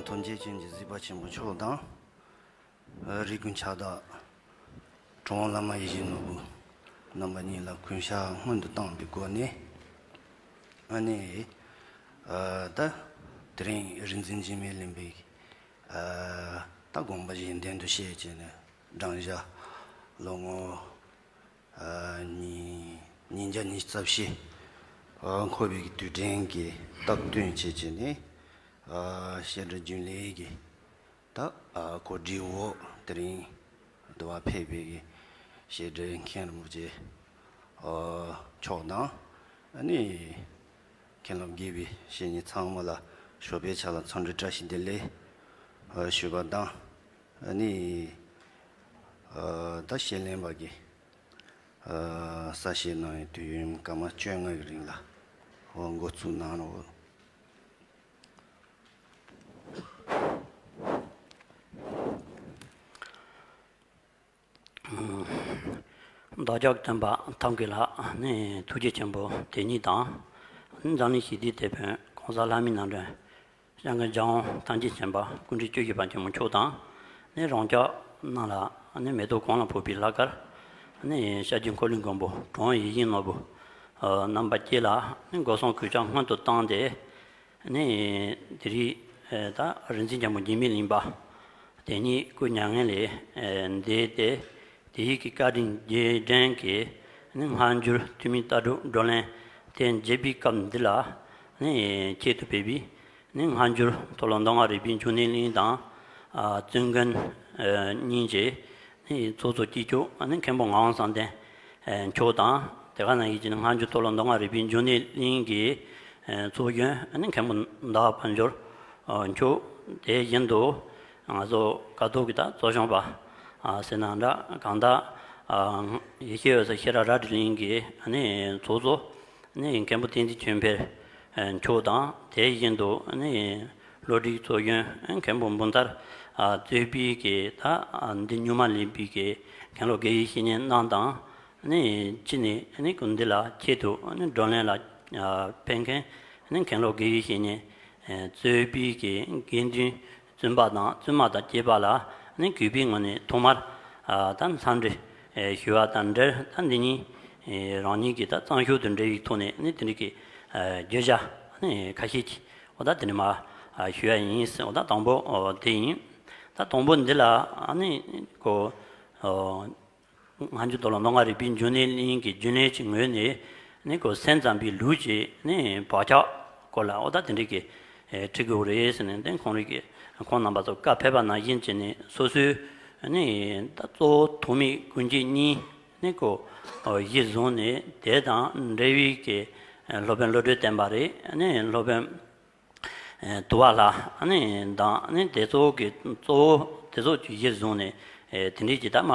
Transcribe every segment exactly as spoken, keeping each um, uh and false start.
ཐམས་ཅད་མཁྱེན་ཅིང་གཟིགས་པ་ཆེན་པོ་མཆོག་དང་། རིགས་ཀུན་ཁྱབ་བདག་གྲུབ་དབང་བླ་མ་ཡིད་བཞིན་ནོར་བུ་རྣམ་པ་གཉིས་ལ་གུས་ཕྱག་སྔོན་དུ་བཏང་བའི་སྒོ་ནས། ཨ་ནི། ཨ་ད་དེ་རིང་རིག་འཛིན་འཇིགས་མེད་གླིང་པའི་ཨ་ད་དགོངས་པ་གཞན་དོན་དུ་བཤད་བྱས་ནས་བགྲང་བྱ་ལོ་ངོ་ཨ་ཉིས་ཉིས་བརྒྱ་ཉི་ཤུ་རྩ་བཞི་ཨ་འཁོར་བའི་དུས་དྲན་གྱི་སྟབས་བསྟུན་བྱས་བྱས་ནས་ཨ་བཤད་སྒྲུབ་རྒྱུན་ལས་ཀྱི་ད་ཨ་གོ་སྒྲིག་འོག་དེ་རིང་འདི་བ་ཕེབས་པའི་བཤད་སྒྲུབ་མཁན་རིན་པོ་ཆེ་ཨ་མཆོག་དང་། ཨ་ནི་མཁན་སློབ་དགེ་བའི་བཤེས་གཉེན་ཚང་མ་ལ་ཞོགས་པའི་ཆ་ལ་འཚམས་འདྲི་བཀྲ་ཤིས་བདེ་ལེགས་ཨ་ཞུ་བ་དང་། ཨ་ནི་ཨ་ད་བཤད་ལེན་པ་གི་ཨ་གསལ་བཤད་གནང་བའི་དུས་ཡུན་སྐར་མ་བཅོ་ལྔ་གི་རིང་ལ་འགོ་བཙུགས་གནང་རོགས། བདག་ཅག་སྟོན་པ་ཐབས་མཁས་ལགས་ནས་ཐུགས་རྗེ་ཆེན་པོ་དེ་ཉིད་དང་། འཛམ་གླིང་ཞི་བདེའི་དེད་དཔོན་གོང་ས་ལྷ་མིའི་རྣམ་འདྲེན་༸སྐྱབས་མགོན་རྒྱལ་དབང་ཐམས་ཅད་མཁྱེན་པ་སྐུ་ཕྲེང་བཅུ་བཞི་པ་ཆེན་པོ་མཆོག་དང་། ནས་རང་ཅག་རྣམས་ལ་ནས་མེ་ཏོག་གང་ལ་ཕོག་པའི་བླ་སྐར། ནས་ཤར་གྱི་འཁོར་ལོའི་མགོན་པོ་གྲུབ་དབང་ཡིད་བཞིན་ནོར་བུ་རྣམ་པ་བཅས་ལ་ནས་སྒོ་གསུམ་གུས་ཕྱག་སྔོན་དུ་བཏང་སྟེ། ནས་དེ་རིང་ད་རིག་འཛིན་རྒྱལ་མོ་འཇིགས་མེད་གླིང་པ་དེ་ཉིད་སྐུ་མྱ་ངན་ལས་འདས་ཏེ། དེ་ཡི་གི་བཀའ་དྲིན་རྗེས་དྲན་གྱི་ནི་སྔ་འགྱུར་ཐུན་མིན་ལྟ་གྲུབ་བགྲོ་གླེང་ཐེངས་བརྒྱད་པའི་སྐབས་འདི་ལ་ནི་ཆེད་དུ་ཕེབས་པའི་ནི་སྔ་འགྱུར་མཐོ་སློབ་མདོ་སྔགས་རིག་པའི་འབྱུང་གནས་གླིང་དང་། ཨ་བཙུན་དགོན་ཨ་གཉིས་ཀྱི་ནི་ཚོགས་གཙོ་གཅིག་ལྕོགས་ནི་མཁན་པོ་ངག་དབང་བསམ་གཏན་མཆོག་དང་། དེ་ག་ནང་བཞིན་གྱི་ནི་སྔ་འགྱུར་མཐོ་སློབ་མདོ་སྔགས་རིག་པའི་འབྱུང་གནས་གླིང་གི་ཚོགས་གཞོན་ནི་མཁན་པོ་ཟླ་བ་དཔལ་འབྱོར་མཆོག་དེ་བཞིན་དུ་ང་ཚོ་ཀ་ཐོག་གི་ད་གཙོ་སྐྱོང་པ་ཟེར་ན་འདྲ། གང་ལྟར་ཡེ་ཤེས་འོད་ཟེར་ཤེས་རབ་རལ་གྲི་གླིང་གི་ནི་ཚོགས་གཙོ་ནི་མཁན་པོ་བསྟན་འཛིན་ཆོས་འཕེལ་མཆོག་དང་། དེ་བཞིན་དུ་ནི་བློ་སྒྲིག་ཚོགས་གཞོན་མཁན་པོ་འབུམ་ཐར་གཙོས་པའི་གི་ད་འདི་རྙིང་མ་གླིང་པའི་གི་མཁན་སློབ་དགེ་བའི་བཤེས་གཉེན་རྣམས་དང་། ནི་ཅི་ནས་ནི་ཀུན་འདི་ལ་ཆེད་དུ་ནི་བགྲོ་གླེང་ལ་ཕེབས་མཁན་ནི་མཁན་སློབ་དགེ་བའི་བཤེས་གཉེན་གཙོས་པའི་གི་དགེ་འདུན་བཙུན་པ་དང་བཙུན་མ་དང་བཅས་པ་ལ་ནི་གུས་པའི་ངང་ནས་ཐོག་མར་ད་འཚམས་འདྲི་ཞུ་བ་དང་འབྲེལ། ད་འདི་ཉིད་རང་ཉིད་ཀྱི་ད་གཙང་ཤོས་དུ་འབྲེལ་བའི་ཐོག་ནས་ནི་དེ་འདྲ་གི་བརྗོད་བྱ་ནི་ཁ་ཤས་ཀྱི་འོ་ད་དེ་ནས་མ་ཞུ་ཡ་ཡིན། འོ་ད་དང་པོ་དེ་ཡིན། ད་དང་པོ་འདི་ལ་ནི་ཀོ་སྔ་འགྱུར་མཐོ་སློབ་མདོ་སྔགས་རིག་པའི་འབྱུང་གནས་གླིང་གི་རྒྱུན་ལས་ཀྱི་ངོས་ནས་ནི་ཁོ་སེམས་ཙམ་པའི་ལུགས་ཀྱི་ནི་བག་ཆགས་སྐོར་ལ་འོ་ད་དེ་འདྲ་གི་ཁྲིད་དགོས་རེད་ཟེར་ནས། དེ་ཁོང་རིགས་ཀྱི་ཁོང་རྣམ་པ་ཚོ་བཀའ་ཕེབས་པ་ནང་བཞིན་བྱས་ནས་སོ་སོའི་ནི་ད་གཙོ་བོ་ཐོགས་མེད་ཀུན་བྱེད་གཉིས་ནི་ཁོ་གཞིར་བཟུང་ནས། དེ་དང་འབྲེལ་བའི་གི་སློབ་དཔོན་བློ་གྲོས་བསྟན་པ་རེད། ནི་སློབ་དཔོན་དུ་བ་ལྷ་ནི་དང་ནི་དེ་ཚོ་གི་གཙོ་བོ་དེ་ཚོ་གི་གཞིར་བཟུང་ནས་དེ་འདྲའི་ཅིག་ད་མ་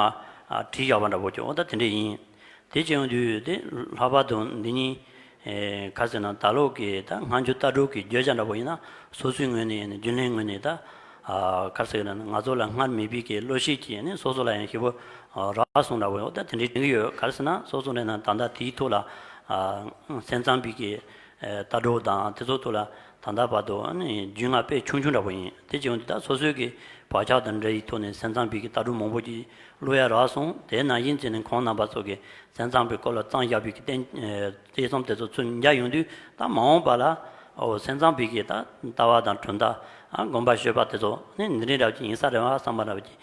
བྲིས་བཞག་པ་འདྲ་པོ་ཅིག་འོ་ད་དེ་འདྲ་ཡིན། དེ་བྱས་ཡོང་དུས་དེ་ལྷག་པར་དུ་འདི་ཉིད་ག་ཟེར་ན་ད་ལོ་གི་ད་སྔ་འགྱུར་ལྟ་གྲུབ་ཀྱི་བརྗོད་བྱ་འདྲ་པོ་ཡིན་ན་སོ་སོའི་ངོས་ནས་ནི་རྒྱུན་ལས་ངོས་ནས་ད་ག་ཟེར་ན་ང་ཚོ་ལ་སྔར་མེད་པའི་གི་བློ་ཤེས་ཀྱིས་ནི་སོ་སོ་ལ་ཡང་ཞེ་པོ་རག་སོང་འདྲ་པོ་འོ་ད་དེ་འདྲའི་དྲན་གྱི་ཡོད། ག་ཟེར་ན་སོ་སོ་ནས་ན་ད་ལྟ་དེའི་ཐོག་ལ་སེམས་ཙམ་པའི་གི་ལྟ་གྲུབ་དང་དེ་ཚོ་ཐོག་ལ་ད་ལྟ་བར་དུ་ནི་རྒྱུས་མངའ་དཔེ་ཆུང་ཆུང་འདྲ་པོ་ཡིན། དེ་བྱུང་དུས་ད་སོ་སོའི་གི་བག་ཆགས་དང་འབྲེལ་བའི་ཐོག་ནས་སེམས་ཙམ་པའི་གི་ལྟ་གྲུབ་མང་པོ་ཅིག་བློ་ཡ་རག་སོང་། དེ་ནང་བཞིན་བྱས་ནས་ཁོང་རྣམ་པ་ཚོ་གི་སེམས་ཙམ་པའི་སྐོར་ལ་བརྩམས་བཞག་པའི་གི་རྟེན་དཔྱད་རྩོམ་དེ་ཚོ་ཚུར་མཇལ་ཡོང་དུས་ད་མ་འོངས་པ་ལ་འོ་སེམས་ཙམ་པའི་གི་ད་ལྟ་བ་དང་གྲུབ་མཐའ་དགོངས་པ་སྤྱོད་པ་དེ་ཚོ་ནི་འདི་འདྲའི་འདྲ་པོ་ཅིག་ཡིན་ས་རེད་བ་བསམ་པ་འདྲ་པོ་ཅིག་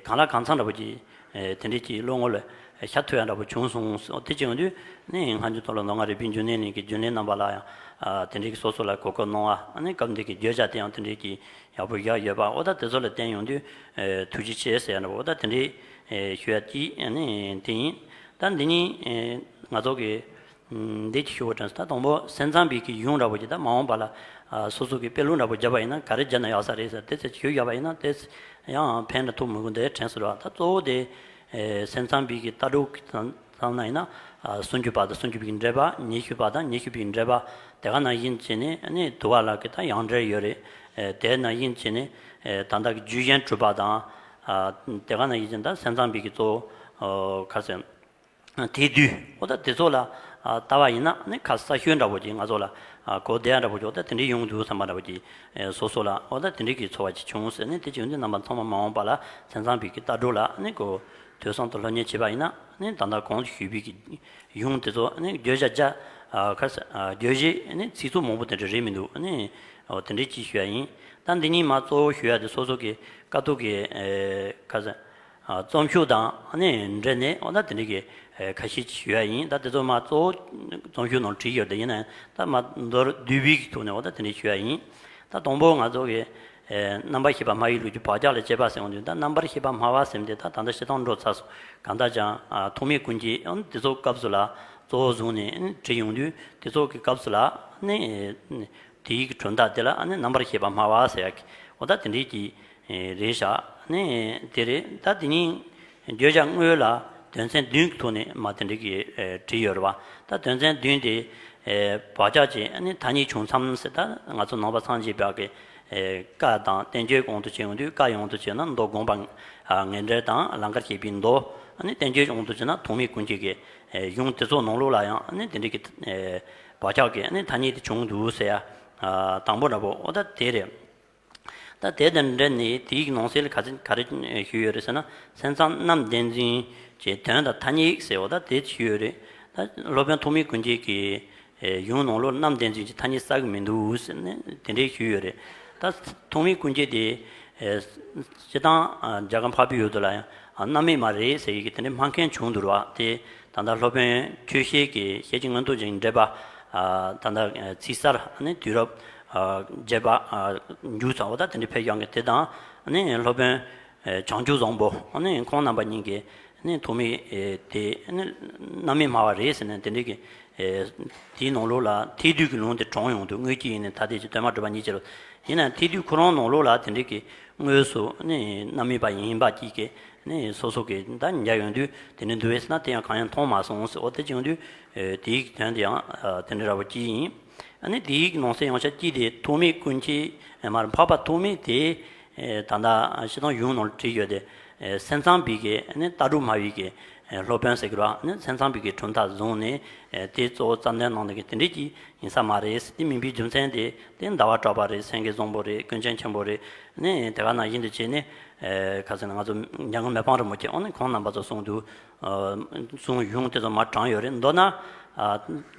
གང་ལ་གང་འཚམ་འདྲ་པོ་ཅིག་དེ་འདྲའི་ཅིག་བློ་ངོ་ལ་ཤར་ཐུབ་ཡ་འདྲ་པོ་བྱུང་སོང་། དེ་བྱུང་དུས་ནི་སྔ་འགྱུར་མཐོ་སློབ་མདོ་སྔགས་རིག་པའི་འབྱུང་གནས་གླིང་གི་རྒྱུན་ལས་རྣམ་པ་ལ་ཡང་དེ་འདྲའི་གི་སོ་སོ་ལ་གོ་སྐབས་གནང་བ། ཨ་ནི་སྐབས་འདི་གི་བརྗོད་བྱ་དེ་ཡང་དེ་འདྲའི་ཅིག་ཡག་པོ་བཞག་ཡོད་པ། འོ་ད་དེ་ཚོ་ལ་བརྟེན་ཡོང་དུས་ཐུགས་རྗེ་ཆེ་ཟེར་ཡ་འདྲ་པོ་འོ་ད་དེ་འདྲའི་ཞུ་ཡ་ཅིག་ནི་དེ་ཡིན། ད་འདི་ནི་ང་ཚོ་གི་འདི་ཅིག་ཞུ་བ་དྲན་སོང་། ད་དང་པོ་སེམས་ཙམ་པའི་གི་གཞུང་འདྲ་པོ་ཅིག་ད་མ་འོངས་པ་ལ་སོ་སོ་གི་དཔེ་ཀློག་འདྲ་པོ་བརྒྱབ་པ་ཡིན་ན་ག་རེ་བརྒྱབ་ན་ཡག་ས་རེད་ཟེར་དེ་ཚོ་ཞུ་བརྒྱབ་པ་ཡིན་ན་དེ་ཡང་ཕན་ཐོགས་མི་དགོས་འདི་དྲན་སོང་ར། ད་གཙོ་བོ་དེ་སེམས་ཙམ་པའི་གི་ལྟ་གྲུབ་ཀྱི་ཙམ་ཙམ་ན་ཡིན་ན། ཨ་སུམ་ཅུ་པ་དང་སུམ་ཅུ་པའི་འགྲེལ་པ། ཉི་ཤུ་པ་དང་ཉི་ཤུ་པའི་འགྲེལ་པ། དེ་ག་ནང་བཞིན་བྱས་ནས་ནི་དུ་བ་ལ་གི་ད་ཡང་འགྲེལ་ཡོད་རེད། ཨེ་དེ་ནང་བཞིན་བྱས་ནས་ཨེ་ད་ལྟ་གི་རྒྱུད་གཞན་གྲུབ་པ་དང་། ཨ་དེ་ག་ནང་བཞིན་ད་སེམས་ཙམ་པའི་གི་གཙོ་བོ་ཨོ་ག་ཟེར། ཨ་དེ་དུས་འོ་ད་དེ་ཚོ་ལ་ ལྟ་བ་ཡིན་ན་ནི་ཁ་གསལ་ཤོས་འདྲ་པོ་ཅིག་ང་ཚོ་ལ་གོ་བདེ་ཡ་འདྲ་པོ་ཅིག་ད་དེ་འདྲའི་ཡོང་འདུག་བསམ་པ་འདྲ་པོ་ཅིག་སོ་སོ་ལ་འོ་ད་དེ་འདྲའི་གི་ཚོར་བ་ཅིག་བྱུང་ཟེར་ནས། དེ་བྱུང་དུས་རྣམ་པ་ཚང་མ་མ་འོངས་པ་ལ་མཚན་བཟང་པའི་གི་ལྟ་གྲུབ་ལ་ནི་གོ་ཐོས་བསམ་དང་སློབ་གཉེར་བྱས་པ་ཡིན་ན་ནི་ད་ལྟ་གོང་དུ་ཞུས་པའི་གི་ཡོང་དེ་ཚོ་ནི་བརྗོད་བྱ་བརྒྱ་ཁ་བརྗོད་གཞི་ནི་ཚིག་ཚོགས་མང་པོ་དེ་འདྲ་རེད་མི་འདུག་ནི་འོ་དེ་འདྲའི་ཅིག་ཞུ་ཡ་ཡིན། ད་འདི་གཉིས་མ་གཙོ་བོ་ཞུ་ཡ་དེ་སོ་སོ་གི་དཀའ་ཐུབ་ཀྱི་ཁ་རྩོམ་ཤུགས་དང་ནི་འབྲེལ་ནས་འོ་ད་དེ་འདྲའི་གི་ཁ་ཤས་ཅིག་ཞུ་ཡ་ཡིན། ད་དེ་ཚོ་མ་གཙོ་བོ་རྩོམ་ཤུགས་ནང་བྲིས་ཡོད་དེ་ཡིན་ན་ད་མ་མདོར་བསྡུས་པའི་གི་ཐོག་ནས་འོ་ད་དེ་འདྲའི་ཞུ་ཡ་ཡིན། ད་དང་པོ་ང་ཚོ་གི་རྣམ་པར་ཤེས་པ་སྨྲ་བའི་ལུགས་ཀྱི་བག་ཆགས་ལ་དཔྱད་པ་ཟེར་འོང་དུས། ད་རྣམ་པར་ཤེས་པ་སྨྲ་བ་ཟེར་དེ་ད་ད་ལྟ་བཤད་སྟངས་འགྲོ་ཚར་སོང་། གང་ལྟར་ཀྱང་ཐོགས་མེད་ཀུན་སྐྱེད་དེ་ཚོ་སྐབས་སུ་ལ་གཙོ་བོ་བཟུང་ནས་བྲིས་ཡོང་དུས་དེ་ཚོ་གི་སྐབས་སུ་ལ་ནི། དེའི་གི་གྲུབ་མཐའ་དེ་ལ་ནི་རྣམ་པར་ཤེས་པ་སྨྲ་བ་ཟེར་ཡག་གི་འོ་ད་དེ་འདྲའི་གི་རེད་ཤག་ནི་དེ་རེད། ད་དེ་ནི་བརྗོད་བྱ་དངོས་ལ་དོན་ཚན་བདུན་གི་ཐོག་ནས་མ་དེ་འདྲའི་གི་བྲིས་ཡོད་རེད་བ། ད་དོན་ཚན་བདུན་དེ་བག་ཆགས་ཀྱི་ནི་ཐ་སྙད་བྱུང་མཚམས་ཟེར། ད་ང་ཚོ་ནང་པ་སངས་རྒྱས་པ་གི་བཀའ་དང་བསྟན་བཅོས་དབང་དུ་བྱས་ཡོང་དུས། བཀའ་ཡོང་དུ་བྱས་ན་མདོ་དགོངས་པ་ངེས་འགྲེལ་དང་ལང་ཀར་བཤད་པའི་མདོ། ནི་བསྟན་བཅོས་དབང་དུ་བྱས་ན་ཐོགས་མེད་ཀུན་སྐྱེད་ཀྱི་ཡོང་དེ་ཚོ་ནང་ལོགས་ལ་ཡང་ནི་དེ་འདྲའི་གི་བག་ཆགས་ཀྱི་ནི་ཐ་སྙད་དེ་བྱུང་འདུག་ཟེར་ཡ། དང་པོ་འདྲ་པོ་འོ་ད་དེ་རེད། ད་དེ་དང་འབྲེལ་ནས་དེའི་ནང་གསེས་ལ་ག་ཚོད་ག་རེ་ཞུས་ཡོད་རེད་ཟེར་ན། སེམས་ཙམ་རྣམ་བདེན་འཛིན་གྱི་དོན་དང་ཐ་སྙད་ཟེར་འོ་ད་དེ་ཞུས་ཡོད་རེད། ད་སློབ་དཔོན་ཐོགས་མེད་ཀུན་སྐྱེད་ཀྱི་ཡོང་ནང་ལོགས་རྣམ་བདེན་འཛིན་གྱི་ཐ་སྙད་གསལ་གི་མི་འདུག་ཟེར་ནས་དེ་འདྲའི་ཞུས་ཡོད་རེད། ད་ཐོགས་མེད་ཀུན་སྐྱེད་དེ་སྤྱིར་བཏང་རྒྱལ་ཁམས་འཕགས་པའི་ཡུལ་དུ་ལ་ཡང་རྣམ་སྨིན་མ་རེད་ཟེར་ཡི་གི་དེ་འདྲའི་སྨྲ་མཁན་བྱུང་འདུག་ར། དེ་ད་ལྟ་སློབ་དཔོན་ཆོས་བཤེས་ཀྱི་ཤེར་ཕྱིན་མངོན་རྟོགས་རྒྱན་གྱི་འགྲེལ་པ། ད་ལྟ་ཚིག་གསར་ནི་དུས་རབས་བརྒྱད་པ་མཇུག་ཙམ་འོ་ད་དེ་འདྲའི་ཕེབས་ཡོང་གི། དེ་དང་ནི་སློབ་དཔོན་བྱང་ཆུབ་བཟང་པོ་ནི་ཁོང་རྣམ་པ་གཉིས་ཀྱིས་ནི་ཐོགས་མེད་དེ་ནི་རྣམ་སྨིན་སྨྲ་བ་རེད་ཟེར་ནས་དེ་འདྲའི་གི་དེའི་ནང་ལོགས་ལ་ཐེག་བསྡུས་ཀྱི་ལུང་དེ་དྲངས་ཡོང་དུས། དངོས་གཞི་ཡིན་ནི་ཐ་དད་ཀྱི་དོན་སྨྲ་གྲུབ་པ་ཉིད་ཅེས་ལ། ཡིན་ན་ཐེག་བསྡུས་ཁོ་རང་ནང་ལོགས་ལ་དེ་འདྲའི་གི་དངོས་སུ་ནི་རྣམ་སྨིན་པ་ཡིན་པ་གཅིག་གི་ནི་སོ་སོ་གི་ད་མཇལ་ཡོང་དུས་དེ་འདྲ་འདུག་པས་ཟེར་ན། དེ་ཡང་གང་ཡང་མཐོང་མ་སོང་ཟེར། འོ་དེ་བྱུང་དུས་དེའི་དོན་དེ་ཡང་དེ་འདྲ་འདྲ་པོ་གཅིག་ཡིན། ཨ་ནི་དེའི་ནང་གསེས་ཡང་ཆ་གཅིག་དེ་ཐོགས་མེད་ཀུན་སྐྱེད་མར་འཕགས་པ་ཐོགས་མེད་དེ་ད་ལྟ་སྤྱིར་བཏང་ཡོང་ནང་བྲིས་ཡོད་དེ། སེམས་ཙམ་པའི་གི་ནི་ལྟ་གྲུབ་སྨྲ་བའི་གི་སློབ་དཔོན་ཟེར་གི་ར། ནི་སེམས་ཙམ་པའི་གི་གྲུབ་མཐའ་བཟུང་ནས་དེ་གཙོ་བོ་རྩ་འདོན་གནང་ནས་གི་དེ་འདྲའི་གི་ཡིན་ས་མ་རེད། དེ་མིན་པའི་རྒྱུ་མཚན་དེ་དེ་ཟླ་བ་གྲགས་པ་རེད། སེང་གེ་བཟང་པོ་རེད། ཀུན་མཁྱེན་ཆེན་པོ་རེད། ནི་དེ་ག་ནང་བཞིན་དུ་བྱས་ནས་ཁ་སང་ང་ཚོ་འཇམ་མགོན་མི་ཕམ་རིན་པོ་ཆེ་འོ་ནི་ཁོང་རྣམ་པ་ཚོ་གསུང་དུས་གསུང་ཡོང་དེ་ཚོ་མར་དྲངས་ཡོད་རེད། མདོར་ན་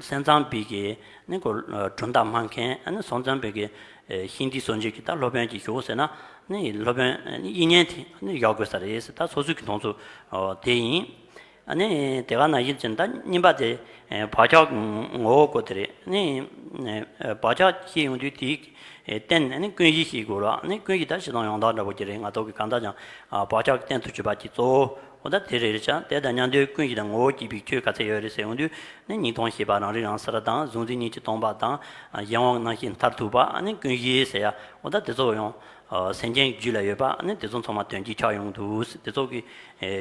སེམས་ཙམ་པའི་གི་ནི་གོ་གྲུབ་མཐའ་སྨྲ་མཁན། ཨ་ནི་སེམས་ཙམ་པའི་གི་ཤིང་རྟའི་སྲོལ་འབྱེད་ཀྱི་ད་སློབ་དཔོན་གྱི་ཞུ་ཟེར་ན་ནི་སློབ་དཔོན་དབྱིག་གཉེན་དེ་ནི་ཡག་དགོས་ས་རེད་ཟེར། ད་སོ་སོའི་གི་མཐོང་ཚུལ་དེ་ཡིན། ཨ་ནི་དེ་ག་ནང་བཞིན་བྱས་ན་ད་གཉིས་པ་དེ་བག་ཆགས་ངོ་བོ་སྐོར་དེ་རེད། ནི་བག་ཆགས་ཤེས་ཡོང་དུས་དེའི་རྟེན་ནི་ཀུན་གཞི་ཤེས་དགོས་ར། ནི་ཀུན་གཞི་ད་སྤྱིར་བཏང་ཡང་དག་འདྲ་པོ་ཅིག་རེད། ང་ཚོ་གི་གང་ལྟར་ཀྱང་བག་ཆགས་ཀྱི་རྟེན་དུ་གྱུར་པ་གྱི་གཙོ་བོ་འོ་ད་དེ་རེད་ཤག་དེ་དང་མཉམ་དུ་ཀུན་གཞི་དང་ངོ་བོ་གཅིག་པའི་ཆོས་ག་ཚད་ཡོད་རེད་ཟེར་ཡོང་དུས་ནི་གཉིས་སྟོང་ཞེས་པ་རང་རིག་རང་གསལ་དང་། གཟུང་འཛིན་གཉིས་ཀྱིས་སྟོང་པ་དང་། གཞན་དབང་རྣམ་ཤེས་མཐར་ཐུག་པ། ནི་ཀུན་གཞི་ཟེར་ཡ་འོ་ད་དེ་ཚོ་ཡང་སེམས་ཅན་རྒྱུད་ལ་ཡོད་པ་ནི་དེ་ཚོ་ཚང་མ་དོན་གྱིས་ཁྱབ་ཡོང་འདུག་དེ་ཚོ་གི་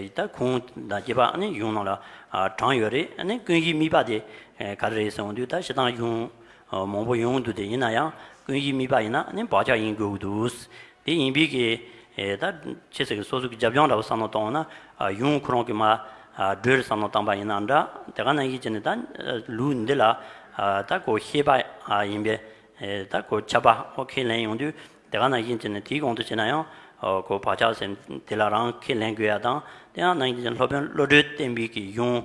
ད་ཁུངས་དང་བཅས་པ་ནི་ཡོང་ནང་ལ་དྲངས་ཡོད་རེད། ནི་ཀུན་གཞི་དམིགས་པ་དེ་ག་རེ་རེད་ཟེར་ཡོང་དུས་ད་སྤྱིར་བཏང་ཡོང་མང་པོ་ཡོང་འདུག་དེ་ཡིན་ན་ཡང་ཀུན་གཞི་དམིགས་པ་ཡིན་ན་ནི་བག་ཆགས་ཡིན་དགོས་ཀྱི་འདུག་དེ་ཡིན་པའི་གི་ད་ཆེ་ཟེར་གི་སོ་སོ་གི་རྒྱབ་ལྗོངས་འདྲ་པོ་བསམ་བློ་གཏོང་ན་ཡོང་ཁོ་རང་གི་མ་སྒྲོལ་བསམ་བློ་བཏང་པ་ཡིན་ན་འདྲ། དེ་ག་ནང་བཞིན་བྱས་ནས་ད་ལུགས་འདི་ལ་ད་གོ་ཤེས་པ་ཡིན་པས་ད་གོ་ཁྱབ་པ་ཨོ་ཁས་ལེན་ཡོང་དུས། དེ་ག་ནང་བཞིན་བྱས་ནས་དེའི་གོང་དུ་བྱས་ན་ཡང་གོ་བག་ཆགས་ཟེར་དེ་ལ་རང་ཁས་ལེན་དགོས་ཡ་དང་། དེ་ཡང་ནང་བཞིན་བྱས་ནས་སློབ་དཔོན་བློ་གྲོས་བསྟན་པའི་གི་ཡོང་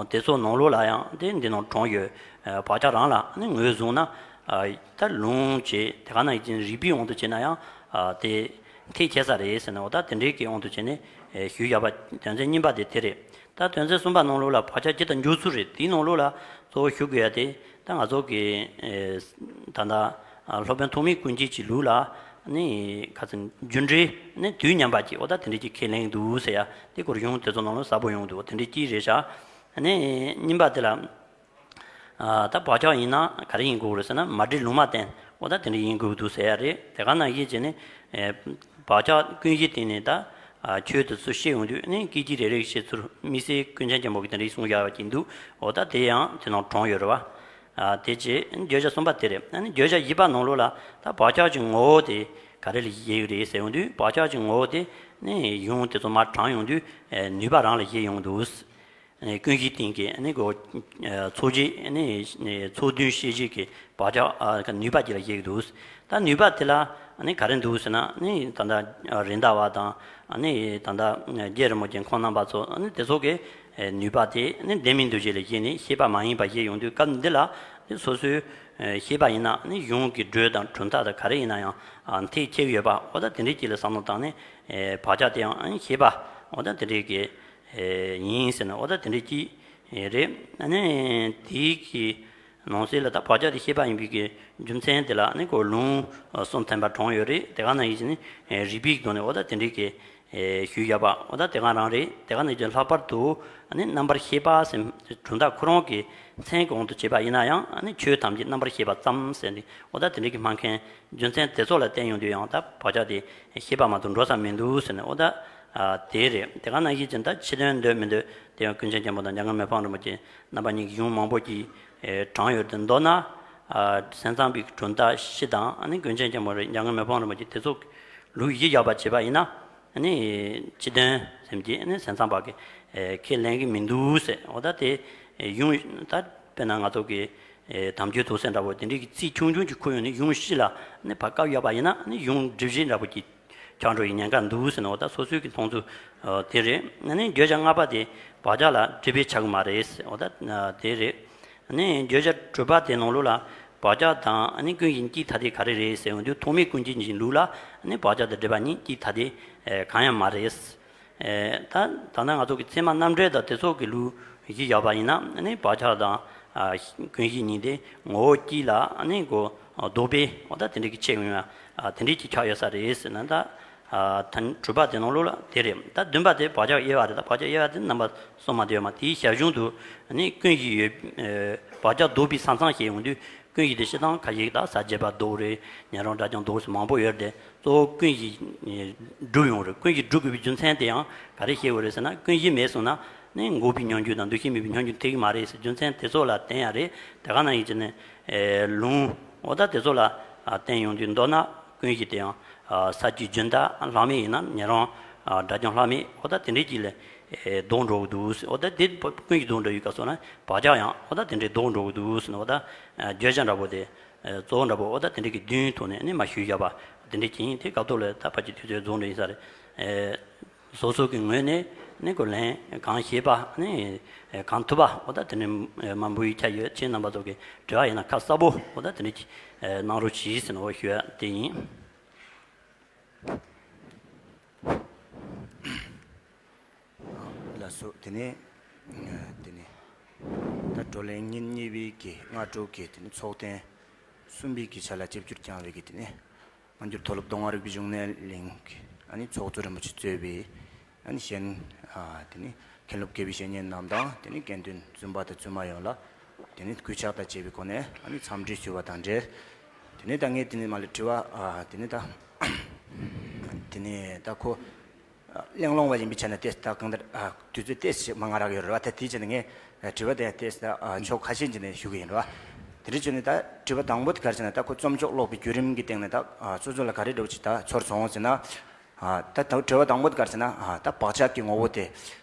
དེ་ཚོ་ནང་ལོགས་ལ་ཡང་དེ་འདི་ནང་དྲངས་ཡོད། བག་ཆགས་རང་ལ་ནི་ངོས་བཟུང་ན། ད་ལུང་བྱས་དེ་ག་ནང་བཞིན་རིགས་པའི་དབང་དུ་བྱས་ན་ཡང་དེ་ཐེག་ཆེ་ས་རེད་ཟེར་ནས་འོ་ད་དེ་འདྲའི་གི་དབང་དུ་བྱས་ནས་ཞུས་བཞག་པ་དོན་ཚན་གཉིས་པ་དེ་དེ་རེད། ད་དོན་ཚན་གསུམ་པ་ནང་ལོགས་ལ་བག་ཆགས་སྤྱི་དང་འཇུག་ཚུལ་རེད། དེའི་ནང་ལོགས་ལ་གཙོ་བོ་ཞུ་དགོས་ཡ་དེ་ད་ང་ཚོ་གི་ད་ལྟ་སློབ་དཔོན་ཐོགས་མེད་ཀུན་སྐྱེད་ཀྱི་ལུགས་ལ་ནི་ཁ་ཚན་རྒྱུ་འབྲས་ནི་དུས་མཉམ་པ་ཅིག་འོ་ད་དེ་འདྲའི་ཅིག་ཁས་ལེན་འདུག་ཟེར་ཡ་དེ་སྐོར་ཡོང་དེ་ཚོ་ནང་ལོགས་གསལ་པོ་ཡོང་འདུག་དེ་འདྲའི་ཅིག་རེད་ཤག་ནི་གཉིས་པ་དེ་ལ། ད་བག་ཆགས་ཡིན་ན་ག་རེ་ཡིན་དགོས་རེད་ཟེར་ན་མ་འདྲེས་ལུང་མ་བསྟན་འོ་ད་དེ་འདྲ་ཡིན་དགོས་འདུག་ཟེར་ཡ་རེད། དེ་ག་ནང་བཞིན་བྱས་ནས་བག་ཆགས་ཀུན་གཞི་སྟེང་ནས་ད་ཆོས་དེ་ཚོ་བཤད་ཡོང་དུས་ནི་སྐད་ཅིག་རེ་རེ་བཤད་ཚུལ་དམིགས་བསལ་ཀུན་མཁྱེན་ཆེན་པོ་གིས་དེ་འདྲ་གསུངས་བཞག་པ་ཅིག་འདུག་འོ་ད་དེ་ཡང་དེ་ནང་དྲངས་ཡོད་རེད་བ། དེ་རྗེས་བརྗོད་བྱ་གསུམ་པ་དེ་རེད། ཨ་ནི་བརྗོད་བྱ་བཞི་པ་ནང་ལོགས་ལ་ད་བག་ཆགས་ཀྱི་ངོ་བོ་དེ་ག་རེ་ལ་བཞེད་ཀྱི་རེད་ཟེར་ཡོང་དུས། བག་ཆགས་ཀྱི་ངོ་བོ་དེ་ནི་ཡོང་དེ་ཚོ་མར་དྲངས་ཡོང་དུས་ནུས་པ་རང་ལ་བཞེད་ཡོང་འདུག་ཀུན་གཞིའི་སྟེང་གི་ཚོགས་ཀྱི་ཚོགས་བདུན་ཤེས་བྱེད་ཀྱི་བག་ཆགས་ནུས་པ་ཅིག་ལ་བཤད་ཀྱི་འདུག་ད་ནུས་པ་དེ་ལ་ག་རེ་འདུག་ཟེར་ན། ད་ལྟ་རེད་མདའ་བ་དང་། ད་ལྟ་རྗེ་རིན་པོ་ཆེ་ཁོང་རྣམ་པ་ཚོ་དེ་ཚོ་གི་ནུས་པ་དེ་ལྡན་མིན་འདུ་བྱེད་ལ་བཞེད་ནས་ཤེས་པ་མ་ཡིན་པ་བཞེད་ཡོང་དུས། སྐབས་འདི་ལ་སོ་སོའི་ཤེས་པ་ཡིན་ན་གཞུང་གི་འགྲོས་དང་གྲུབ་མཐའ་དང་ག་རེ་ཡིན་ན་ཡང་ཐེག་ཆེ་གི་ཡོད་པ། འོ་ད་དེ་འདྲའི་ཅིག་ལ་བསམ་བློ་བཏང་ནས་བག་ཆགས་དེ་ཡང་ཤེས་པ་འོ་ད་དེ་འདྲའི་གི་ཡིན་ཟེར་ན། འོ་ད་དེ་འདྲའི་ཅིག་རེད། ཨ་ནི་དེའི་གི་ནང་གསེས་ལ་ད་བག་ཆགས་དེ་ཤེས་པ་ཡིན་པའི་གི་རྒྱུ་མཚན་དེ་ལ་ནི་ཁོ་ལུང་གསུམ་ཐེམ་པ་དྲངས་ཡོད་རེད། དེ་ག་ནང་བཞིན་ནི་རིགས་པའི་ཐོག་ནས་འོ་ད་དེ་འདྲའི་གི་ཞུས་བཞག་པ་འོ་ད་དེ་ག་རང་རེད། དེ་ག་ནང་བཞིན་ལྷག་པར་དུ་ནི་རྣམ་པར་ཤེས་པ་ཟེར་གྲུབ་མཐའ་ཁོ་རང་གི་མཚན་གོང་དུ་བྱས་པ་ཡིན་ན་ཡང་ནི་ཆོས་ཐམས་ཅད་རྣམ་པར་ཤེས་པ་ཙམ་ཟེར་ནས་འོ་ད་དེ་འདྲའི་གི་སྨྲ་མཁན་རྒྱུ་མཚན་དེ་ཚོ་ལ་བརྟེན་ཡོང་དུས་ཡང་ད་བག་ཆགས་དེ་ཤེས་པ་མ་གཏོགས་འགྲོ་ས་མི་འདུག་ཟེར་ནས་འོ་ད་དེ་རེད། དེ་ག་ནང་བཞིན་ཅིག་ད་ཕྱི་དོན་འདོད་མི་འདོད་དེ་ཡང་ཀུན་མཁྱེན་ཆེན་པོ་དང་འཇམ་མགོན་མི་ཕམ་རིན་པོ་ཆེ་རྣམ་པ་གཉིས་ཀྱི་གཞུང་མང་པོ་ཅིག་དྲངས་ཡོད་དེ། མདོར་ན་སེམས་ཙམ་པའི་གྲུབ་མཐའ་བཞི་དང་ནི་ཀུན་མཁྱེན་ཆེན་པོ་རེད་འཇམ་མགོན་མི་ཕམ་རིན་པོ་ཆེ་དེ་ཚོ་ལུགས་གཞི་བཞག་པ་བྱས་པ་ཡིན་ན། ནི་སྤྱི་དོན་སེམས་ཀྱི་ནི་སེམས་ཙམ་པ་གི་ཁས་ལེན་གྱི་མི་འདུག་ཟེར། འོ་ད་དེ་གཞུང་ད་དཔེར་ན་ང་ཚོ་གི་དམ་ཆོས་ཐོག་སེ་འདྲ་པོ་དེ་འདྲའི་གི་རྩིས་ཆུང་ཆུང་ཅིག་འཁུར་ཡོང་ནས་གཞུང་ཕྱི་ལ་ནི་ཕར་བཀབ་ཡོད་པ་ཡིན་ན་ནི་གཞུང་སྒྲུབ་བྱེད་འདྲ་པོ་ཅིག་ཆགས་འགྲོ་ཡི་ཉེན་ཁ་འདུག་ཟེར་ན། འོ་ད་སོ་སོའི་གི་མཐོང་ཚུལ་དེ་རེད། ནི་བརྗོད་བྱ་ལྔ་པ་དེ་བག་ཆགས་ལ་སྒྲིབ་པས་ཆགས་ཀྱི་མ་རེད་ཟེར། འོ་ད་དེ་རེད། ནི་བརྗོད་བྱ་དྲུག་པ་དེ་ནང་ལོགས་ལ་བག་ཆགས་དང་ནི་ཀུན་གཞི་གཅིག་ཐ་དད་ག་རེ་རེད་ཟེར་ཡོང་དུས། ཐོགས་མེད་ཀུན་གཞི་གཉིས་ཀྱི་ལུགས་ལ་ནི་བག་ཆགས་དང་སྒྲིབ་པ་གཉིས་གཅིག་ཐ་དད་གང་ཡང་མ་རེད། ད་ད་ལྟ་ང་ཚོ་གི་ཚད་མ་རྣམ་འགྲེལ་དང་དེ་ཚོ་གི་ལུགས་གཞི་བཞག་པ་ཡིན་ན་ནི་བག་ཆགས་དང་ཀུན་གཞི་གཉིས་དེ་ངོ་བོ་གཅིག་ལ་ནི་གོ་ལྡོག་པས་འོ་ད་དེ་འདྲའི་གི་ཆེ་ཡོང་ཡ་དེ་འདྲའི་གི་ཆགས་ཡོད་ས་རེད་ཟེར་ན། ད་ད་དྲུག་པ་དེ་ནང་ལོགས་ལ་དེ་རེད། ད་བདུན་པ་དེ་བག་ཆགས་དབྱེ་བ་རེད། ད་བག་ཆགས་དབྱེ་བ་དེ་རྣམ་པ་གསུམ་མ་དེ་ཡོད་མ། དེའི་ཞར་བྱུང་དུ་ནི་ཀུན་གཞི་ཡོད། བག་ཆགས་ལྡོག་པའི་ས་མཚམས་བཤད་ཡོང་དུས་ཀུན་གཞི་དེ་སྤྱིར་བཏང་ཁ་ཤས་ད་ས་བརྒྱད་པ་ལྡོག་རེད། ཉན་རང་སྒྲ་སྦྱོང་ལྡོག་ཟེར་མང་པོ་ཡོད་རེད། གཙོ་བོ་ཀུན་གཞི་སྒྲུབ་ཡོང་རེད། ཀུན་གཞི་སྒྲུབ་དགོས་པའི་རྒྱུ་མཚན་དེ་ཡང་ག་རེ་བཤད་དགོས་རེད་ཟེར་ན། ཀུན་གཞི་མེད་སོང་ན་ནི་འགོག་པའི་སྙོམས་འཇུག་དང་འདུ་ཤེས་མེད་པའི་སྙོམས་འཇུག་ཐེག་གི་མ་རེད་ཟེར། རྒྱུ་མཚན་དེ་ཚོ་ལ་བརྟེན་ཡ་རེད། དེ་ག་ནང་བཞིན་བྱས་ནས་ལུང་འོ་ད་དེ་ཚོ་ལ་བརྟེན་ཡོང་དུས། མདོར་ན་ཀུན་གཞི་དེ་ཡང་ས་བཅུའི་རྒྱུན་མཐའ། ལྷག་མེད་ཡིན་ན་ཉན་རང་སྒྲ་སྦྱོང་ལྷག་མེད། འོ་ད་དེ་འདྲའི་ཅིག་ལ་ལྡོག་འགྲོ་གི་འདུག། འོ་ད་དེ་ཀུན་གཞི་ལྡོག་འགྲོ་ཡི་སྐབས་སུ་ན་བག་ཆགས་ཡང་འོ་ད་དེ་འདྲའི་ལྡོག་འགྲོ་གི་འདུག་ཟེར་ན། འོ་ད་བརྗོད་བྱ་འདྲ་པོ་དེ་གཙོ་བོ་འདྲ་པོ་འོ་ད་དེ་འདྲའི་གི་བདུན་ཐོག་ནས་ནི་མ་ཞུས་བཞག་པ་དེ་འདྲའི་ཅིག་ཡིན། དེ་སྐབས་ཐོག་ལ་ད་ཕལ་ཆེར་དུས་ཚོད་རྫོགས་འགྲོ་ཡིན་ས་རེད། སོ་སོ་གི་ངོས་ནས་ནི་ཁོ་ལན་གང་ཤེས་པ་ནི་གང་ཐུབ་པ་འོ་ད་དེ་ནི་མ་འབུལ་ཡི་ཆ་ཡོད། ཁྱེད་རྣམ་པ་ཚོ་གི་དྲི་བ་ཡིན་ན་ཁ་གསལ་པོ་འོ་ད་དེ་འདྲའི་ཅིག་གནང་རོགས་གྱིས་ཟེར་ནས་འོ་ཞུ་ཡ་དེ་ཡིན། ལགས་སོ། དེ་ནས་དེ་ནས་ད་བགྲོ་གླེང་ཉིན་གཉིས་པའི་གི་སྔ་དྲོ་གི་དེ་ནས་ཚོགས་ཐེངས་གསུམ་པའི་གི་ཆ་ལ་ཆིབས་བསྒྱུར་བསྐྱངས་པའི་གི་དེ་ནས་སྔ་འགྱུར་མཐོ་སློབ་མདོ་སྔགས་རིག་པའི་གཞུང་གནས་གླིང་གི་ཨ་ནི་ཚོགས་གཙོ་རིན་པོ་ཆེ་གཙོས་པའི་ཨ་ནི་གཞན་དེ་ནི་མཁན་སློབ་དགེ་བའི་བཤེས་གཉེན་རྣམས་དང་། དེ་ནི་དགེ་འདུན་བཙུན་པ་དང་བཙུན་མ་ཡོངས་ལ་དེ་ནི་གུས་ཕྱག་དང་བཅས་པའི་སྒོ་ནས་ཨ་ནི་འཚམས་འདྲི་ཞུ་བ་དང་འབྲེལ། དེ་ནི་ད་ངས་དེ་ནི་མ་ལ་དྲི་བ་དེ་ནི་ད་དེ་ནི་ད་ཁོ་གླེང་སློང་བ་ཡིན་པའི་ཆ་ནས་ཏོག་ཙམ་གང་ལྟར་དུས་ཚོད་ཏོག་ཙམ་མང་ང་རག་ཡོད་རེད་བ། ད་དེའི་ཆ་ནས་ངས་དྲི་བ་དེ་ཏོག་ཙམ་ཕྱོགས་ཁ་ཤས་ཀྱི་ནས་ཞུ་གི་ཡིན་རེད་བ། དེ་འདྲ་བྱས་ནས་ད་དྲི་བ་དང་པོ་དེ་ག་རེ་ཟེར་ན། ད་ཁོ་རྩོམ་ཆོས་ཀློག་པའི་བརྒྱུད་རིམ་གྱི་སྟེང་ནས་ད་སོ་སོ་ལ་ག་རེ་འདྲ་བོ་ཅིག་ད་ཚོར་སོང་ཟེར་ན། ད་དྲི་བ་དང་པོ་དེ་ག་རེ་ཟེར་ན། ད་བག་ཆགས་ཀྱི་ངོ་བོ་དེ་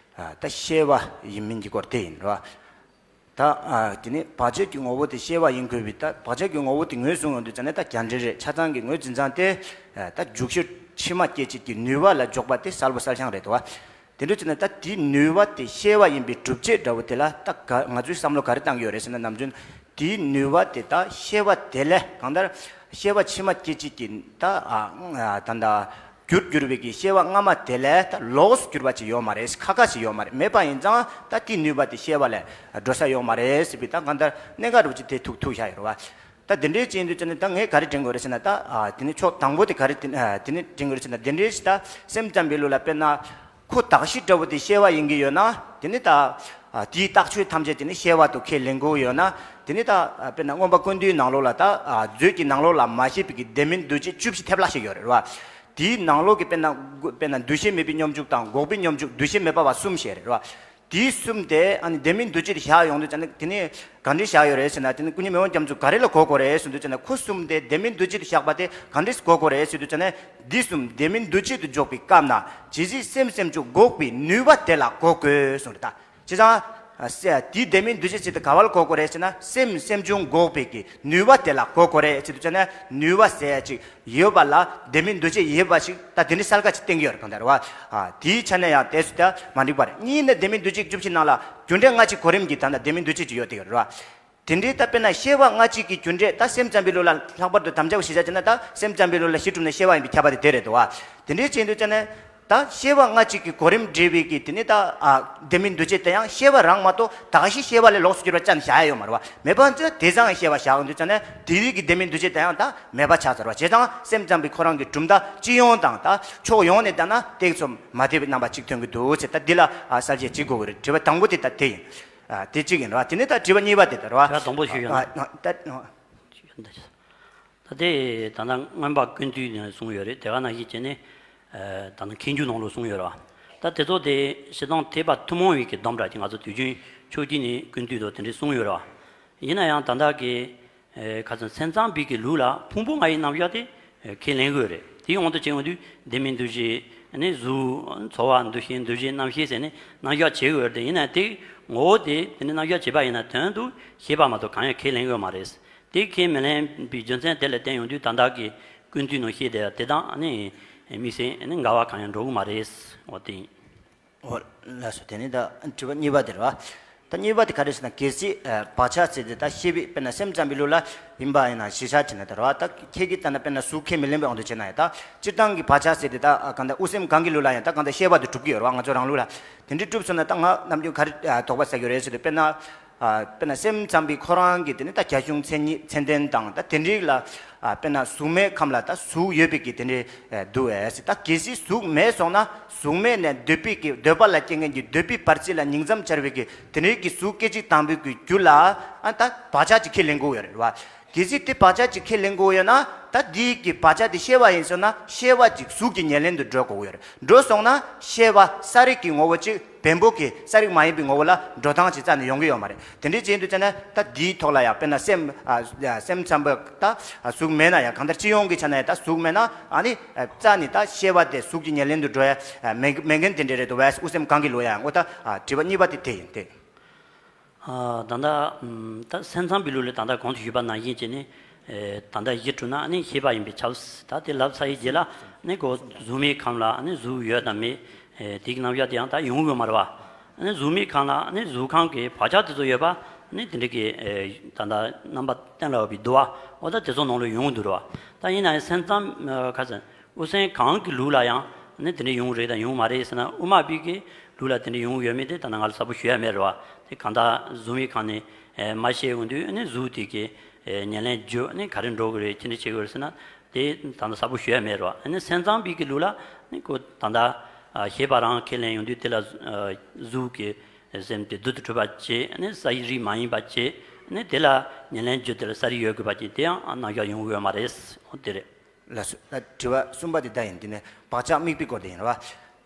ད་ཤེས་པ་ཡིན་མིན་གྱི་སྐོར་དེ་ཡིན་རེད་བ། ད་དེ་ནས་བག་ཆགས་ཀྱི་ངོ་བོ་དེ་ཤེས་པ་ཡིན་དགོས་པའི། ད་བག་ཆགས་ཀྱི་ངོ་བོ་དེ་ངོས་བཟུང་ཡོང་དུས་ཙ་ནས་ད་རྒྱ་འགྲེལ་རེད། ཆ་ཚང་གི་ངོས་འཛིན་སྟངས་དེ་ད་འཇུག་ཤེས་ཕྱི་མ་སྐྱེད་བྱེད་ཀྱི་ནུས་པ་ལ་འཇོག་པ་དེ་གསལ་པོ་གསལ་རྐྱང་རེད་དོ། དེ་འདྲ་བྱས་ན་ད་དེའི་ནུས་པ་དེ་ཤེས་པ་ཡིན་པའི་སྒྲུབ་བྱེད་འདྲ་བོ་དེ་ལ་ད་ག་ང་ཚོས་བསམ་བློ་ག་རེ་བཏང་གི་ཡོད་རེད་ཟེར་ན། ནམ་རྒྱུན་དེའི་ནུས་པ་དེ་ད་ཤེས་པ་དེ་ལས་གང་ལྟར་ཤེས་པ་ཕྱི་མ་སྐྱེད་བྱེད་ཀྱི་ད་ད་ད་རྒྱུར་གྱུར་པའི་གི་ཤེས་པ་སྔ་མ་དེ་ལས་ད་ལོགས་སུ་གྱུར་པ་ཅིག་ཡོད་མ་རེད། ཁ་ཁ་ཅིག་ཡོད་མ་རེད། མེད་པ་ཡིན་ཙང་ད་དེའི་ནུས་པ་དེ་ཤེས་པ་ལས་འགྲོ་ས་ཡོད་མ་རེད་ཟེར་བའི་ད་གང་ལྟར་གནད་འགག་འདྲ་བོ་ཅིག་དེ་ཐུག་ཐུག་བཞག་ཡོད་རེད་བ། ད་དེ་འདྲའི་ཅན་དུ་ཅན་ད་ངས་ག་རེ་དྲན་དགོས་རེད་ཟེར་ན། ད་དེ་ནི་ཕྱོགས་དང་པོ་དེ་ག་རེ་དེ་ནི་དྲན་དགོས་རེད་ཟེར་ན། དེ་འདྲའི་ཞིག་ད་སེམས་ཙམ་པའི་ལུགས་ལ་དཔེར་ན་ཁོ་དག་ཤེས་འདྲ་བོ་དེ་ཤེས་པ་ཡིན་གྱི་ཡོད་ན། དེ་ནི་ད་དེའི་རྟགས་ཆོས་ཐམས་ཅད་དེ་ནི་ཤེས་པ་དུ་ཁས་ལེན་དགོས་ཡོད་ན། དེ་ནི་ད་དཔེར་ན་མངོན་པ་ཀུན་བཏུས་ནང་ལོགས་ལ་ད་མཛོད་ཀྱི་ནང་ལོགས་ལ་མ་ཤེས་པའི་གི་ལྡན་མིན་འདུ་བྱེད་བཅུ་བཞི་ཐེབས་ལྷག་ཞིག་ཡོད་རེད་བ། དེའི་ནང་ལོགས་ཀྱི་དཔེར་ན་དཔེར་ན་འདུ་ཤེས་མེད་པའི་སྙོམས་འཇུག་དང་། འགོག་པའི་སྙོམས་འཇུག་འདུ་ཤེས་མེད་པ་བ་གསུམ་ཞིག་རེད་བ། དེའི་གསུམ་དེ་ཨ་ནི་ལྡན་མིན་འདུ་བྱེད་དུ་བཞག་ཡོང་དུས་ཙ་ནས་དེ་ནི་ག་འདྲས་བཞག་ཡོད་རེད་ཟེར་ན། དེ་ནི་སྐུ་ཉིད་མི་དབང་རྒྱ་མཚོ་ག་རེ་ལ་གོ་དགོས་རེད་ཟེར་དུས་ཙ་ནས། ཁོ་གསུམ་དེ་ལྡན་མིན་འདུ་བྱེད་དུ་བཞག་པ་དེ་ག་འདྲས་གོ་དགོས་རེད་ཟེར་དུས་ཙ་ནས། འདི་གསུམ་ལྡན་མིན་འདུ་བྱེད་དུ་འཇོག་པའི་སྐབས་ན་ཇི་སྲིད་སེམས་སེམས་བྱུང་འགོག་པའི་ནུས་པ་དེ་ལ་གོ་དགོས་གསུངས་རེད་ད། བྱས་ཙང་ ཨ་སེ་དེའི་ལྡན་མིན་འདུ་བྱེད་ཅིག་དེ་ག་བ་ལ་གོ་དགོས་རེད་ཟེར་ན། སེམས་སེམས་བྱུང་འགོག་པའི་གི་ནུས་པ་དེ་ལ་གོ་དགོས་རེད་ཟེར་དུས་ཙ་ན། ནུས་པ་ཟེར་ཅིག་ཡོད་པ་ལ་ལྡན་མིན་འདུ་བྱེད་ཡོད་པ་ཞིག་ད་དེ་འདྲའི་གསལ་ཁ་ཅིག་བསྟན་གྱི་ཡོད་རེད། གང་ལྟར་བ། ཨ་དེའི་ཆ་ནས་ཡང་དེ་སུ་ད་མ་འགྲིག་པ་རེད། གཉིས་ནས་ལྡན་མིན་འདུ་བྱེད་བཅུ་བཞི་ནང་ལ་རྒྱུ་འབྲས་སྔ་ཕྱི་གོ་རིམ་གྱི་ད་ལྟ་ལྡན་མིན་འདུ་བྱེད་ཅིག་ཡོད་དེ་ཡོད་རེད་བ། དེ་འདྲའི་ད་དཔེར་ན་ཤེས་པ་སྔ་ཕྱི་གི་རྒྱུ་འབྲས་ད་སེམས་ཙམ་པའི་ལུགས་ལ་ལྷག་པར་དུ་དམ་བཅའ་བ་ཞིག་བྱ་བྱས་ན། ད་སེམས་ཙམ་པའི་ལུགས་ལ་གཞི་གྲུབ་ནས་ཤེས་པ་ཡིན་པའི་ཁྱབ་པ་དེ་དེ་རེད་འདུག་བ། དེ་འདྲའི་བྱས་འདུག་ཙ་ན། ད་ཤེས་པ་སྔ་ཕྱི་གི་གོ་རིམ་འབྲེལ་བའི་གི་དེ་ནི་ད་ཨ་ལྡན་མིན་འདུ་བྱེད་དེ་ཡང་ཤེས་པ་རང་མ་གཏོགས་ད་ག་ཞིག་ཤེས་པ་ལས་ལོགས་སུ་གྱུར་པ་ཅང་བཞག་ཡ་ཡོད་མ་རེད་བ། མེད་པ་ཚོས་དེ་ཙང་ཤེས་པ་བཞག་འདུག་ཙ་ན། དེ་ཡི་གི་ལྡན་མིན་འདུ་བྱེད་དེ་ཡང་ད་མེད་པ་ཆགས་ཚར་བ། བྱས་ཙང་སེམས་ཙམ་པའི་ཁོ་རང་གི་གྲུབ་མཐའ་སྤྱི་ཡོངས་དང་ད་ཕྱོགས་ཡོངས་ནས་ད་ན་ཏོག་ཙམ་མ་བདེ་བའི་རྣམ་པ་གཅིག་ཐོན་གྱི་འདུག་ཟེར། ད་འདི་ལ་ཨ་གསལ་བཤད་ཅིག་དགོས་ཀྱི་རེད། དྲི་བ་དང་པོ་དེ་ད་དེ་ཡིན། ཨ་དེ་གཅིག་ཡིན་ར། དེ་ནས་ད་དྲི་བ་གཉིས་པ་དེ་ད་ར། དྲི་བ་དང་པོ་ཞུ་ཡོང་ན། ཨ་ཨ་ད་ཨ་ད་དེ་ད་ལྟ་མངོན་པ་ཀུན་བཏུས་ནས་གསུངས་ཡོད་རེད། དེ་ག་ནང་བཞིན་བྱས་ནས་ཨ་ད་ལྟ་མཁས་འཇུག་ནང་ལོགས་གསུངས་ཡོད་ར། ད་དེ་ཚོ་དེ་སྤྱིར་བཏང་ཐེག་པ་ཐུན་མོང་བའི་གི་སྡོམ་འདྲ་ཅིག་ང་ཚོ་དུས་རྒྱུན་ཕྱོགས་གཅིག་ནས་ཀུན་བཏུས་དང་དེ་འདྲས་གསུངས་ཡོད་ར། ཡིན་ན་ཡང་ད་ལྟ་གི་ཨེ་ཁ་སང་སེམས་ཙམ་པའི་གི་ལུགས་ལ་ཕུང་པོ་ལྔ་ཡི་རྣམ་གཞག་དེ་ཨེ་ཁས་ལེན་དགོས་རེད། དེའི་དབང་དུ་བྱས་ཡོང་དུས་ལྡན་མིན་འདུ་བྱེད་ནི་གཟུགས་ཚོར་བ་འདུ་ཤེས་འདུ་བྱེད་རྣམ་ཤེས་ཟེར་ནས་རྣམ་གཞག་བྱེད་དགོས་རེད། དེ་ཡིན་ན་དེ་ངོ་བོ་དེ་དེ་ནི་རྣམ་གཞག་བྱེད་པ་ཡིན་ན་དོན་དུ་ཤེས་པ་མ་གཏོགས་གང་ཡང་ཁས་ལེན་དགོས་མ་རེད། དེ་ཁས་མི་ལེན་པའི་རྒྱུ་མཚན་དེ་ལ་བརྟེན་ཡོང་དུས་ད་ལྟ་གི་ཀུན་བཏུས་ནང་བཤད་དེ་དེ་དང་ནི་དམིགས་བསལ་ནི་འགལ་བ་གང་ཡང་འགྲོ་གི་མ་རེད། འོ་དེ་ཡིན། འོ་ལགས་སོ། དེ་ནི་ད་དྲི་བ་གཉིས་པ་དེ་རེད་བ། ད་གཉིས་པ་དེ་ག་རེ་ཟེར་ན། གལ་སྲིད་ཨ་བག་ཆགས་ཟེར་དེ་ད་ཤེས་པའི་དཔེར་ན་སེམས་ཙམ་པའི་ལུགས་ལ་ཡིན་པ་ཡིན་ན་གཞི་བཞག་བྱས་ན་ད་རེད་བ། ད་ཁྱེད་ཀྱིས་ལྟ་ན་དཔེར་ན་གཟུགས་ཁས་མི་ལེན་པའི་དབང་དུ་བྱས་ན་ཡང་ད་སྤྱིར་བཏང་གི་བག་ཆགས་ཟེར་དེ་ད་ཨ་གང་ལྟར་དབུ་སེམས་གང་གི་ལུགས་ལ་ཡང་ད་གང་ལྟར་ཤེས་པ་དེ་གྲུབ་ཀྱི་ཡོད་རེད་བ། ང་ཚོ་རང་ལུགས་ལ། དེ་འདྲའི་གྲུབ་སོང་ན་ད་ང་ནམ་རྒྱུན་ག་རེ་ཨ་དོགས་པ་ཟ་གི་ཡོད་རེད་ཟེར་དུས། དཔེར་ན་ཨ་དཔེར་ན་སེམས་ཙམ་པའི་ཁོ་རང་གི་དེ་ནི་ད་རྒྱ་གཞུང་མཚན་ཉིད་མཚན་ལྡན་དང་ད་དེ་འདྲའི་ལ་ཨ་དཔེར་ན་གཟུགས་མེད་ཁམས་ལ་ད་གཟུགས་ཡོད་པའི་གི་དེ་འདྲའི་ཨ་འདུ་བས་ཟེར། ད་གལ་སྲིད་གཟུགས་མེད་སོང་ན་གཟུགས་མེད་ནས་འདོད་པའི་གི་འདོད་པ་ལ་སྐྱེ་མཁན་གྱི་འདོད་པའི་བར་ཆད་ལ་ཉིང་མཚམས་སྦྱར་བའི་གི་དེ་འདྲའི་གི་གཟུགས་སྐད་ཅིག་དང་པོའི་གི་རྒྱུ་ལ་ཨ་ད་བག་ཆགས་ཅིག་ཁས་ལེན་དགོས་ཡོད་རེད་བ། གལ་སྲིད་དེ་བག་ཆགས་ཅིག་ཁས་ལེན་དགོས་ཡོད་ན། ད་འདིའི་གི་བག་ཆགས་དེ་ཤེས་པ་ཡིན་ཟེར་ན་ཤེས་པ་ཅིག་གཟུགས་ཀྱི་ཉེར་ལེན་དུ་འགྲོ་དགོས་ཡོད་རེད། འགྲོ་སོང་ན་ཤེས་པ་གསལ་རིག་གི་ངོ་བོ་ཅིག་བེམ་པོ་གི་གསལ་རིག་མ་ཡིན་པའི་ངོ་བོ་ལ་འགྲོ་སྟངས་ཅིག་རྩ་ནས་ཡོང་གི་ཡོད་མ་རེད། དེ་འདྲའི་བྱས་འདུག་ཅེ་ན་ད་འདིའི་ཐོག་ལ་ཡང་དཔེར་ན་སེམས་ཨ་སེམས་ཙམ་པ་ད་གཟུགས་མེད་ན་ཡང་གང་ལྟར་སྤྱི་ཡོངས་ཀྱི་ཆ་ནས་ད་གཟུགས་མེད་ན་ཨ་ནི་རྩ་ནས་ད་ཤེས་པ་དེ་གཟུགས་ཀྱི་ཉེར་ལེན་དུ་འགྲོ་ཡ་མེད་མེད་མཁན་དེ་འདྲ་རེད་འདུག་བས། དབུ་སེམས་གང་གི་ལུགས་ཡང་འོ་ད་དྲི་བ་གཉིས་པ་དེ་དེ་ཡིན་ཏེ། ཨ་ད་ལྟ་ཨམ་ད་སེམས་ཙམ་པའི་ལུགས་ལ་ད་ལྟ་གོང་དུ་ཞུས་པ་ནང་བཞིན་བྱས་ནས་ཨེ་ད་ལྟ་གཞི་གྲུབ་ན་ནི་ཤེས་པ་ཡིན་པས་ཁྱབ། ད་དེ་ལབ་ཚར་ཡི་རྗེས་ལ་ནི་ཁོ་གཟུགས་མེད་ཁམས་ལ་ནི་གཟུགས་ཡོད་དམ་མེད་ཨེ་དེ་གི་རྣམ་གཞག་དེ་ཡང་ད་ཡོང་གི་ཡོད་མ་རེད་བ། ནི་གཟུགས་མེད་ཁམས་ལ་ནི་གཟུགས་ཁམས་ཀྱི་བག་ཆགས་དེ་ཚོ་ཡོད་པ་ནི་དེ་འདྲ་གི་ཨེ་ད་ལྟ་རྣམ་པ་གཏན་ལ་ཕབ་པའི་འདུ་བ་འོ་ད་དེ་ཚོ་ནང་ལ་ཡོང་གི་འདུག་རེད་བ། ད་ཡིན་ན་ཡང་སེམས་ཙམ་ཨ་ཁ་སང་། དབུ་སེམས་གང་གི་ལུགས་ལ་ཡང་ནི་དེ་འདྲ་ཡོང་རེད་དང་ཡོང་མ་རེད་ཟེར་ན། དབུ་མ་པའི་གི་ལུགས་ལ་དེ་འདྲ་ཡོང་ཡོད་མེད་དེ་ད་ནང་ང་ལ་གསལ་པོ་ཞུ་ཡ་མེད་རེད་བ། དེ་གང་ལྟར་གཟུགས་མེད་ཁམས་ནས་ཨེ་མ་ཤེས་ཡོང་དུས་ནི་གཟུགས་དེ་གི་ཨེ་ཉེར་ལེན་རྒྱུ་ནི་ག་རེ་འགྲོ་གི་རེད། ཅི་འདྲ་བྱེད་དགོས་རེད་ཟེར་ན་དེ་ད་ནང་གསལ་པོ་ཞུ་ཡ་མེད་རེད་བ། ནི་སེམས་ཙམ་པའི་གི་ལུགས་ལ་ནི་ཁོ་ད་ལྟ་ཨ་ཤེས་པ་རང་ཁས་ལེན་ཡོང་དུས་དེ་ལ་ཨ་གཟུགས་ཀྱི་སེམས་དེ་རྡུལ་དུ་གྲུབ་པ་བྱས་ནི་གསལ་རིག་མ་ཡིན་པ་བྱས་ནི་དེ་ལ་ཉེར་ལེན་རྒྱུ་དེ་ལ་གསལ་རིག་ཡོད་དགོས་པ་བྱས། དེ་ཡང་རྣམ་གཞག་ཡོང་གི་ཡོད་མ་རེད། འོ་དེ་རེད། ལགས་སོ། ད་དྲི་བ་གསུམ་པ་དེ་ད་ཡིན། དེ་ནས་བག་ཆགས་དམིགས་པའི་སྐོར་དེ་ཡིན་རེད་བ།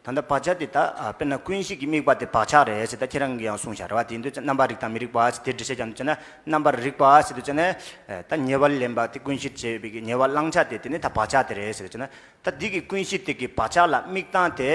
ད་ལྟ་བག་ཆགས་དེ་ད་ཨ་དཔེར་ན་ཀུན་གཞི་གི་དམིགས་པ་དེ་བག་ཆགས་རེད་ཟེར་ད་ཁྱེད་རང་གིས་ཡང་གསུངས་བཞག་རེད་བ། དེ་ཡིན་དུས་རྣམ་པར་རིག་དང་མི་རིག་པ་ཟེར་དེ་འགྲེལ་བཤད་རྒྱག་འདུག་ཅེ་ན། རྣམ་པར་རིག་པ་ཟེར་འདུག་ཅེ་ན་ད་ཉེ་བར་ལེན་པ་དེ་ཀུན་གཞིར་བྱས་པའི་གི་ཉེ་བར་བླང་བྱ་དེ་དེ་ནི་ད་བག་ཆགས་དེ་རེད་ཟེར་འདུག་ཅེ་ན། ད་འདི་གི་ཀུན་གཞི་དེ་གི་བག་ཆགས་ལ་དམིགས་སྟངས་དེ།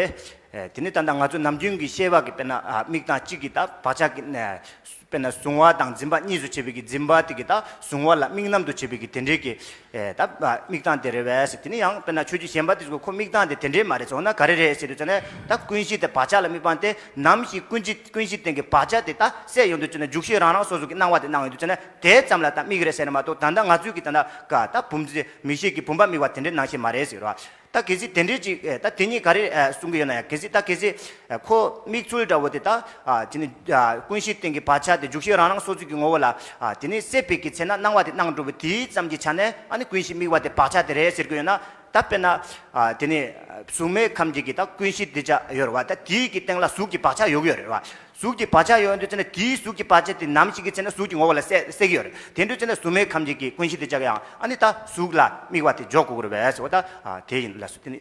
ཨེ་དེ་ནི་ད་ལྟ་ང་ཚོ་ནམ་རྒྱུན་གྱི་ཤེས་པ་གི་དཔེར་ན་ཨ་དམིགས་སྟངས་གཅིག་གི་ད་བག་ཆགས་ཀྱི་ནས་དཔེར་ན་གཟུང་བ་དང་འཛིན་པ་གཉིས་སུ་ཕྱེ་བའི་གི་འཛིན་པ་དེ་གི་ད་གཟུང་བ་ལ་དམིགས་རྣམ་དུ་བྱེད་པའི་གི་དེ་འདྲའི་གི་ཨེ་ད་ཨ་དམིགས་སྟངས་དེ་རེད་བས་ཟེར། དེ་ནི་ཡང་དཔེར་ན་ཆོས་བརྒྱུད་གཞན་པ་དེ་ཚོ་ཁོ་དམིགས་སྟངས་དེ་དེ་འདྲའི་མ་རེད་ཟེར་ན་ག་རེ་རེད་ཟེར་དུས་ཙ་ན། ད་ཀུན་གཞི་དེ་བག་ཆགས་ལ་དམིགས་པ་དེ་ནམ་ཞིག་ཀུན་གཞི་ཀུན་གཞི་སྟེང་གི་བག་ཆགས་དེ་ད་སད་ཡོང་དུས་ཙ་ན་འཇུག་ཤེས་རང་རང་སོ་སོ་གི་སྣང་བ་དེ་སྣང་ཡོང་དུས་ཙ་ན་དེ་ཙམ་ལ་ད་དམིགས་རེད་ཟེར་ན་མ་གཏོགས། ད་ལྟ་ང་ཚོའི་གི་ད་ལྟ་ཀ་ད་བུམ་མིག་ཤེས་ཀྱི་བུམ་པ་དམིགས་པ་དེ་འདྲའི་སྣང་ཤེས་མ་རེད་ཟེར་བ། ད་གལ་སྲིད་དེ་འདྲའི་ཅིག་ཨེ་ད་དེ་གཉིས་ག་རེ་ཨེ་གསུང་གི་ཡོད་ན་ཡང་། གལ་སྲིད་ད་གལ་སྲིད་ཨེ་ཁོ་དམིགས་ཚུལ་འདྲ་བོ་དེ་ད་ཨ་དེ་ནི་ཨ་ཀུན་གཞི་སྟེང་གི་བག་ཆགས་དེ་འཇུག་ཤེས་རང་རང་སོ་སོ་གི་ངོ་བོ་ལ་ཨ་དེ་ནི་སད་པའི་གི་ཚེ་ན་སྣང་བ་དེ་སྣང་འགྲོ་བའི་དེའི་ཙམ་གྱི་ཆ་ནས་ཨ་ནི་ཀུན་གཞི་དམིགས་པ་དེ་བག་ཆགས་དེ་རེད་ཟེར་གི་ཡོད་ན། ད་དཔེར་ན་ཨ་དེ་ནི་གཟུགས་མེད་ཁམས་ཀྱི་གི་ད་ཀུན་གཞི་དེ་ཅག་ཡོད་རེད་བ། ད་དེའི་གི་སྟེང་ལ་གཟུགས་ཀྱི་བག་ཆགས་ཡོད་གི་ཡོད་རེད་བ། གཟུགས་ཀྱི་བག་ཆགས་ཡོད་འདུག་ཅེ་ན། དེའི་གཟུགས་ཀྱི་བག་ཆགས་དེ་ནམ་ཞིག་གི་ཚེ་ན་གཟུགས་ཀྱི་ངོ་བོ་ལ་སད་སད་ཀྱི་ཡོད་རེད། དེ་འདུག་ཅེ་ན་གཟུགས་མེད་ཁམས་ཀྱི་གི་ཀུན་གཞི་དེ་ཅག་ཡང་ཨ་ནི་ད་གཟུགས་ལ་དམིགས་པ་དེ་འཇོག་དགོས་ཀྱི་རེད་བས་ཟེར་བ། ད་ཨ་དེ་ཡིན་ལགས་སོ། དེ་ནི།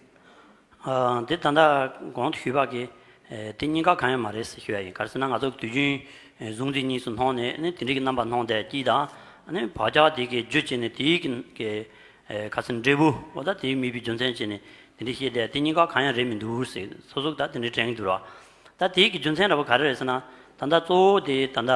ཨ་འདི་ད་ལྟ་གོང་དུ་ཞུས་པ་གི་ཨེ་དེ་གཉིས་ཀ་གང་ཡང་མ་རེད་ཟེར་ཞུ་ཡ་ཡིན། ག་རེ་ཟེར་ན་ང་ཚོ་དུས་རྒྱུན་ཨེ་གཟུང་འཛིན་གཉིས་སུ་སྣང་ནས་ནི་དེ་འདྲའི་གི་རྣམ་པ་སྣང་བསྡད་ཀྱི་དང་། ཨ་ནི་བག་ཆགས་དེ་གི་རྒྱུ་བྱས་ནས་དེའི་གི་གི་ཨེ་ག་རེ་ཟེར་འབྲས་བུ་འོ་ད་དེའི་དམིགས་པའི་རྒྱུ་མཚན་བྱས་ནས་དེ་འདྲའི་བཤད་བསྡད། དེ་གཉིས་ཀ་གང་ཡང་རེད་མི་འདུག་ཟེར་སོ་སོ་ད་དེ་འདྲའི་དྲན་གྱི་འདུག་ར། ད་དེའི་གི་རྒྱུ་མཚན་འདྲ་པོ་ག་རེ་རེད་ཟེར་ན། ད་ལྟ་གཙོ་བོ་དེ་ད་ལྟ་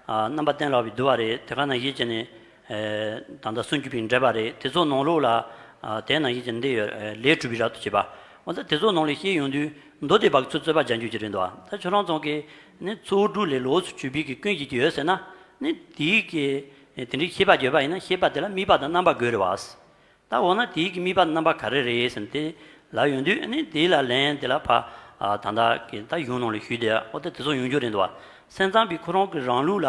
ཨ་རྣམ་པར་གཏན་ལ་དབབ་པའི་བསྡུ་བ་རེད། དེ་ག་ནང་བཞིན་བྱས་ནས་ཨ་ད་ལྟ་སུན་འབྱིན་པའི་འགྲེལ་པ་རེད། དེ་ཚོ་ནང་ལོགས་ལ་ཨ་དེ་ནང་བཞིན་བྱས་ནས་འདི་ཡོད། ཨ་ལས་གྲུབ་པའི་རབ་ཏུ་བྱེད་པ། འོ་ད་དེ་ཚོ་ནང་ལ་བཤད་ཡོང་དུས་མདོ་སྡེ་པ་གི་ཚུར་རྩོད་པ་རྒྱག་རྒྱུ་ཅིག་རེད་འདུག་ད་ཁྱོད་རང་ཚོ་གིས་ནི་ཚོགས་དྲུག་ལས་ལོགས་སུ་གྱུར་པའི་གི་ཀུན་གཞི་ཅིག་ཡོད་ཟེར་ན། ནི་དེའི་གི་དེ་འདྲའི་ཤེས་པ་བརྗོད་པ་ཡིན་ན་ཤེས་པ་དེ་ལ་དམིགས་པ་དང་རྣམ་པ་དགོས་རེད་བ། ད་འོ་ན་དེའི་གི་དམིགས་པ་རྣམ་པ་ག་རེ་རེད་ཟེར་ན། དེ་ལབ་ཡོང་དུས་ནི་དེ་ལ་ལན་དེ་ལ་ཕ་ཨ་ད་ལྟ་གི་ད་གཞུང་ནང་ལ་ཞུས་དེ་འོ་ད་དེ་ཚོ་ཡོང་རྒྱུ་རེད་འདུག་བ། སེམས་ཙམ་པའི་ཁོ་རང་གི་རང་ལུགས་ལ་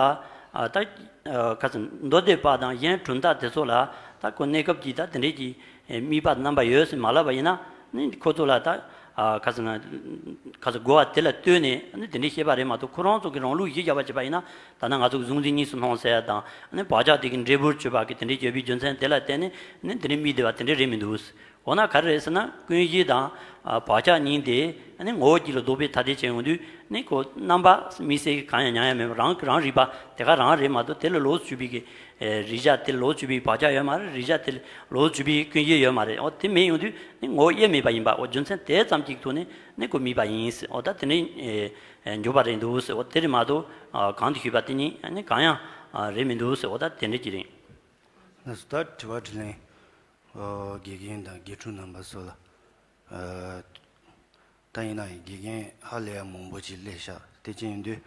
ཨ་ད་ཨ་ག་ཚོད་མདོ་སྡེ་པ་དང་གཞན་གྲུབ་མཐའ་དེ་ཚོ་ལ་ད་ཁོ་གནས་སྐབས་ཀྱི་ད་དེ་འདྲའི་གི་དམིགས་པ་རྣམ་པ་ཡོད་ཟེར་མ་ལབ་པ་ཡིན་ན། ནི་ཁོ་ཚོ་ལ་ད་ཨ་ག་ཚོད་ན་ག་ཚོད་དགོས་པ་དེ་ལ་ལྟོས་ནས་ནི་དེ་འདྲའི་བཤད་པ་རེད་མ་གཏོགས། ཁོ་རང་ཚོ་གི་རང་ལུགས་གཞི་བཞག་པ་བྱས་པ་ཡིན་ན། ད་ནི་ང་ཚོ་གི་གཟུང་འཛིན་གཉིས་སུ་སྣང་ཟེར་ཡ་དང་། ཨ་ནི་བག་ཆགས་དེ་གི་འབྲས་བུར་གྱུར་པ་གི་དེ་འདྲའི་བརྗོད་མཚན་དེ་ལ་བརྟེན་ནས་ནི་དེ་འདྲའི་དམིགས་བསྡད་པ་དེ་འདྲའི་རེད་མི་འདུག་འོ་ན་ག་རེ་རེད་ཟེར་ན། ཀུན་གཞི་དང་ཨ་བག་ཆགས་གཉིས་དེ་ཨ་ནི་ངོ་བོ་གཅིག་ལ་ལྡོག་པའི་ཐ་དད་བྱས་ཡོང་དུས་ནི་ཁོ་རྣམ་པ་དམིགས་བསལ་གྱི་གང་ཡང་མྱོང་ཡ་མེད་པ། རང་གི་རང་རིག་པ་དེ་ག་རང་རེད་མ་གཏོགས། དེ་ལ་ལོགས་སུ་གྱུར་པའི་གི་ཨེ་རེག་བྱ་དེ་ལ་ལོགས་སུ་གྱུར་པའི་བག་ཆགས་ཡོད་མ་རེད། རེག་བྱ་དེ་ལ་ལོགས་སུ་གྱུར་པའི་ཀུན་གཞི་ཡོད་མ་རེད། འོ་དེ་མེད་ཡོང་དུས་ནི་ངོ་བོ་དབྱེར་མེད་པ་ཡིན་པ། འོ་རྒྱུ་མཚན་དེ་ཙམ་གཅིག་ཐོག་ནས་ནི་ཁོ་དམིགས་པ་ཡིན་ཟེར། འོ་ད་དེ་འདྲའི་ཨེ་ཨེ་འཇོག་པ་རེད་འདུག་ཟེར། འོ་དེ་རེད་མ་གཏོགས་ཨ་གོང་དུ་ཞུས་པ་དེ་གཉིས་ནི་གང་ཡང་ཨ་རེད་མི་འདུག་ཟེར། འོ་ད་དེ་འདྲ་ཅིག་རེད། ལགས་སོ། ད་དྲི་བ་དྲིས་ལན། ཨོ་དགེ་རྒན་དང་དགེ་ཕྲུག་རྣམ་པ་ཚོ་ལ། ཨ་ད་ཡིན་ན་ཡང་དགེ་རྒན་ཧ་ལས་ཡ་མང་པོ་ཅིག་སླེབས་ཤག་དེ་ཅི་ཡིན་དུས་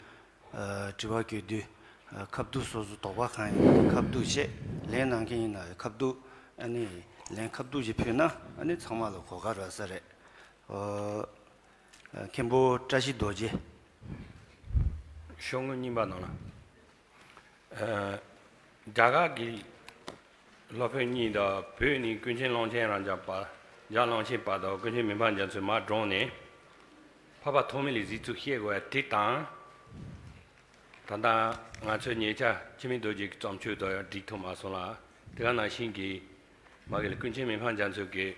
ཨ་དྲི་བ་བཀོད་དུས་ཨ་ཁ་བསྡུར། སོ་སོ་དོགས་པ་གང་ཡིན་ཁ་བསྡུར་བྱས། ལན་གནང་མཁན་ཡིན་ན་ཡང་ཁ་བསྡུར། ཨ་ནི་ལན་ཁ་བསྡུར་ཅིག་ཕུལ་ན་ཨ་ནི་ཚང་མ་ལ་གོ་སྐབས་རག་ས་རེད། ཨོ། མཁན་པོ་བཀྲ་ཤིས་རྡོ་རྗེ། ཤོག་ངོས་གཉིས་པ་ནང་ལ། ཨ་རྒྱ་གར་གྱི་སློབ་དཔོན་གཉིས་དང་། བོད་ནས་ཀུན་མཁྱེན་ཀློང་ཆེན་རང་རྒྱལ་བ། རྒྱལ་བ་ཀློང་ཆེན་པ་དང་ཀུན་མཁྱེན་མི་ཕམ་རྒྱ་མཚོས་མར་བགྲངས་ནས་འཕགས་པ་ཐོགས་མེད་ལ་གཟིགས་ཚུལ་བཤད་དགོས་པ་དེ་དང་། ད་ལྟ་ང་ཚོའི་ཉེ་ཆར་འཆི་མེད་རྡོ་རྗེ་གི་བརྩམས་ཆོས་དང་ཡང་འགྲིག་ཐུབ་མ་སོང་ལ། དེ་ག་ནང་བཞིན་གྱི་མ་གི་ལ་ཀུན་མཁྱེན་མི་ཕམ་རྒྱ་མཚོ་གིས།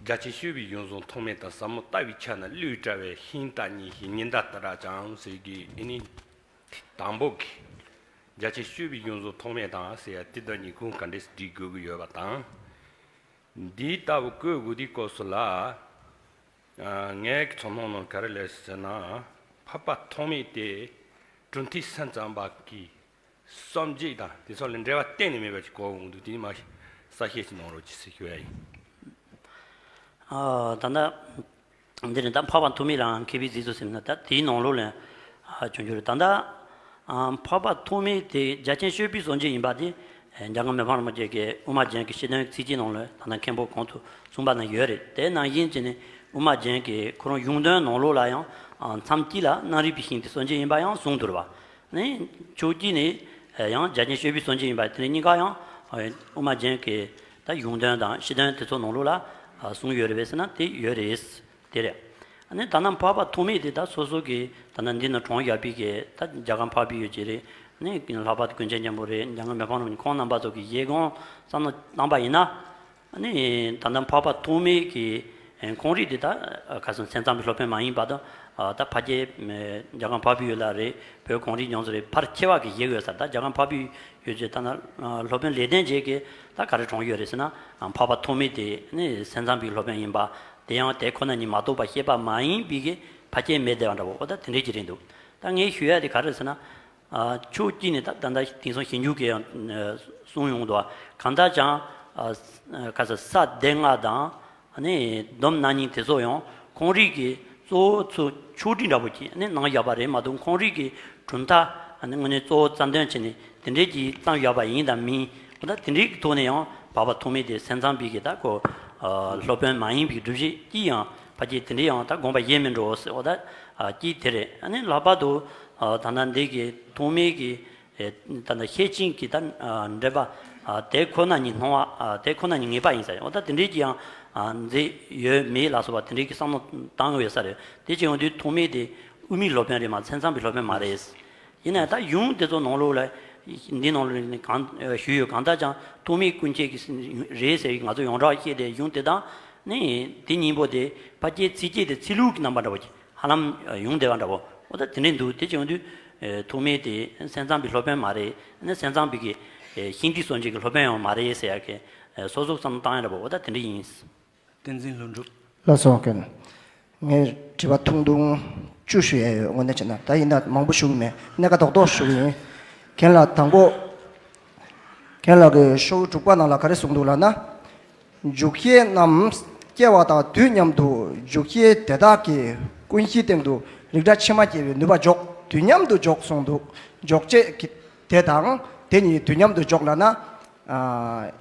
རྒྱ་ཆེན་སྤྱོད་པའི་གཞུང་བཟུང་ཐོགས་མེད་དང་། ཟབ་མོ་ལྟ་བའི་ཆ་ནི་བློས་བཀྲལ་བས། ཤིང་རྟ་གཉིས་ཀྱི་ཉི་ཟླ་ལྟར་བགྲང་ཟེར་གི་ཨ་ནི་དང་པོ་གི་རྒྱ་ཆེན་སྤྱོད་པའི་གཞུང་བཟུང་ཐོགས་མེད་དང་ཟེར་ཡ་དེ་དང་གཉིས་ཀུན་ག་འདྲས་སེ་འགྲིག་དགོས་ཀྱི་ཡོད་པ་དང་། འདིའི་ལྟ་བུ་བཀོད་དགོས་དུས་སྐབས་སུ་ལ། ཨ་ངའི་ཚོར་སྣང་ནང་ག་རེ་སླེབས་ཟེར་ན། འཕགས་པ་ཐོགས་མེད་དེ་གྲུབ་མཐའི་སེམས་ཙམ་པ་གི་བསམ་གཞིག་དང་དེ་ཚོ་ལ་འབྲེལ་བ་གཏན་ནས་མེད་པ་ཞིག་གོ་འོང་འདུག་དེ་ནི་མ་གཞི་གསལ་བཤད་ཅིག་གནང་རོགས་གྱིས་ཟེར་ཞུ་ཡ་ཡིན། ཨ་ད་ལྟ་འདི་ནི་ད་འཕགས་པ་ཐོགས་མེད་ལའང་མཁས་པའི་གཟིགས་ཚུལ་ཟེར་ན། ད་དེའི་ནང་ལོགས་ལ་ཨ་བྱུང་རྒྱུ་རེད། ད་ལྟ་ཨ་འཕགས་པ་ཐོགས་མེད་དེ་རྒྱ་ཆེན་སྤྱོད་པའི་སངས་རྒྱས་ཡིན་པ་དེ་རྒྱལ་དབང་མི་ཕམ་རིན་པོ་ཆེ་གིས་དབུ་མ་རྒྱན་གྱི་ཕྱི་དོན་ཚིགས་བཅད་ནང་ལ་ད་ལྟ་མཁན་པོ་གོང་དུ་གསུངས་པ་ན་ཡོད་རེད། དེ་ནང་བཞིན་བྱས་ནས་དབུ་མ་རྒྱན་གྱི་ཁོ་རང་གཞུང་དོན་ནང་ལོགས་ལ་ཡང་ཨ་མཚམས་གཅིག་ལ་རྣམ་རིག་པའི་ཞིང་དེ་སངས་རྒྱས་ཡིན་པ་ཡང་གསུངས་འདུག་པ། ནི་ཕྱོགས་གཅིག་ནས་ཡང་རྒྱ་ཆེན་སྤྱོད་པའི་སངས་རྒྱས་ཡིན་པ་དེ་གཉིས་ཀ་ཡང་དབུ་མ་རྒྱན་གྱི་ད་གཞུང་དོན་དང་ཕྱི་དོན་དེ་ཚོ་ནང་ལོགས་ལ་གསུངས་ཡོད་རེད་པས་ཟེར་ན་དེ་ཡོད་རེད། དེ་རེད། ནི་ད་ནང་འཕགས་པ་ཐོགས་མེད་དེ་ད་སོ་སོ་གི་ད་ནང་འདི་ནང་གྲངས་བཞག་པའི་གི་ད་རྒྱ་གར་འཕགས་པའི་ཡུལ་གྱི་རེད། ནི་ལྷག་པར་དུ་ཀུན་མཁྱེན་མཁན་པོ་རེད། རྒྱལ་དབང་མི་ཕམ་རིན་པོ་ཆེ་ཁོང་རྣམ་པ་ཚོ་གི་བཞེད་དགོངས་བསམ་བློ་བཏང་པ་ཡིན་ན། ཨ་ནི་ད་ལྟ་འཕགས་པ་ཐོགས་མེད་ཀྱི་ཁོང་རིགས་དེ་ད་ཁ་སང་སེམས་ཙམ་པའི་སློབ་དཔོན་མ་ཡིན་པ་དང་། ད་ཕལ་ཆེར་རྒྱ་གར་འཕགས་པའི་ཡུལ་ལ་རེད། བོད་གངས་རིའི་ལྗོངས་སུ་རེད། ཕལ་ཆེ་བ་གིས་བཞེད་ཡོད་ས། ད་རྒྱ་གར་འཕགས་པའི་ཡུལ་གྱི་ད་ལྟ་སློབ་དཔོན་ལེགས་ལྡན་འབྱེད་ཀྱིས་ད་ག་རེ་དྲངས་ཡོད་རེད་ཟེར་ན། འཕགས་པ་ཐོགས་མེད་དེ་ནི་སེམས་ཙམ་པའི་སློབ་དཔོན་ཡིན་པ། དེ་ཡང་དེ་ཁོ་ན་ཉིད་མ་རྟོགས་པར་བཤད་པ་མ་ཡིན་པའི་གི་ཕལ་ཆེར་མེད་བསྡད་པ་འདྲ་བོ། འོ་ད་དེ་འདྲའི་ཅིག་རེད་འདུག་ད་ངས་ཞུ་ཡ་དེ་ག་རེ་ཟེར་ན། ཨ་ཕྱོགས་གཅིག་ནས་ད་ད་ལྟ་དེང་སང་ཞིབ་འཇུག་གི་ཡང་གསུངས་ཡོང་འདུག་གང་ལྟར་ཀྱང་ཨ་ག་ས་ས་སྡེ་ལྔ་དང་ཨ་ནི་སྡོམ་རྣམ་གཉིས་དེ་ཚོ་ཡང་ཁོང་རིགས་ཀྱི་གཙོ་བོ་ཚུར་ཕྱོགས་སྒྲིག་འདྲ་པོ་ཅིག་ནི་གནང་བཞག་པ་རེད་མ་གཏོགས། ཁོང་རིགས་ཀྱི་གྲུབ་མཐའ་ཨ་ནི་དངོས་གནས་གཙོ་བོ་རྩ་འདོན་བྱས་ནས་དེ་འདྲའི་ཅིག་བརྩམས་བཞག་པ་ཡིན་དང་མིན། འོ་ད་དེ་འདྲའི་གི་ཐོག་ནས་ཡང་འཕགས་པ་ཐོགས་མེད་དེ་སེམས་ཙམ་པའི་གི་ད་ཁོ་ཨ་སློབ་དཔོན་མ་ཡིན་པའི་སྒྲུབ་བྱེད་ཀྱིས་ཡང་ཕལ་ཆེར་དེ་འདྲའི་ཡང་ད་དགོངས་པ་བཞེས་མིན་འགྲོ་ཟེར། འོ་ད་ཨ་ཅིག་དེ་རེད། ཨ་ནི་ལྷག་པར་དུ་ཨ་ད་ལྟ་འདི་གི་ཐོགས་མེད་ཀྱི་ཨེ་ད་ལྟ་ཤེར་ཕྱིན་གྱི་ད་ཨ་འགྲེལ་པ་ཨ་དེ་ཁོ་ན་ཉིད་སྣང་བ་ཨ་དེ་ཁོ་ན་ཉིད་ངེས་པ་ཡིན་ས་རེད། འོ་ད་དེ་འདྲའི་ཀྱི་ཡང་ཨ་མཛད་ཡོད་མེད་ལ་སོགས་པ་དེ་འདྲའི་ཀྱི་བསམ་བློ་བཏང་ཡོད་ས་རེད། དེ་བྱས་ཡོང་དུས་ཐོགས་མེད་དེ་དབུ་མའི་སློབ་དཔོན་རེད་མ་གཏོགས་སེམས་ཙམ་པའི་སློབ་དཔོན་མ་རེད། ཡིན་ན་ད་གཞུང་དེ་ཚོ་ནང་ལོགས་ལ་འདི་ནང་ལོགས་ནས་གང་ཞུས་ཡོད། གང་ལྟར་ཀྱང་ཐོགས་མེད་ཀུན་མཁྱེན་གྱི་རེད་ཟེར་ང་ཚོ་ཡོངས་གྲགས་བཤད་དེ་གཞུང་དེ་དང་ནི་དེ་གཉིས་པོ་དེ་ཕལ་ཆེར་ཚིགས་བཅད་དེ་ཚིག་ལྷུག་གི་རྣམ་པ་འདྲ་བོ་ཅིག་ཧ་ལམ་ཡོང་བསྡད་པ་འདྲ་བོ། འོ་ད་དེ་འདྲས་འདུག་དེ་བྱུང་དུས་ཐོགས་མེད་དེ་སེམས་ཙམ་པའི་སློབ་དཔོན་མ་རེད། ནི་སེམས་ཙམ་པའི་གི་ཤིང་རྟའི་སངས་རྒྱས་ཀྱི་སློབ་དཔོན་ཡང་མ་རེད་ཟེར་ཡ་གི་སོ་སོ་བསམ་བློ་བཏང་ཡ་འདྲ་བོ། འོ་ད་དེ་འདྲས་ཡིན། བསྟན་འཛིན་ལྷུན་གྲུབ། ལགས་སོ་མཁན། ངས་དྲི་བ་ཐུང་ཐུང་ བཅུ་ཞུ་ཡས་ཡོད། དངོས་གནས་བྱས་ན་ད་ཡིན་ན་མང་པོ་ཞུ་གི་མེད། གནད་འགག་རྡོག་རྡོག་ཞུ་གི་ཡིན། རྒན་ལགས་དང་པོ། རྒན་ལགས་ཀྱི་ཤོག་བུ་དྲུག་པ་ནང་ལ་ག་རེ་གསུངས་འདུག་ལབ་ན། འཇུག་ཤེས་རྣམས་སྐྱེ་བ་དང་དུས་མཉམ་དུ་འཇུག་ཤེས་དེ་དག་གིས་ཀུན་གཞིའི་སྟེང་དུ་རིགས་འདྲ་ཕྱི་མ་སྐྱེ་བའི་ནུས་པ་འཇོག་དུས་མཉམ་དུ་འཇོག་གསུངས་འདུག་འཇོག་བྱེད་ཀྱི་དེ་དང་དེ་གཉིས་དུས་མཉམ་དུ་འཇོག་ལབ་ན། ཨ།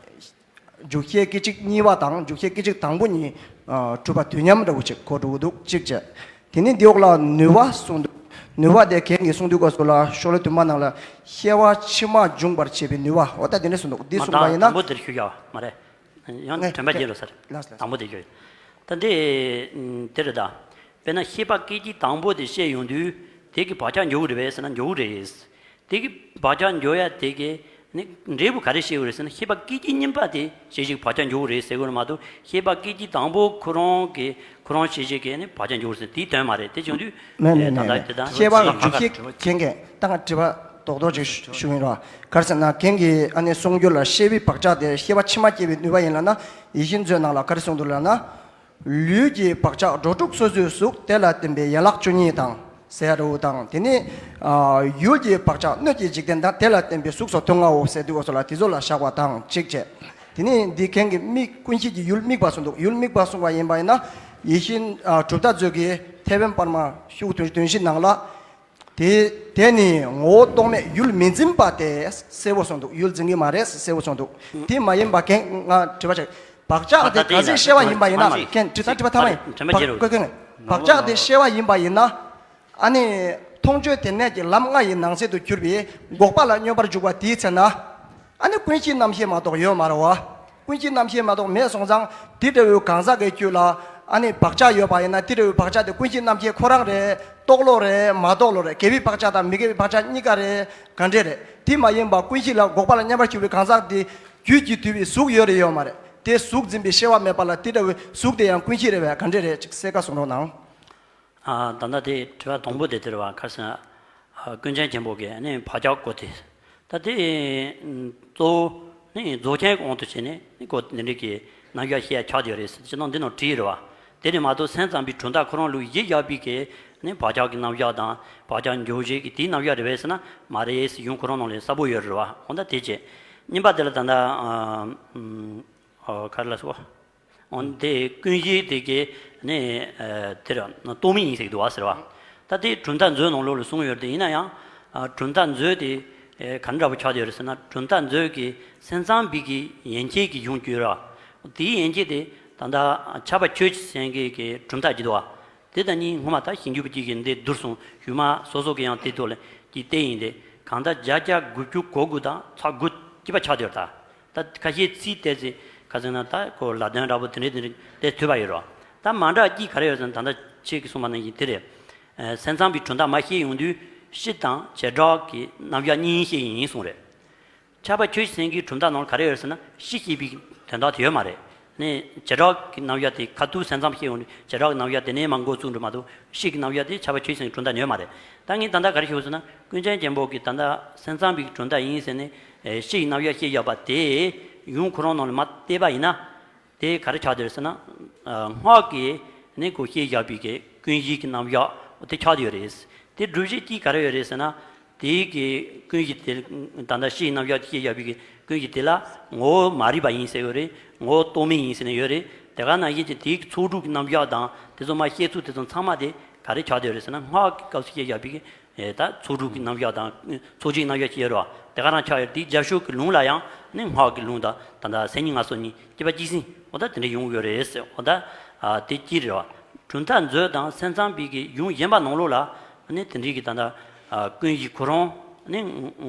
འཇུག་ཤེས་སྐད་ཅིག་གཉིས་པ་དང་འཇུག་ཤེས་སྐད་ཅིག་དང་པོ་གཉིས། ཨ། གྲུབ་པ་དུས་མཉམ་འདྲ་བོ་ཅིག་གོ་འགྲོ་གི་འདུག་གཅིག་བྱས། དེ་ནས་འདི་འོག་ལ་ནུས་པ་གསུངས་འདུག་ནུས་པ་དེ་གན་གྱིས་གསུངས་དུས་སྐབས་སུ་ལ་ཤོ་ལོ་ཀ་བདུན་པ་ནང་ལ་སྐྱེ་བ་ཕྱི་མ་འབྱུང་བར་བྱེད་པའི་ནུས་པ། འོ་ད་དེ་འདྲ་གསུངས་འདུག་འདི་མ་གསུངས་པ་ད་ཡིན་ན། དང་པོ་དེར་ཞུ་ཡ་མ་རེད། ཡང་ངས་དྲན་པ་བརྗེད་འགྲོ་ས་རེད། ལགས་སོ་ལགས་སོ། དང་པོ་དེ་ཞུ་ཡ། ད་འདི་དེ་རེད་ད། དཔེར་ན་ཤེས་པ་སྐད་ཅིག་དང་པོ་དེ་བཤད་ཡོང་དུས་དེ་གི་བག་ཆགས་འཇོག་གི་རེད་པས་ཟེར་ན་འཇོག་གི་རེད། དེ་གི་བག་ཆགས་འཇོག་ཡ་དེ་གི་ནི་འབྲས་བུ་ག་རེ་བཤད་ཡོད་རེད་ཟེར་ན། ཤེས་པ་སྐད་ཅིག་གཉིས་པ་དེ་ཤེས་བྱའི་བག་ཆགས་འཇོག་གི་རེད་ཟེར་དགོས་རེད་མ་གཏོགས། ཤེས་པ་སྐད་ཅིག་དང་པོ་ཁོ་རང་གི་ཁོ་རང་ཤེས་བྱའི་གི་ནི་བག་ཆགས་འཇོག་གི་རེད་ཟེར་དེའི་དོན་མ་རེད། དེ་བྱུང་དུས་མེད་མེད་ད་མེད་ལྟ་མེད། དེ་དང་ཤེས་པ་འཇུག་ཤེས་གན་གན་ད་ང་དྲི་བ་རྡོག་རྡོག་ཅིག་ཞུ་གི་ཡིན་རོགས། ག་རེ་ཟེར་ན་གན་གྱི་ཨ་ནི་གསུང་རྒྱུ་ལ་ཤེས་པའི་བག་ཆགས་དེ་ཤེས་པ་ཕྱི་མ་སྐྱེ་བའི་ནུས་པ་ཡིན་ལབ་ན། ཡིད་བཞིན་མཛོད་ནང་ལ་ག་རེ་གསུངས་འདུག་ལབ་ན། ལུས་ཀྱི་བག་ཆགས་འགྲོ་དྲུག་སོ་སོའི་གཟུགས་དེ་ལ་བརྟེན་པའི་ཡན་ལག་བཅུ་གཉིས་དང་ཟེར་ཡ་འདྲ་བོ་དང་། དེ་ནས་ཨ་ཡུལ་གྱི་བག་ཆགས་སྣོད་ཀྱི་འཇིག་རྟེན་དང་དེ་ལ་བརྟེན་པའི་གཟུགས་སོགས་དོན་ལྔའོ་ཟེར་དུས་འོ་སོ་ལ་དེ་ཚོ་ལ་བཞག་པ་དང་གཅིག་བྱས། དེ་ནས་འདི་གན་གྱི་དམིགས་ཀུན་གཞི་གྱི་ཡུལ་དམིགས་པ་གསུངས་འདུག་ཡུལ་དམིགས་པ་གསུངས་པ་ཡིན་པ་ཡིན་ན། ཡིད་བཞིན་ཨ་གྲུབ་མཐའ་མཛོད་ཀྱི་ཐེ་ཝན་པར་མ་ཤོག་བུ་བདུན་བདུན་བཞི་ནང་ལ། དེ་དེ་ནི་ངོ་བོ་རྟོག་མེད་ཡུལ་མི་འཛིན་པ་སྟེ་གསལ་བོ་གསུངས་འདུག་ཡུལ་འཛིན་གྱི་མ་རེད་གསལ་བོ་གསུངས་འདུག་དེ་མ་ཡིན་པ་གན་ང་དྲི་བ་ཆགས། བག་ཆགས་དེ་ག་ཚད་ཤེས་པ་ཡིན་པ་ཡིན་ན། གན་དྲི་ད་དྲི་བ་ཐ་མ་ཡིན། དྲི་བ་བག་ཆགས་དེ་ཤེས་པ་ཡིན་པ་ཡིན་ན། ཨ་ནི་མཐོང་ཆོས་དེ་གནས་ཀྱི་ལམ་ལྔ་ཡི་ནང་གསེས་དུ་གྱུར་པའི་འགོག་པ་ལ་སྙོམས་པར་འཇུག་པ་དེའི་ཚེ་ན། ཨ་ནི་ཀུན་གཞིའི་རྣམ་ཤེས་མ་གཏོགས་ཡོད་མ་རེད་བ། ཀུན་གཞིའི་རྣམ་ཤེས་མ་གཏོགས་མེད་སོང་ཙང་དེ་འདྲ་བའི་གང་ཟག་གི་རྒྱུད་ལ་ཨ་ནི་བག་ཆགས་ཡོད་པ་ཡིན་ན་དེ་འདྲ་བའི་བག་ཆགས་དེ་ཀུན་གཞིའི་རྣམ་ཤེས་ཁོ་རང་རེད། རྟོགས་ལོ་རེད་མ་རྟོགས་ལོ་རེད། དགེ་བའི་བག་ཆགས་དང་མི་དགེ་བའི་བག་ཆགས་གཉིས་ཀ་རེད། ག་འདྲ་རེད། དེ་མ་ཡིན་པ་ཀུན་གཞི་ལ་འགོག་པ་ལ་མཉམ་པར་གྱུར་པའི་གང་ཟག་དེ་རྒྱུད་ཀྱིས་བསྡུས་པའི་གཟུགས་ཡོད་རེད་ཡོད་མ་རེད། དེ་གཟུགས་འཛིན་པའི་སྐྱེ་བ་མེད་པ་ལ་དེ་འདྲ་བའི་གཟུགས་དེ་ཡང་ཀུན་གཞི་རེད་པས། ག་འདྲ་རེད་ཅིག་གསལ་ཁ་གསུང་རོགས་གནང་། ཨ། ད་ལྟ་དེ་དྲི་བ་དང་པོ་དེ་དེ་རེད་བ། ག་རེ་ཟེར་ན། ཨ། ཀུན་མཁྱེན་ཆེན་པོ་གིས་ནི་བག་ཆགས་སྐོར་དེ། ད་དེ་གཙོ་བོ་ནི་རྫོགས་ཆེན་གྱི་དབང་དུ་བྱས་ནས་ནི་ཁོ་འདི་འདྲའི་གི་རྣམ་གཞག་བཤད་ཡ་ཆགས་བསྡད་ཡོད་རེད་ཟེར་ཅི་ནང་འདི་ནང་བྲིས་ཡོད་རེད་བ། དེ་ནི་མ་གཏོགས་སེམས་ཙམ་པའི་གྲུབ་མཐའ་ཁོ་རང་ལུགས་གཞི་བཞག་པའི་གི་ནི་བག་ཆགས་ཀྱི་རྣམ་གཞག་དང་བག་ཆགས་འཇོག་བྱེད་ཀྱི་དེའི་རྣམ་གཞག་རེད་པས་ཟེར་ན་མ་རེད་ཟེར། ཡུམ་ཁོ་རང་ནང་ལ་གསལ་པོ་ཡོད་རེད་བ། འོ་ད་དེ་བྱས། གཉིས་པ་དེ་ལ་ད་ལྟ་ཨ། ཨ། ག་རེ་ལབ་སོང་། འོན་ཏེ་ཀུན་གཞི་དེ་གའི་ནི་ཨ་དེ་ར་རྟོག་མེད་ཡིན་ཟེར་གྱི་འདུག་བ་ཟེར་བ། ད་དེ་གྲུབ་མཐའ་མཛོད་ནང་ལོགས་ལ་གསུངས་ཡོད་རེད་དེ། ཡིན་ན་ཡང་ཨ་གྲུབ་མཐའ་མཛོད་དེ་ཨེ་ག་འདྲ་པོ་ཆགས་བསྡད་ཡོད་རེད་ཟེར་ན། གྲུབ་མཐའ་མཛོད་ཀྱི་སེམས་ཙམ་པའི་གི་ཡན་ཆད་ཀྱི་གཞུང་གཅིག་རེད་བ། དེའི་ཡན་ཆད་དེ་ད་ལྟ་ཁྱབ་པ་ཆོས་ཀྱི་སེང་གེ་གི་གྲུབ་མཐའ་གཅིག་འདུག་བ། དེ་དང་གཉིས་སྔོན་མ་ད་ཞིབ་འཇུག་པ་གཅིག་གིས་འདི་བསྡུར་སོང་། གཞུག་མ་སོ་སོ་གི་ཡང་དེ་ཐོག་ལ་ཀྱི་བལྟས་ཡིན་ཏེ། གང་ལྟར་བརྒྱ་ཆ་དགུ་བཅུ་གོ་དགུ་དང་ཚེག་དགུ་གཅིག་པ་ཆགས་བསྡད་ཡོད་ད། ད་ཁ་ཤས་ཚིག་བལྟས་ཚེ་ཁ་སང་ན་ད་ཁོ་ལ་དོན་འདྲ་པོ་དེ་འདྲས་དེ་འདྲས་བལྟས་ཐུབ་པ་ཡོད་རོགས། ད་མ་འདྲ་གཅིག་ག་རེ་ཡོད་ཟེར་ན། ད་ལྟ་ཁྱེད་ཀྱིས་གསུངས་པ་ནང་བཞིན་དེ་རེད། ཨ་སེམས་ཙམ་པའི་གྲུབ་མཐའ་མར་བཤད་ཡོང་དུས་སྤྱི་དང་བྱེ་བྲག་གི་རྣམ་གཞག་གཉིས་བཤད་ཡིན་གསུངས་རེད། ཁྱབ་པ་ཆོས་ཀྱི་སེང་གེའི་གྲུབ་མཐའ་ནང་ལ་ག་རེ་ཡོད་ཟེར་ན་སྤྱི་བཤད་པའི་དོན་དག་དེ་ཡོད་མ་རེད། ནས་བྱེ་བྲག་གི་རྣམ་གཞག་དེ་ཁ་ཐུག་སེམས་ཙམ་བཤད་ཡོང་དུས་བྱེ་བྲག་གི་རྣམ་གཞག་དེ་ནས་མར་འགོ་བཙུགས་འགྲོ་མ་གཏོགས་སྤྱི་གི་རྣམ་གཞག་དེ་ཁྱབ་པ་ཆོས་ཀྱི་སེང་གེའི་གྲུབ་མཐའ་ནས་ཡོད་མ་རེད། ད་ངས་ད་ལྟ་ག་རེ་ཞུ་ཟེར་ན། ཀུན་མཁྱེན་ཆེན་པོ་གིས་ད་ལྟ་སེམས་ཙམ་པའི་གྲུབ་མཐའ་ཡིན་ཟེར་ནས་ཨེ་སྤྱི་ཡི་རྣམ་གཞག་བཤད་བཞག་པ་དེ་ཡུམ་ཁོ་རང་ནང་ལ་མར་བལྟས་པ་ཡིན་ན། དེ་ག་རེ་ཆགས་བསྡད་ཡོད་ཟེར་ན། ཨ་སྔགས་ཀྱི་ནི་ཁོ་བཤད་བཞག་པའི་གི་ཀུན་གཞི་གི་རྣམ་གཞག་དེ་ཆགས་བསྡད་ཡོད་རེད། དེ་སྒྲུབ་བྱེད་གཅིག་ག་རེ་ཡོད་རེད་ཟེར་ན། དེའི་གི་ཀུན་གཞི་དེ་ད་ལྟ་སྤྱིའི་རྣམ་གཞག་བཤད་བཞག་པའི་གི་ཀུན་གཞི་དེ་ལ་ངོ་བོ་མ་རིག་པ་ཡིན་ཟེར་ཡོད་རེད། ངོ་བོ་རྟོག་མེད་ཡིན་ཟེར་ནས་ཡོད་རེད། དེ་ག་ནང་བཞིན་གྱི་དེའི་ཚོགས་དྲུག་གི་རྣམ་གཞག་དང་དེ་ཚོ་མར་བཤད་ཚུལ་དེ་ཚོ་ཚང་མ་དེ་ག་རེ་ཆགས་བསྡད་ཡོད་རེད་ཟེར་ན། སྔགས་ཀྱི་སྐབས་སུ་བཤད་བཞག་པའི་གི་ཨེ་ད་ཚོགས་དྲུག་གི་རྣམ་གཞག་དང་ཚོགས་ཆེན་རྣམ་གཞག་བཤད་ཡོད་རེད་བ། དེ་ག་རང་ཆགས་ཡོད་རེད། དེའི་རྒྱབ་ཤོག་གི་ལུང་ལ་ཡང་ནི་སྔགས་ཀྱི་ལུང་དང་ད་ལྟ་སེམས་ཉིད་སྔགས་སོ་གཉིས་སྐྱེས་པ་སྤྱི་སེམས་འོ་ད་དེ་འདྲ་ཡོང་གི་ཡོད་རེད་ཟེར། འོ་ད་ཨ་དེ་གཅིག་རེད་བ། གྲུབ་མཐའ་མཛོད་དང་སེམས་ཙམ་པའི་གི་གཞུང་གཞན་པ་ནང་ལོགས་ལ་ནི་དེ་འདྲའི་གི་ད་ལྟ་ཨ་ཀུན་གཞི་ཁོ་རང་ནི་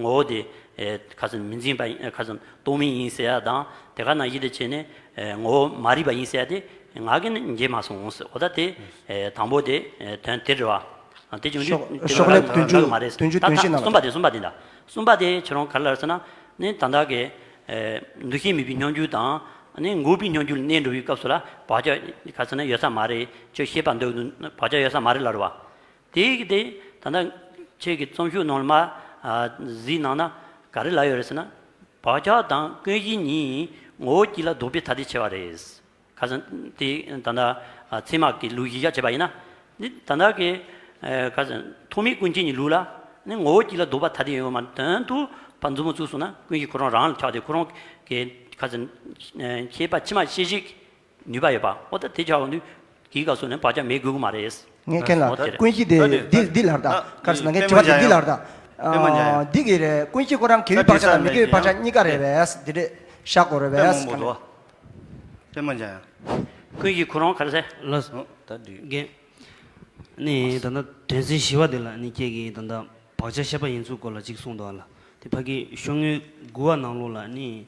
ངོ་བོ་དེ་ཨེ་ཁ་སང་མི་འཛིན་པ་ཡིན། ཁ་སང་རྟོག་མེད་ཡིན་ཟེར་ཡ་དང་དེ་ག་ནང་བཞིན་དུ་བྱས་ནས་ཨེ་ངོ་བོ་མ་རིག་པ་ཡིན་ཟེར་ཡ་དེ་ང་གིས་ནི་མཇལ་མ་སོང་ཟེར། འོ་ད་དེ་ཨེ་དང་པོ་དེ་ཨེ་དོན་དེ་རེད་བ། ཨ་དེ་བྱུང་དུས་ཤོག་དེ་ཤོག་ལེབ་ལ་བདུན་ཅུ་མ་རེད། བདུན་ཅུ་ད་དོན་བཞི་ནང་ལ། གསུམ་པ་དེ་གསུམ་པ་དེ་འདྲ། གསུམ་པ་དེ་ཁྱེད་རང་ག་རེ་ལབ་ཟེར་ན། ནི་ད་ལྟ་གི་ཨེ་འདུ་ཤེས་མེད་པའི་སྙོམས་འཇུག་དང་ནི་འགོག་པའི་སྙོམས་འཇུག་ལ་གནས་འགྲོ་བའི་སྐབས་སུ་ལ་བག་ཆགས་ག་ཚོད་ན་ཡོད་ས་མ་རེད། ཁྱོད་ཤེས་པ་འདུག་བག་ཆགས་ཡོད་ས་མ་རེད་ལབ་རེད་བ། དེ་གི་དེ་ད་ལྟ་ཁྱེད་ཀྱི་རྩོམ་ཤོག་ནང་ལ་མར་ཨ་གཟིགས་གནང་ན་ག་རེ་ལབ་ཡོད་རེད་ཟེར་ན། བག་ཆགས་དང་ཀུན་གཞི་གཉིས་ངོ་བོ་གཅིག་ལ་ལྡོག་པའི་ཐ་དད་ཆེ་བ་རེད། ཁ་སང་དེ་ད་ལྟ་ཚད་མ་གི་ལུགས་གཞི་བཞག་བྱས་པ་ཡིན་ན། འདི་ད་ལྟ་གི་ ཨེ་ག་ཟེར་ཐོགས་མེད་ཀུན་མཁྱེན་གྱི་ལུགས་ལ་ནི་ངོ་བོ་གཅིག་ལ་ལྡོག་པ་ཐ་དད་ཡོད་མ་རེད། དོན་དུ་ཕར་མཛུབ་མོ་བཙུགས་སོང་ན་ཀུན་གཞི་ཁོ་རང་རང་ལ་ཆགས་ཏེ་ཁོ་རང་གི་ག་ཟེར་ཤེས་པ་ཕྱི་མ་ཤེས་བྱེད་ཀྱི་ནུས་པ་ཡོད་པ། འོ་ད་དེ་ཆགས་འོང་དུས་དེའི་སྐབས་སུ་ནི་བག་ཆགས་མེད་དགོས་ཀྱི་མ་རེད། ངས་མཁྱེན་ལ། འོ་དེ་རེད། ཀུན་གཞི་དེ་ད་དེ་འདི་འདི་ལ་ད་ག་རེ་ཟེར་ན་ངས་དྲི་བ་དེ་འདི་ལ་ད་འདི་གི་རེད། ཀུན་གཞི་ཁོ་རང་དགེ་བའི་བག་ཆགས་དང་མི་དགེ་བའི་བག་ཆགས་གཉིས་ཀ་རེད་པས། འདི་འདྲས་བཞག་དགོས་རེད་པས། པདྨ་འཇམ་དབྱངས། ཀུན་གཞི་ཁོ་རང་ག་རེ་ཟེར། ལགས་སོ། ད་འདི་རྒན། ནི་ད་ལྟ་དོན་ཚན་བཞི་པ་དེ་ལ་ནི་ཁྱེད་ཀྱིས་ད་ལྟ་བག་ཆགས་ཤེས་པ་ཡིན་ཚུལ་སྐོར་ལ་ཅིག་གསུངས་འདུག་ཨ་ལ། དེ་ཕ་གི་ཤོག་ངོས་དགུ་པ་ནང་ལོགས་ལ་ནི།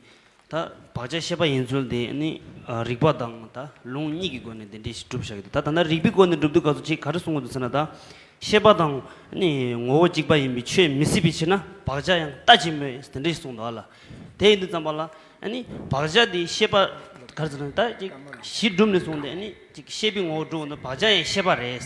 ད་བག་ཆགས་ཤེས་པ་ཡིན་ཚུལ་དེ་ནི་ཨ་རིགས་པ་དང་ད་ལུང་གཉིས་ཀྱི་སྒོ་ནས་དེ་འདྲས་ཞིག་སྒྲུབ་བཞག་གི་འདུག་ད་ད་ལྟ་རིགས་པའི་སྒོ་ནས་སྒྲུབ་དུས་སྐབས་སུ་ཅིག་ག་རེ་གསུང་གི་འདུག་ཟེར་ན། ད་ཤེས་པ་དང་ནི་ངོ་བོ་གཅིག་པ་ཡིན་པའི་ཆོས་མི་སྲིད་པའི་ཕྱིར་ན་བག་ཆགས་ཡང་ལྟ་ཅི་སྨོས་དེ་འདྲས་ཞིག་གསུངས་འདུག་ཨ་ལ། དེ་ཡིན་དུས་ཙམ་པ་ལ་ནི་བག་ཆགས་དེ་ཤེས་པ་ག་རེ་ཟེར་ན་ད་ཅིག་གཞི་གྲུབ་ནས་བཟུང་སྟེ་ནི་ཅིག་ཤེས་པའི་ངོ་བོ་གྲུབ་འདུག་བག་ཆགས་ཡང་ཤེས་པ་རེད།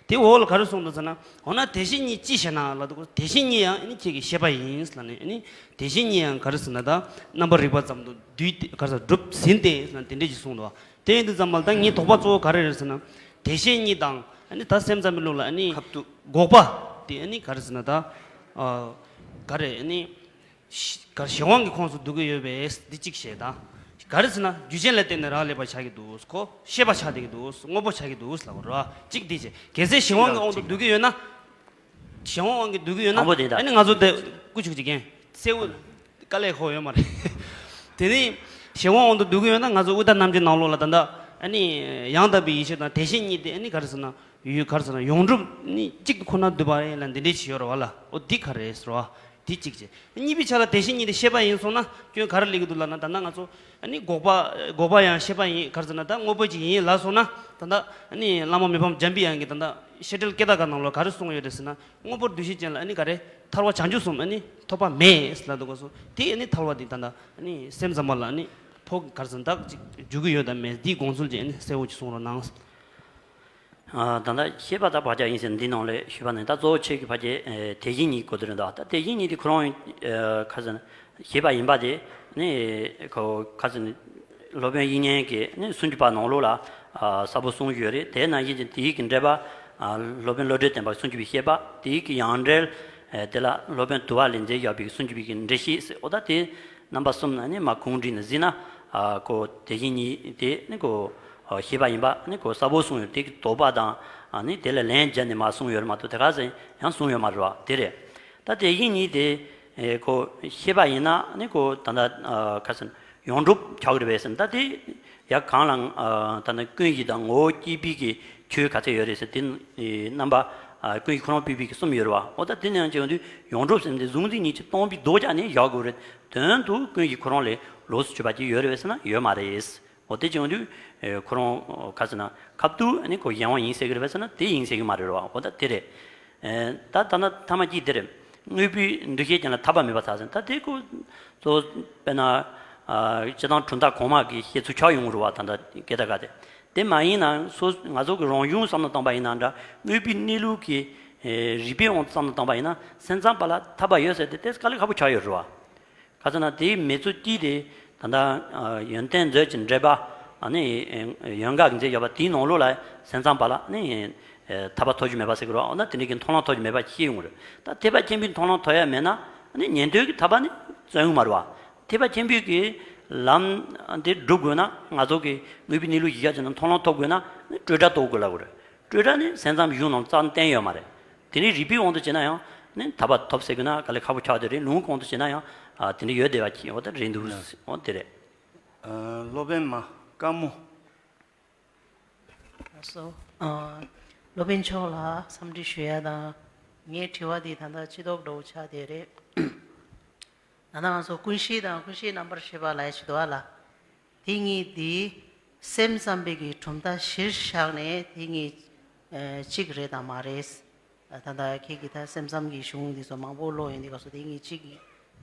དེ་འོག་ལ་ག་རེ་གསུངས་འདུག་ཟེར་ན། འོ་ན་དེ་བཞིན་ཉིད་ཅི་ཞེ་ན་ལབ་འདུག་དེ་བཞིན་ཉིད་ཡང་ནི་ཁྱེད་ཀྱི་ཤེས་པ་ཡིན་ལབ་ནས་ནི། དེ་བཞིན་ཉིད་ཡང་ག་རེ་ཟེར་ན་ད་རྣམ་པར་རིག་པ་ཙམ་དུ་བསྡུས་ཏེ་ག་རེ་ཟེར་སྒྲུབ་ཟིན་ཏེ་ཟེར་ན་དེ་འདྲས་ཅིག་གསུངས་འདུག་དེ་ཡིན་དུས་ཙམ་པ་ལ་ད་ངའི་དོགས་པ་གཙོ་བོ་ག་རེ་རེད་ཟེར་ན། དེ་བཞིན་ཉིད་དང་ནི་ད་སེམས་ཙམ་པའི་ལུགས་ལ་ནི་ཁབ་ཏུ་འགོག་པ་དེ་ནི་ག་རེ་ཟེར་ན་ད་ཨ་ག་རེ་ནི། གཞན་དབང་གི་ཁོངས་སུ་འདུ་གི་ཡོད་པས་འདི་གཅིག་བཤད་དང་། ག་རེ་ཟེར་ན་རྒྱུ་རྐྱེན་ལ་བརྟེན་ནས་རག་ལས་པ་ཆགས་ཀྱི་འདུག་ཁོ་ཤེས་པ་ཆགས་བསྡད་ཀྱི་འདུག་དངོས་པོ་ཆགས་ཀྱི་འདུག་ལབ་པ་རེད་བ། གཅིག་འདི་བྱས་གལ་སྲིད་གཞན་དབང་གི་དབང་དུ་འདུ་གི་ཡོད་ན། གཞན་དབང་དབང་གིས་འདུ་གི་ཡོད་ན། དང་པོ་དེ་ད། ཨ་ནི་ང་ཚོ་དེ་ཀུ་ཅུག་ཅིག་རྒན། གསལ་བོ་དཀའ་ལས་ཁག་ཡོད་མ་རེད། དེ་ནི་གཞན་དབང་དབང་དུ་འདུ་གི་ཡོད་ན་ང་ཚོ་དབུས་ལྟ་རྣམ་འབྱེད་ནང་ལོགས་ལ་ད་ལྟ་ཨ་ནི་ཡང་དག་པའི་ཡེ་ཤེས་དང་དེ་བཞིན་ཉིད་དེ་ཨ་ནི་ག་རེ་ཟེར་ན། ཡུལ་ག་རེ་ཟེར་ན་ཡོངས་གྲུབ་ནི་གཅིག་ཏུ་ཁོ་ན་འདུས་པ་ཡིན་ལ་འདི་འདྲས་ཞིག་ཡོད་རེད་བ་ལ། འོ་འདི་ག་རེ་རེད་ཟེར་བ། འདི་གཅིག་བྱས། གཉིས་པའི་ཆ་ལ་དེ་བཞིན་ཉིད་དེ་ཤེས་པ་ཡིན་སོང་ན་སྐྱོན་ག་རེ་སླེབས་ཀྱི་འདུག་ལབ་ན། ད་ལྟ་ང་ཚོ་ཨ་ནི་འགོག་པ་འགོག་པ་ཡང་ཤེས་པ་ཡིན་ག་རེ་ཟེར་ན་ད་དངོས་པོ་ཅིག་ཡིན་ལབ་སོང་ན། ད་ལྟ་ཨ་ནི་བླ་མ་མི་ཕམ་འཇམ་པའི་དབྱངས་ཀྱིས་ད་ལྟ་བཤད་འགྲེལ་སྐད་གྲགས་ཁག་ནང་ལ་ག་རེ་གསུངས་ཡོད་རེད་ཟེར་ན། དངོས་པོར་འདུ་ཤེས་ཅན་ལ་ཨ་ནི་ག་རེ་ཐར་པ་བྱང་ཆུབ་གསུམ་ཨ་ནི་ཐོབ་པ་མེད་ལབ་འདུག་ག་སོ། དེ་ཨ་ནི་ཐར་པ་དེ་ད་ལྟ་ཨ་ནི་སེམས་ཙམ་པ་ལ་ཨ་ནི་ཕོག་ག་རེ་ཟེར་ན་ད་ཅིག་འཇུག་གི་ཡོད་དམ་མེད་འདིའི་དགོངས་ཚུལ་ཅིག་ཨ་ནི་གསལ་བོ་ཅིག་གསུང་རོགས་གནང་། ཨ་ད་ལྟ་ཤེས་པ་དང་བག་ཆགས་ཡིན་ཟེར་འདི་ནང་ལས་ཞུས་པ་ནི་ད་གཙོ་བོ་ཆོས་ཀྱི་ཕ་རྒྱལ་ཨེ་དེ་བཞིན་ཉིད་གོ་དོན་རེད་འདུག་ད་དེ་བཞིན་ཉིད་དེ་ཁོ་རང་ཨེ་ག་ཟེར་ན་ཤེས་པ་ཡིན་པ་དེ་ནི་ཁོ་ག་ཟེར་ན་སློབ་དཔོན་དབྱིག་གཉེན་གྱི་ནི་སུམ་ཅུ་པ་ནང་ལོགས་ལ་ཨ་གསལ་པོ་གསུངས་ཡོད་རེད། དེ་ནང་བཞིན་གྱི་དེའི་གི་འགྲེལ་པ་ཨ་སློབ་དཔོན་བློ་གྲོས་བསྟན་པ་སུམ་ཅུ་པའི་བཤད་པ། དེའི་གི་ཡང་འགྲེལ་ཨེ་དེ་ལ་སློབ་དཔོན་དུལ་བ་ལེགས་མཛེས་བཞག་པའི་སུམ་ཅུ་པའི་གི་འགྲེལ་བཤད་ཟེར། འོ་ད་དེ་རྣམ་པ་གསུམ་ནི་མ་གུང་བསྒྲིགས་ནས་གཟིགས་ན། ཨ་ཁོ་དེ་བཞིན་ཉིད་དེ་ནི་ཁོ་ཨ་ཤེས་པ་ཡིན་པ་ནི་ཁོ་གསལ་པོ་གསུངས་ཡོད། དེ་གི་དོགས་པ་དང་ཨ་ནི་དེ་ལ་ལན་བརྒྱབ་ནས་མ་གསུངས་ཡོད་རེད་མ་གཏོགས་དེ་ག་ཟེར་ཡང་གསུངས་ཡོད་མ་རེད་བ། དེ་རེད། ད་དེ་བཞིན་ཉིད་དེ་ཨེ་ཁོ་ཤེས་པ་ཡིན་ན་ནི་ཁོ་ད་ལྟ་ཨ་ག་ཟེར་ཡོངས་གྲུབ་ཆགས་ཀྱི་རེད་པས་ཟེར། ད་དེ་ཡ་གང་ལ་ཨ་ད་ལྟ་ཀུན་གཞི་དང་ངོ་བོ་སྐྱེས་པའི་གི་ཆོས་ག་ཚད་ཡོད་རེད་ཟེར། དེ་ཨེ་རྣམ་པ་ཨ་ཀུན་གཞི་ཁོ་རང་སྤེལ་བའི་གི་གསུམ་ཡོད་རེད་བ། འོ་ད་དེ་ནང་བྱས་ཡོང་དུས་ཡོངས་གྲུབ་ཟེར་དེ་གཟུང་འཛིན་གཉིས་ཀྱིས་སྟོང་པའི་ལྡོག་ཆ་ནས་བཞག་དགོས་རེད། དོན་དུ་ཀུན་གཞི་ཁོ་རང་ལས་ལོགས་སུ་གྱུར་པ་ཅིག་ཡོད་རེད་པས་ཟེར་ན་ཡོད་མ་རེད། འོ་དེ་བྱུང་དུས་ཨེ་ཁོ་རང་ག་ཟེར་ན་ཁབ་ཏུ་ཨ་ནི་ཁོ་གཞན་དབང་ཡིན་ཟེར་གི་རེད་པས་ཟེར་ན་དེ་ཡིན་ཟེར་གི་མ་རེད་བ། འོ་ད་དེ་རེད། ཨེ་ད་ད་ན་ཐ་མ་གཅིག་དེ་རེད། དངོས་པོའི་འདུ་ཤེས་ཅན་ལ་ཐར་པ་མེད་པར་ཐལ་ཟེར། ད་དེ་ཁོ་གཙོ་བོ་དཔེར་ན་ཨ་སྤྱིར་བཏང་གྲུབ་མཐའ་གོང་མ་གི་བཤད་ཚུལ་ཆགས་ཡོང་གི་རེད་བ། ད་ལྟ་སྐད་ད་ག་དེ་དེ་མ་ཡིན་ན་སོ་ང་ཚོ་གི་རང་གཞུང་བསམ་བློ་བཏང་པ་ཡིན་ན་འདྲ། དངོས་པོའི་གནས་ལུགས་ཀྱི་ཨེ་རིགས་པའི་དབང་དུ་བསམ་བློ་བཏང་པ་ཡིན་ན་སེམས་ཙམ་པ་ལ་ཐར་པ་ཡོད་ཟེར་དེ་དེ་དཀའ་ལས་ཁག་པོ་ཆགས་ཡོད་རེད་བ། ག་ཟེར་ན་དེའི་མེད་ཚུལ་གཅིག་དེ་ད་ལྟ་ཨ་ཡོན་ཏན་མཛོད་ཀྱི་འགྲེལ་པ་ཨ་ནི་ཡོན་ག་གིས་མཛད་ཡོད་པ་དེའི་ནང་ལོགས་ལ་སེམས་ཙམ་པ་ལ་ཨ་ནི་ཐར་པ་ཐོབ་རྒྱུ་མེད་པ་ཟེར་གི་རེད་བ། འོ་ན་དེ་འདྲའི་གི་མཐོང་ལམ་ཐོབ་རྒྱུ་མེད་པ་ཤེས་ཡོང་གི་རེད། ད་ཐེག་པ་ཆེན་པོའི་མཐོང་ལམ་ཐོབ་ཡ་མེད་ན་ཨ་ནི་ཉན་ཐོས་ཀྱི་ཐར་པ་ནི་བརྩོན་གི་མ་རེད་བ། ཐེག་པ་ཆེན་པོའི་གི་ལམ་དེ་སྒྲུབ་དགོས་ན་ང་ཚོ་གི་དངོས་པོའི་གནས་ལུགས་གཞི་བཞག་བྱས་ན་མཐོང་ལམ་ཐོབ་དགོས་ན་ནི་སྤྲོས་བྲལ་རྟོགས་དགོས་ལབ་གི་རེད། སྤྲོས་བྲལ་ནི་སེམས་ཙམ་གཞུང་ནང་རྩ་བསྟན་ཡོད་མ་རེད། དེ་ནི་རིགས་པའི་དབང་དུ་བྱས་ན་ཡང་ནི་ཐར་པ་ཐོབ་ཟེར་དགོས་ན་དཀའ་ལས་ཁག་པོ་ཆགས་བསྡད་རེད། ལུང་གི་དབང་དུ་བྱས་ན་ཡང་ཨ་དེ་འདྲ་ཡོད་བསྡད་པ་ཅིག་འོ་ད་རེད་འདུག་འོ་དེ་རེད། ཨ་སློབ་དཔོན་མ་དཀར་མོ། ལགས་སོ། ཨ་སློབ་དཔོན་མཆོག་ལ་འཚམས་འདྲི་ཞུ་ཡ་དང་། ངའི་དྲི་བ་འདི་ད་ལྟ་སྤྱི་ལྡོག་འདྲ་བོ་ཆགས་བསྡད་རེད། ད་ལྟ་ང་ཚོ་ཀུན་ཤེས་དང་ཀུན་ཤེས་རྣམ་པར་ཤེས་པ་ལབ་ཡ་ཞིག་འདུག་ཨ་ལ། དེ་གཉིས་འདི་སེམས་ཙམ་པའི་གི་གྲུབ་མཐའ་གཞིར་བཞག་ནས་དེ་གཉིས་ཨ་གཅིག་རེད་དམ་མ་རེད། ད་ལྟ་ཁྱེད་ཀྱིས་ད་སེམས་ཙམ་གྱི་གཞུང་འདི་ཚོ་མང་པོ་ཀློག་ཡོང་དུས་སྐབས་སུ་དེ་གཉིས་གཅིག་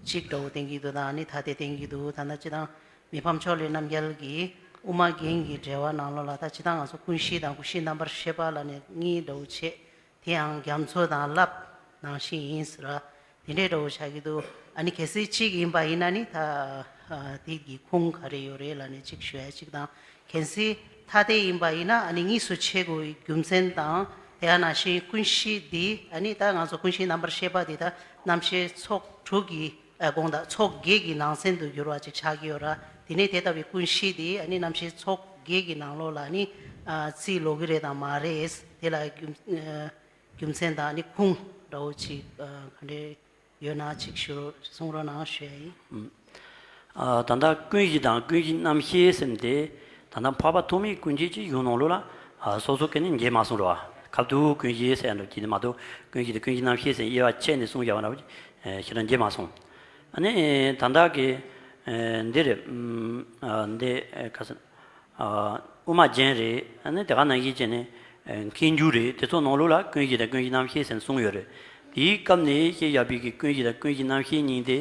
གཅིག་འདྲ་བོ་བསྟན་གྱི་འདུག་ད་ཨ་ནི་ཐ་དད་བསྟན་གྱི་འདུག་ད་ལྟ་སྤྱིར་བཏང་མི་ཕམ་ཕྱོགས་ལས་རྣམ་རྒྱལ་གྱིས་དབུ་མ་རྒྱན་གྱི་འགྲེལ་པ་ནང་ལོགས་ལ་ད་སྤྱིར་བཏང་ང་ཚོ་ཀུན་ཤེས་དང་ཀུན་ཤེས་རྣམ་པར་ཤེས་པ་ལབ་ནས་གཉིས་འདྲ་བོ་བྱས། དེ་ཡང་རྒྱ་མཚོ་དང་རླབས་ནང་བཞིན་ཡིན་ཟེར་བ། དེ་འདྲའི་འདྲ་བོ་ཆགས་ཀྱི་འདུག་ཨ་ནི་གལ་སྲིད་གཅིག་ཡིན་པ་ཡིན་ན་ནི་ད་ཨ་དེ་གི་ཁུངས་ག་རེ་ཡོད་རེད་ལབ་ནས་གཅིག་ཞུ་ཡ་གཅིག་དང་། གལ་སྲིད་ཐ་དད་ཡིན་པ་ཡིན་ན་ཨ་ནི་གཉིས་སུ་ཕྱེ་དགོས་པའི་རྒྱུ་མཚན་དང་ དེ་ནང་བཞིན་ཀུན་གཞི་འདི་ཨ་ནི་ད་ང་ཚོ་ཀུན་གཞིའི་རྣམ་པར་ཤེས་པ་འདི་ད་རྣམ་ཤེས་ཚོགས་དྲུག་གི་ཨ་དགོངས་དག་ཚོགས་བརྒྱད་ཀྱི་ནང་ཚན་དུ་འགྱུར་བ་ཅིག་ཆགས་ཀྱི་ཡོད་ར། དེ་ནས་དེ་ལྟ་བུའི་ཀུན་གཞི་འདི་ཨ་ནི་རྣམ་ཤེས་ཚོགས་བརྒྱད་ཀྱི་ནང་ལོགས་ལ་ནི་ཨ་རྩིས་ལོག་གི་རེད་དང་མ་རེད། དེ་ལ་རྒྱུ་ཨ་རྒྱུ་མཚན་དང་ནི་ཁུངས་འདྲ་བོ་ཅིག་ཨ་ག་འདྲས་ཡོད་ན་ཅིག་ཞུ་གསུང་རོགས་གནང་ཞུ་ཡ་ཡིན། ཨ། ད་ལྟ་ཀུན་གཞི་དང་ཀུན་གཞི་རྣམ་ཤེས་ཟེར་དེ་ད་ལྟ་འཕགས་པ་ཐོགས་མེད་ཀུན་བྱེད་ཀྱི་གཞུང་ནང་ལོགས་ལ་ཨ་སོ་སོ་ག་ནས་འགྱེལ་མ་སོང་རོ། ཁ་ཐུག་ཀུན་གཞི་ཟེར་ཡ་འདྲ་ཅིག་དེ་མ་གཏོགས་ཀུན་གཞི་དང་ཀུན་གཞི་རྣམ་ཤེས་ཟེར་དབྱེ་བ་ཕྱེ་ནས་གསུངས་བཞག་པ་འདྲ་བོ་ཞེ་དྲག་འགྱེལ་མ་སོང་། ཨ་ནི་ད་ལྟ་གི་ཨ་འདི་རེད། ཨ་འདི་ཨ་ག་ཟེར། ཨ་དབུ་མ་རྒྱན་རེད། ཨ་ནི་དེ་ག་ནང་བཞིན་བྱས་ནས་ཨ་མཁས་འགྱུར་རེད། དེ་ཚོ་ནང་ལོགས་ལ་ཀུན་གཞི་དང་ཀུན་གཞི་རྣམ་ཤེས་ཟེར་ནས་གསུངས་ཡོད་རེད། དེའི་སྐབས་ནས་བཤད་བཞག་པའི་གི་ཀུན་གཞི་དང་ཀུན་གཞི་རྣམ་ཤེས་གཉིས་དེ་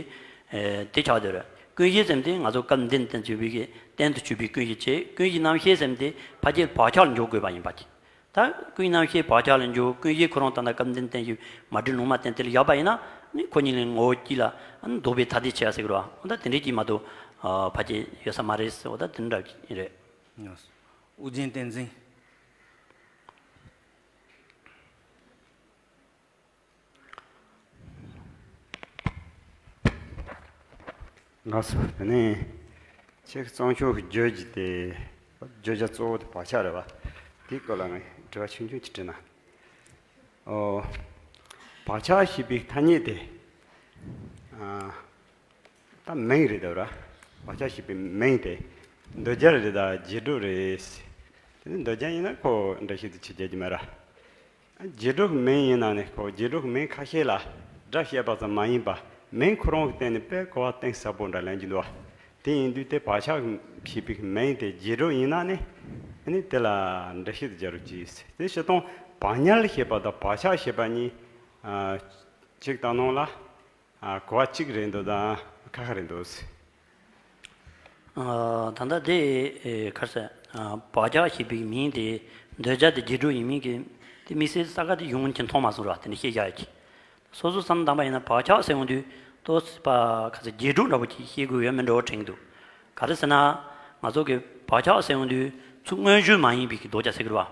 ཨ་དེ་ཆགས་བསྡད་རེད། ཀུན་གཞི་ཟེར་དེ་ང་ཚོ་སྐབས་འདི་ནས་བསྟན་བཅོས་པའི་གི་གཏན་དུ་གྱུར་པའི་ཀུན་གཞི་བྱས། ཀུན་གཞི་རྣམ་ཤེས་ཟེར་དེ་ཕལ་ཆེར་བག་ཆགས་ལ་འཇོག་དགོས་པ་ཡིན་པ་གི། ད་ཀུན་གཞི་རྣམ་ཤེས་བག་ཆགས་ལ་འཇོག་ཀུན་གཞི་ཁོ་རང་ད་ལྟ་སྐབས་འདི་ནས་བསྟན་བཅོས་མ་འགྲིག་ལུང་མ་བསྟན་དེ་ལ་བཞག་པ་ཡིན་ན་ནི་ཁོ་གཉིས་ལ་ངོ་བོ་གཅིག་ལ་ཨ་ནི་ལྡོག་པའི་ཐ་དད་ཆེ་ཡ་ཟེར་གི་རེད་བ། ད་དེ་འདྲས་ཀྱིས་མ་གཏོགས་ཨ་ཕལ་ཆེར་ཡོད་ས་མ་རེད་ཟེར་བ་ད་དེ་འདྲ་ཡིན་རེད། ཨུ་རྒྱན་བསྟན་འཛིན། ལགས་སོ། དེ་ནས་ཁྱེད་གཙང་ཕྱོགས་ཀྱི་བརྗོད་ཀྱི་དེ་བརྗོད་བྱ་གཙོ་བོ་དེ་བག་ཆགས་རེད་བ། དེའི་སྐོར་ལ་ངས་དྲི་བ་ཆུང་ཆུང་ཅིག་དྲིས་ན། ཨོ། བག་ཆགས་ཞེས་པའི་ཐ་སྙད་དེ། ཨ། ད་མིང་རེད་འདུག་ར། བག་ཆགས་ཞེས་པའི་མིང་དེ། འདོད་རྒྱལ་རེད་ད་རྗེས་འགྲོ་རེད། དེ་ནི་འདོད་རྒྱལ་ཡིན་ན་ཁོ་འདྲ་ཞིག་ཏུ་ཆུ་རྒྱལ་གྱི་མེད་ར། རྗེས་འགྲོ་གི་མིང་ཡིན་ན་ནི་ཁོ་རྗེས་འགྲོ་གི་མིང་ཁ་ཤས་ལ་སྒྲ་བཤད་པ་ཙམ་མ་ཡིན་པ་མིང་ཁོ་རང་གི་སྟེང་ནས་དཔེ་གོ་བ་གཏིང་ཟབ་པོ་འདྲ་ལེན་གྱི་འདུག་བ། དེ་ཡིན་དུས་དེ་བག་ཆགས་ཞེས་པའི་མིང་དེ་རྗེས་འགྲོ་ཡིན་ན་ནི་ཨ་ནི་དེ་ལ་འགྲེལ་བཤད་དུ་སྦྱར་རོགས་གྱིས། དེ་སྤྱིར་བཏང་བག་ཉལ་ཞེས་པ་དང་བག་ཆགས་ཞེས་པ་གཉིས་ཨ་གཅིག་དང་ནང་ལ་ཨ་གོ་བ་གཅིག་རེད་འདུག་དང་ཁ་ཁ་རེད་འདུག་ཨ་ད་ལྟ་དེ་ཨེ་ག་རེ་ཟེར། ཨ་བག་ཆགས་ཞེས་པའི་མིང་དེ་འདོད་ཆགས་དེ་རྗེས་འགྲོ་ཡིན་མིན་གྱི་དེ་དམིགས་བསལ་ས་ཁ་དེ་ཡོང་མཁན་མཐོང་མ་སོང་ར། དེ་འདྲ་བཤད་བཞག་ཡ་གི། སོ་སོ་བསམ་བློ་བཏང་པ་ཡིན་ན་བག་ཆགས་ཟེར་ཡོང་དུས་ཏོག་ཙམ་པ་ག་ཚོད་རྗེས་འགྲོ་འདྲ་པོ་ཅིག་ཤེས་དགོས་ཡོད་མེད་འདྲ་བོ་དྲན་གྱི་འདུག་ག་རེ་ཟེར་ན། ང་ཚོ་གི་བག་ཆགས་ཟེར་ཡོང་དུས་ཚུར་མངོན་ཞུ་མ་ཡིན་པའི་གི་ལྡོག་ཆ་ཟེར་གི་རེད་བ།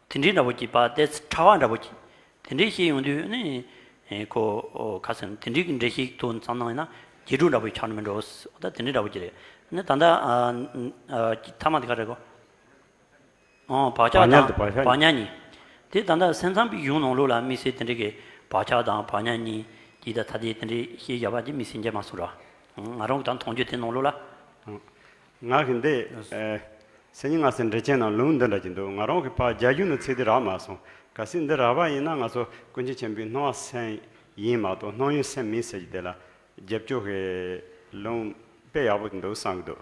དེ་འདྲའི་འདྲ་པོ་ཅིག་པ་ཏོག་ཙམ་ཕྲ་བ་འདྲ་པོ་ཅིག་དེ་འདྲའི་ཤེས་ཡོང་དུས་ནི་ཨེ་ཁོ་ཨོ་ག་ཟེར་ན་དེ་འདྲའི་གི་འགྲེལ་བཤད་ཐོག་ནས་བསམ་བློ་བཏང་ཡིན་ན་རྗེས་འགྲོ་འདྲ་པོ་ཆགས་ནི་མེད་འགྲོ། ད་དེ་འདྲའི་འདྲ་པོ་ཅིག་རེད། ནི་ད་ལྟ་ཨ་ཨ་ཐ་མ་དེ་ག་རེ་གོ། ཨོ་བག་ཆགས་བག་ཉལ་དང་དང་བག་ཆགས་བག་ཉལ་གཉིས། དེ་ད་ལྟ་སེམས་ཙམ་པའི་གཞུང་ནང་ལོགས་ལ་དམིགས་བསལ་དེ་འདྲའི་གི་བག་ཆགས་དང་བག་ཉལ་གཉིས་ཀྱི་ད་ཐ་དད་དེ་འདྲའི་བཤད་བཞག་པ་དེ་དམིགས་བསལ་མཇལ་མ་སོང་ར། ང་རང་གི་ད་མཐོང་རྒྱུ་དེ་ནང་ལོགས་ལ། ང་གི་འདི་ཨེ་སེམས་ཉིད་ལྔ་ཚན་འགྲེལ་ཆེན་ནང་ལུང་འདི་འདྲ་ཅིག་འདུག་ང་རང་གི་ཕར་རྒྱ་གཞུང་ནས་ཚིག་འདི་རག་མ་སོང་། གལ་སྲིད་འདི་རག་པ་ཡིན་ན་ང་ཚོ་ཀུན་མཁྱེན་ཆེན་པོའི་སྣང་བ་སེམས་ཡིན་མ་གཏོགས་སྣང་ཡུལ་སེམས་མིན་ཟེར་གྱི་དེ་ལ། རྒྱབ་སྐྱོར་གྱི་ལུང་དཔེ་ཡག་པོ་འདུག་བསམ་གྱི་འདུག་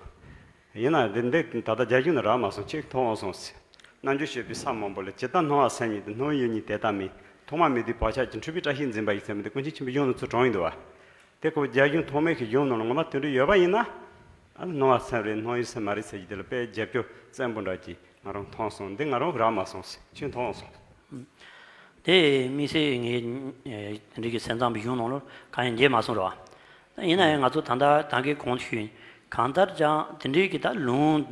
ཡིན་ན་འདི་འདི་ད་ལྟ་རྒྱ་གཞུང་ནས་རག་མ་སོང་། ཅིག་མཐོང་སོང་ཟེར། རྣལ་འབྱོར་སྤྱོད་པའི་ས་མང་པོ་ལས་ཇི་ལྟར་སྣང་བ་སེམས་ཉིད་དེ། སྣང་ཡུལ་ཉིད་དེ་ལྟ་མིན། ཐོག་མ་མེད་དུས་བག་ཆགས་ཀྱི། འཁྲུལ་པའི་བཀྲ་ཤིས་འཛིན་པ་ཡི་ཟེར་མི་འདི་ཀུན་མཁྱེན་ཆེན་པོའི་གཞུང་ནས་ཚུར་དྲངས་ཡིན་འདུག་བ། དེ་ཁོ་རྒྱ་གཞུང་ཐོགས་མེད་ཀྱི་གཞུང་ནང་ལ་ངོ་མ་དོན་འགྲིག་ཡོད་པ་ཡིན་ན། ཨ་སྣང་བ་སེམས་རེད། སྣང་ཡུལ་སེམས་མ་རེད་ཟེར་གྱི་དེ་ལ་དཔེ་རྒྱབ་སྐྱོར་བཙན་པོ་འདྲ་གྱིས་ང་རང་མཐོང་སོང་། འདི་ང་རང་རག་མ་སོང་ཟེར། ཁྱོད་མཐོང་སོང་། དེ་དམིགས་བསལ་ངས་ཨེ་དེ་འདྲའི་གི་སེམས་ཙམ་པའི་གཞུང་ནང་ལ་གང་ཡང་མཇལ་མ་སོང་ར། ཡིན་ན་ཡང་ང་ཚོ་ད་ལྟ་ད་གིན་གོང་དུ་ཞུས་གང་ལྟར་ཀྱང་དེ་འདྲའི་གི་ད་ལུང་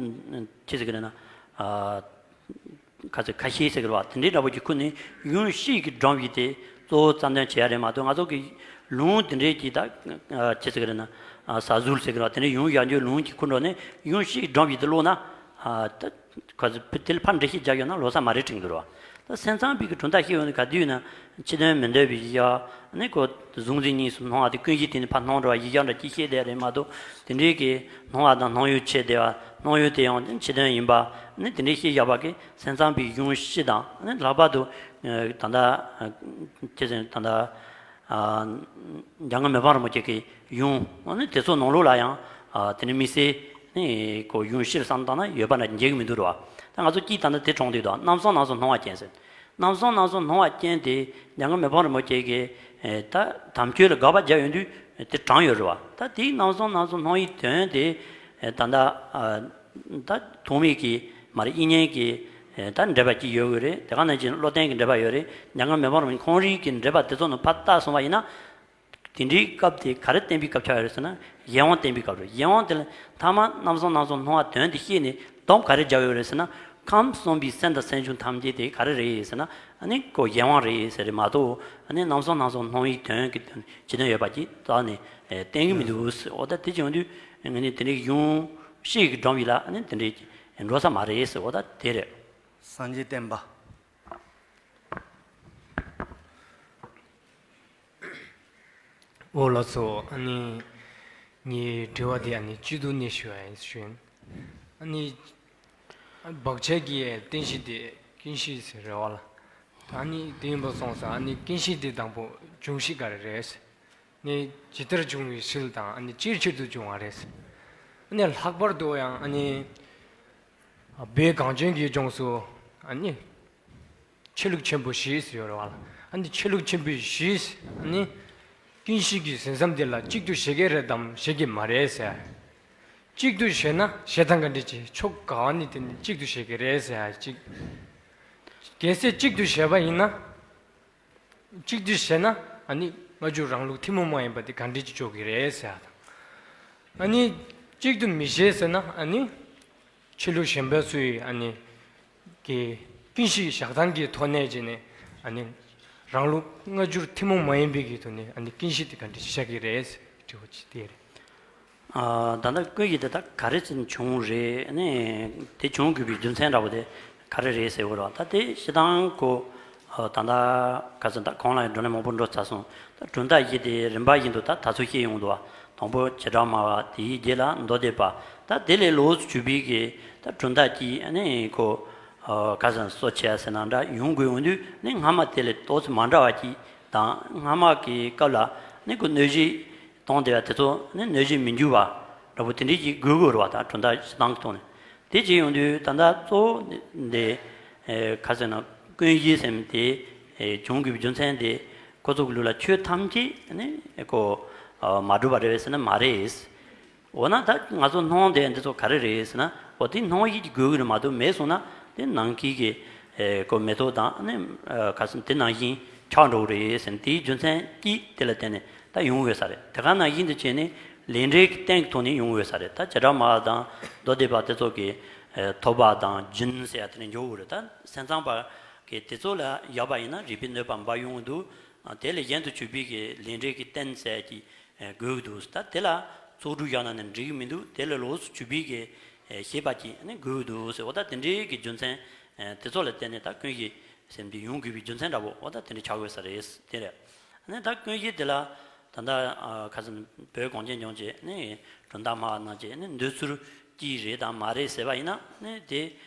ཅི་ཟེར་གི་རེད་ན། ཨ་ཁ་ཚོད་ཁ་ཤས་ཟེར་གི་རེད་བ། དེ་འདྲའི་འདྲ་པོ་ཅིག་ཁུར་ནས་ཡུམ་གཤིས་ཀྱི་སྒྲོམ་གྱི་དེ་གཙོ་བོ་རྩ་འདོན་བྱེད་ཡ་རེད་མ་གཏོགས། ང་ཚོ་གི་ལུང་དེ་འདྲའི་གི་ད་ཅི་ཟེར་གི་རེད་ན། ཟ་ཟུར་ཟེར་གི་རེད་བ། དེ་འདྲའི་ཡུམ་ཡར་འཇོག་ལུང་གི་ཁུར་འགྲོ་ནས་ཡུམ་གཤིས་ཀྱི་སྒྲོམ་གྱི་དེ་ཀློག་ན། ཨ་ད་ཁ་ཚོད་དེ་ལ་ཕར་འགྲེལ་བཤད་རྒྱག་ཡོད་ན་ལོ་ས་མ་རེད་དྲན་གི་རེད་བ། ད་སེམས་ཙམ་པའི་གི་གྲུབ་མཐའ་བཤད་ཡོང་དུས་ག་དུས་ན་ཕྱི་དོན་མི་འདོད་པའི་ཡིག་ཡ། ནི་ཁོ་གཟུང་འཛིན་གཉིས་སུ་སྣང་བ་དེ་ཀུན་གཞི་དེ་ནི་ཕར་སྣང་འགྲོ་བ་ཡིག་ཡ་འདྲ་ཅིག་བཤད་བསྡད་རེད་མ་གཏོགས། དེ་འདྲའི་གི་སྣང་བ་དང་སྣང་ཡུལ་ཕྱེ་བསྡད་བ། སྣང་ཡུལ་དེ་ཡང་ཕྱི་དོན་ཡིན་པ། ནི་དེ་འདྲའི་བཤད་བཞག་པ་གི་སེམས་ཙམ་པའི་གཞུང་བཞི་དང་། ནི་ལྷག་པར་དུ་ད་ལྟ་ཅི་ཟེར་ད་ལྟ་འཇམ་མགོན་མི་ཕམ་རིན་པོ་ཆེ་གི་གཞུང་ནི་དེ་ཚོ་ནང་ལོགས་ལ་ཡང་དེ་ནི་དམིགས་བསལ་ནི་ཁོ་གཞུང་བཞིར་བསམ་བཏང་ན་ཡོད་པ་འདྲ་མཇལ་གི་མི་འདུག་རེད་བ། ད་ང་ཚོ་གཅིག་ད་ལྟ་དེ་དྲངས་དུས་དང་རྣམ་གསུམ་སྣང་གསུམ་སྣང་བ་ཅན་ཟེར། རྣམ་གསུམ་སྣང་གསུམ་སྣང་བ་ཅན་དེ་འཇམ་མགོན་མི་ཕམ་རིན་པོ་ཆེ་གིས་ད་དམ་ཆོས་ལ་དགག་པ་བརྒྱབ་ཡོང་དུས་དེ་དྲངས་ཡོད་རེད་བ། ད་དེའི་རྣམ་གསུམ་སྣང་གསུམ་སྣང་བའི་དོན་དེ་ད་ལྟ་ད་ཐོགས་མེད་ཀྱི་མ་རེད། དབྱིག་གཉེན་གྱི་ད་འགྲེལ་པ་གཅིག་ཡོད་གི་རེད། དེ་ག་ནང་བཞིན་བློ་ལྡན་གྱི་འགྲེལ་པ་ཡོད་རེད། འཇམ་མགོན་མི་ཕམ་རིན་པོ་ཆེ་ཁོང་རང་གི་འགྲེལ་པ་དེ་ཚོ་ནང་ཕར་བལྟས་སོང་བ་ཡིན་ན། དེ་འདྲའི་སྐབས་དེ་ག་རེ་བསྟན་པའི་སྐབས་ཆགས་ཡོད་རེད་ཟེར་ན། གཞན་དབང་བསྟན་པའི་སྐབས་རེད། གཞན་དབང་དེ་ལ་ཐ་མ་རྣམ་གསུམ་སྣང་གསུམ་སྣང་བ་དོན་དེ་ཤེས་ནས་སྡོམ་ག་རེ་བརྒྱབ་ཡོད་རེད་ཟེར་ན། ཁམས་གསུམ་པའི་སེམས་དང་སེམས་བྱུང་ཐམས་ཅད་དེ་ག་རེ་རེད་ཟེར་ན། ཨ་ནི་ཁོ་གཞན་དབང་རེད་ཟེར་རེད་མ་གཏོགས། ཨ་ནི་རྣམ་གསུམ་སྣང་ཚོགས་སྣང་བའི་དོན་གྱི་དོན་ཇི་ལྟར་ཡོད་པ་ཅིག་ད་ནི་ཨེ་བསྟན་གྱི་མི་འདུག་ཟེར། འོ་ད་དེ་བྱུང་དུས་ངས་ནི་དེ་འདྲའི་གཞུང་ཤེས་ཀྱི་སྒྲོམ་ཡིན་ལ། ཨ་ནི་དེ་འདྲའི་འགྲོ་ས་མ་རེད་ཟེར། འོ་ད་དེ་རེད། སངས་རྒྱས་བསྟན་པ། འོ་ལགས་སོ། ཨ་ནི་ངའི་དྲི་བ་དེ་ཨ་ནི་སྤྱི་བསྡུ་ནས་ཞུ་ཡ་ཡིན་ཞུ་ཡིན། ཨ་ནི་བག་ཆགས་ཀྱི་རྟེན་གཞི་དེ་ཀུན་གཞི་ཟེར་རེད་བ་ལ། ཨ་ནི་དེ་ཡིན་པ་སོང་ཙང་ཨ་ནི་ཀུན་གཞི་དེ་དང་པོ་འབྱུང་གཞི་ག་རེ་རེད། ནི་ཇི་ལྟར་བྱུང་བའི་ཕྱིར་དང་ཨ་ནི་ཅིའི་ཕྱིར་དུ་བྱུང་བ་རེད། ཨ་ནི་ལྷག་པར་དུ་ཡང་ཨ་ནི་བོད་གངས་ཅན་གྱི་ལྗོངས་སུ་ཨ་ནི་ཆོས་ལུགས་ཆེན་པོ་བཞི་ཟེར་ཡོད་རེད་བ་ལ། ཨ་ནི་ཆོས་ལུགས་ཆེན་པོ་བཞི་ཨ་ནི་ཀུན་གཞི་གི་ཟིན་མཚམས་དེ་ལ་གཅིག་ཏུ་བཞེད་ཀྱི་རེད་དམ་བཞེད་ཀྱི་མ་རེད་ཟེར། གཅིག་ཏུ་བཞེད་ན་བཞེད་སྟངས་ག་འདྲ་ཅིག་ཕྱོགས་ག་བ་ནས་དེ་ནི་གཅིག་ཏུ་བཞེད་ཀྱི་རེད་ཟེར་ཡ་གཅིག་གལ་སྲིད་གཅིག་ཏུ་བཞེད་པ་ཡིན་ན། གཅིག་ཏུ་བྱས་ན་ཨ་ནི་སྔ་འགྱུར་རང་ལུགས་ཐུན་མོང་མ་ཡིན་པ་དེ་ག་འདྲ་ཅིག་ཆགས་ཀྱི་རེད་ཟེར་ཡ་དང་། ཨ་ནི་གཅིག་ཏུ་མི་བྱེད་ཟེར་ན་ཨ་ནི་ཆོས་ལུགས་གཞན་པ་ཚོས་ཨ་ནི་གི་ཀུན་གཞི་བཞག་སྟངས་ཀྱི་ཐོག་ནས་བྱས་ནས་ཨ་ནི་རང་ལུགས་སྔ་འགྱུར་ཐུན་མོང་མ་ཡིན་པའི་གི་ཐོག་ནས་ཨ་ནི་ཀུན་གཞི་དེ་ག་འདྲ་ཅིག་བཞག་གི་རེད་ཟེར་དྲི་བ་ཅིག་དེ་རེད། ཨ། ད་ལྟ་ཀུན་གཞི་དེ་དག་ག་རེ་བྱས་ནས་བྱུང་རེད། ཨ་ནི་དེ་བྱུང་དགོས་པའི་རྒྱུ་མཚན་འདྲ་པོ་དེ་ག་རེ་རེད་ཟེར་བ་རེད། ད་དེ་སྤྱིར་བཏང་ཁོ་ཨ་ད་ལྟ་ག་ཚོད་ད་གོང་ལ་བགྲོ་གླེང་མང་པོ་འགྲོ་ཚར་སོང་། ད་གྲུབ་མཐའ་བཞི་དེ་རིམ་པ་བཞིན་དུ་ད་ད་ཚོད་བཤད་ཡོང་འདུག་བ། དང་པོ་བྱེ་བྲག་སྨྲ་བ། དེའི་རྗེས་ལ་མདོ་སྡེ་པ། ད་དེ་ལས་ལོགས་སུ་གྱུར་པའི་གི་ད་གྲུབ་མཐའ་གཅིག་ཨ་ནི་ཁོ་ཨ་ག་ཚོད་གསོ་བྱེད་ཟེར་ན་འདྲ་ཡོང་དགོས་འོང་དུས་ནི་སྔ་མ་དེ་ལས་ཏོག་ཙམ་མ་འདྲ་བ་གཅིག་དང་། སྔ་མ་གི་སྐབས་ལ་ནི་ཁོ་གནོད་གཞི་གཏོང་བསྡད་པ་དེ་ཚོ་ནི་གནོད་གཞི་མི་འགྱུར་བ་འདྲ་པོ་དེ་འདྲའི་ཅིག་དགོས་དགོས་རེད་བ། ད་གྲུབ་མཐའ་སྤྱིར་བཏང་གི་ཐོག་ནས་དེ་ཅིག་ཡོང་དུས་ད་ལྟ་གཙོ་བོ་འདི་ཨེ་ག་ཟེར་ན་ཀུན་གཞི་ཟེར་མི་དེ་ཨེ་བྱུང་དགོས་པའི་རྒྱུ་མཚན་དེ་ཁོ་ཚོ་གི་ལུགས་ལ་ཆོས་ཐམས་ཅད་ནི་ཁོ་ཨ་མ་གྲུབ་པ་རེད་ཟེར་ན་མ་རེད། འོ་ན་ད་ང་ཚོ་སྣང་དེ་འདི་ཚོ་ག་རེ་རེད་ཟེར་ན། འོ་དེ་སྣང་ཡིད་ཀྱི་དགོས་ཀྱི་རེད་མ་གཏོགས་མེད་སོང་ན་དེ་ནང་གི་གི་ཨེ་ཁོ་མེ་ཏོག་དང་ནི་ཨ་ག་ཟེར་དེ་ནང་བཞིན་ཆགས་འགྲོ་གི་རེད་ཟེར་ན་དེའི་རྒྱུ་མཚན་གྱིས་དེ་ལ་བརྟེན་ནས་ད་ཡོང་དགོས་ས་རེད། དེ་ག་ནང་བཞིན་དུ་བྱས་ནས་ལས་འབྲས་ཀྱི་རྟེན་གྱི་ཐོག་ནས་ཡོང་དགོས་ས་རེད། ད་བྱེ་བྲག་སྨྲ་བ་དང་མདོ་སྡེ་པ་དེ་ཚོ་གི་ཨེ་ཐོབ་པ་དང་རྒྱུན་ཟེར་ཡ་དེ་ནས་འཇོག་དགོས་རེད། ད་སེམས་ཙམ་པ་གི་དེ་ཚོ་ལ་ཡོད་པ་ཡིན་ན་རིགས་པས་གནོད་པ་མ་ཡོང་གི་འདུག། ཨ་དེ་ལས་གཞན་དུ་གྱུར་པའི་གི་ལས་འབྲས་ཀྱི་རྟེན་ཟེར་གྱི་ཨེ་དགོས་ཀྱི་འདུག། ད་དེ་ལ་ཚོགས་དྲུག་བཞག་ན་ནི་འགྲིག་གི་མི་འདུག། དེ་ལས་ལོགས་སུ་གྱུར་པའི་གི་ཨེ་ཤེས་པ་ཅིག་ནི་དགོས་ཀྱི་འདུག་ཟེར། འོ་ད་དེ་འདྲའི་གི་རྒྱུ་མཚན་ཨེ་དེ་ཚོ་ལ་བརྟེན་ནས་ད་ཀུན་གཞི་ཟེར་འདི་ཡོང་དགོས་པའི་རྒྱུ་མཚན་འདྲ་པོ་འོ་ད་དེ་འདྲ་ཆགས་དགོས་ས་རེད། དེ་རེད། ནི་ད་ཀུན་གཞི་དེ་ལ་ད་ལྟ་ཨ་ག་ཟེར་ན་བོད་གངས་ཅན་ལྗོངས་ཀྱི་ནི་གྲུབ་མཐའ་སྨྲ་བ་རྣམས་ཀྱིས་ནི་འདོད་ཚུལ་གཅིག་རེད་དང་མ་རེད་ཟེར་བ་ཡིན་ན་ནི་དེ་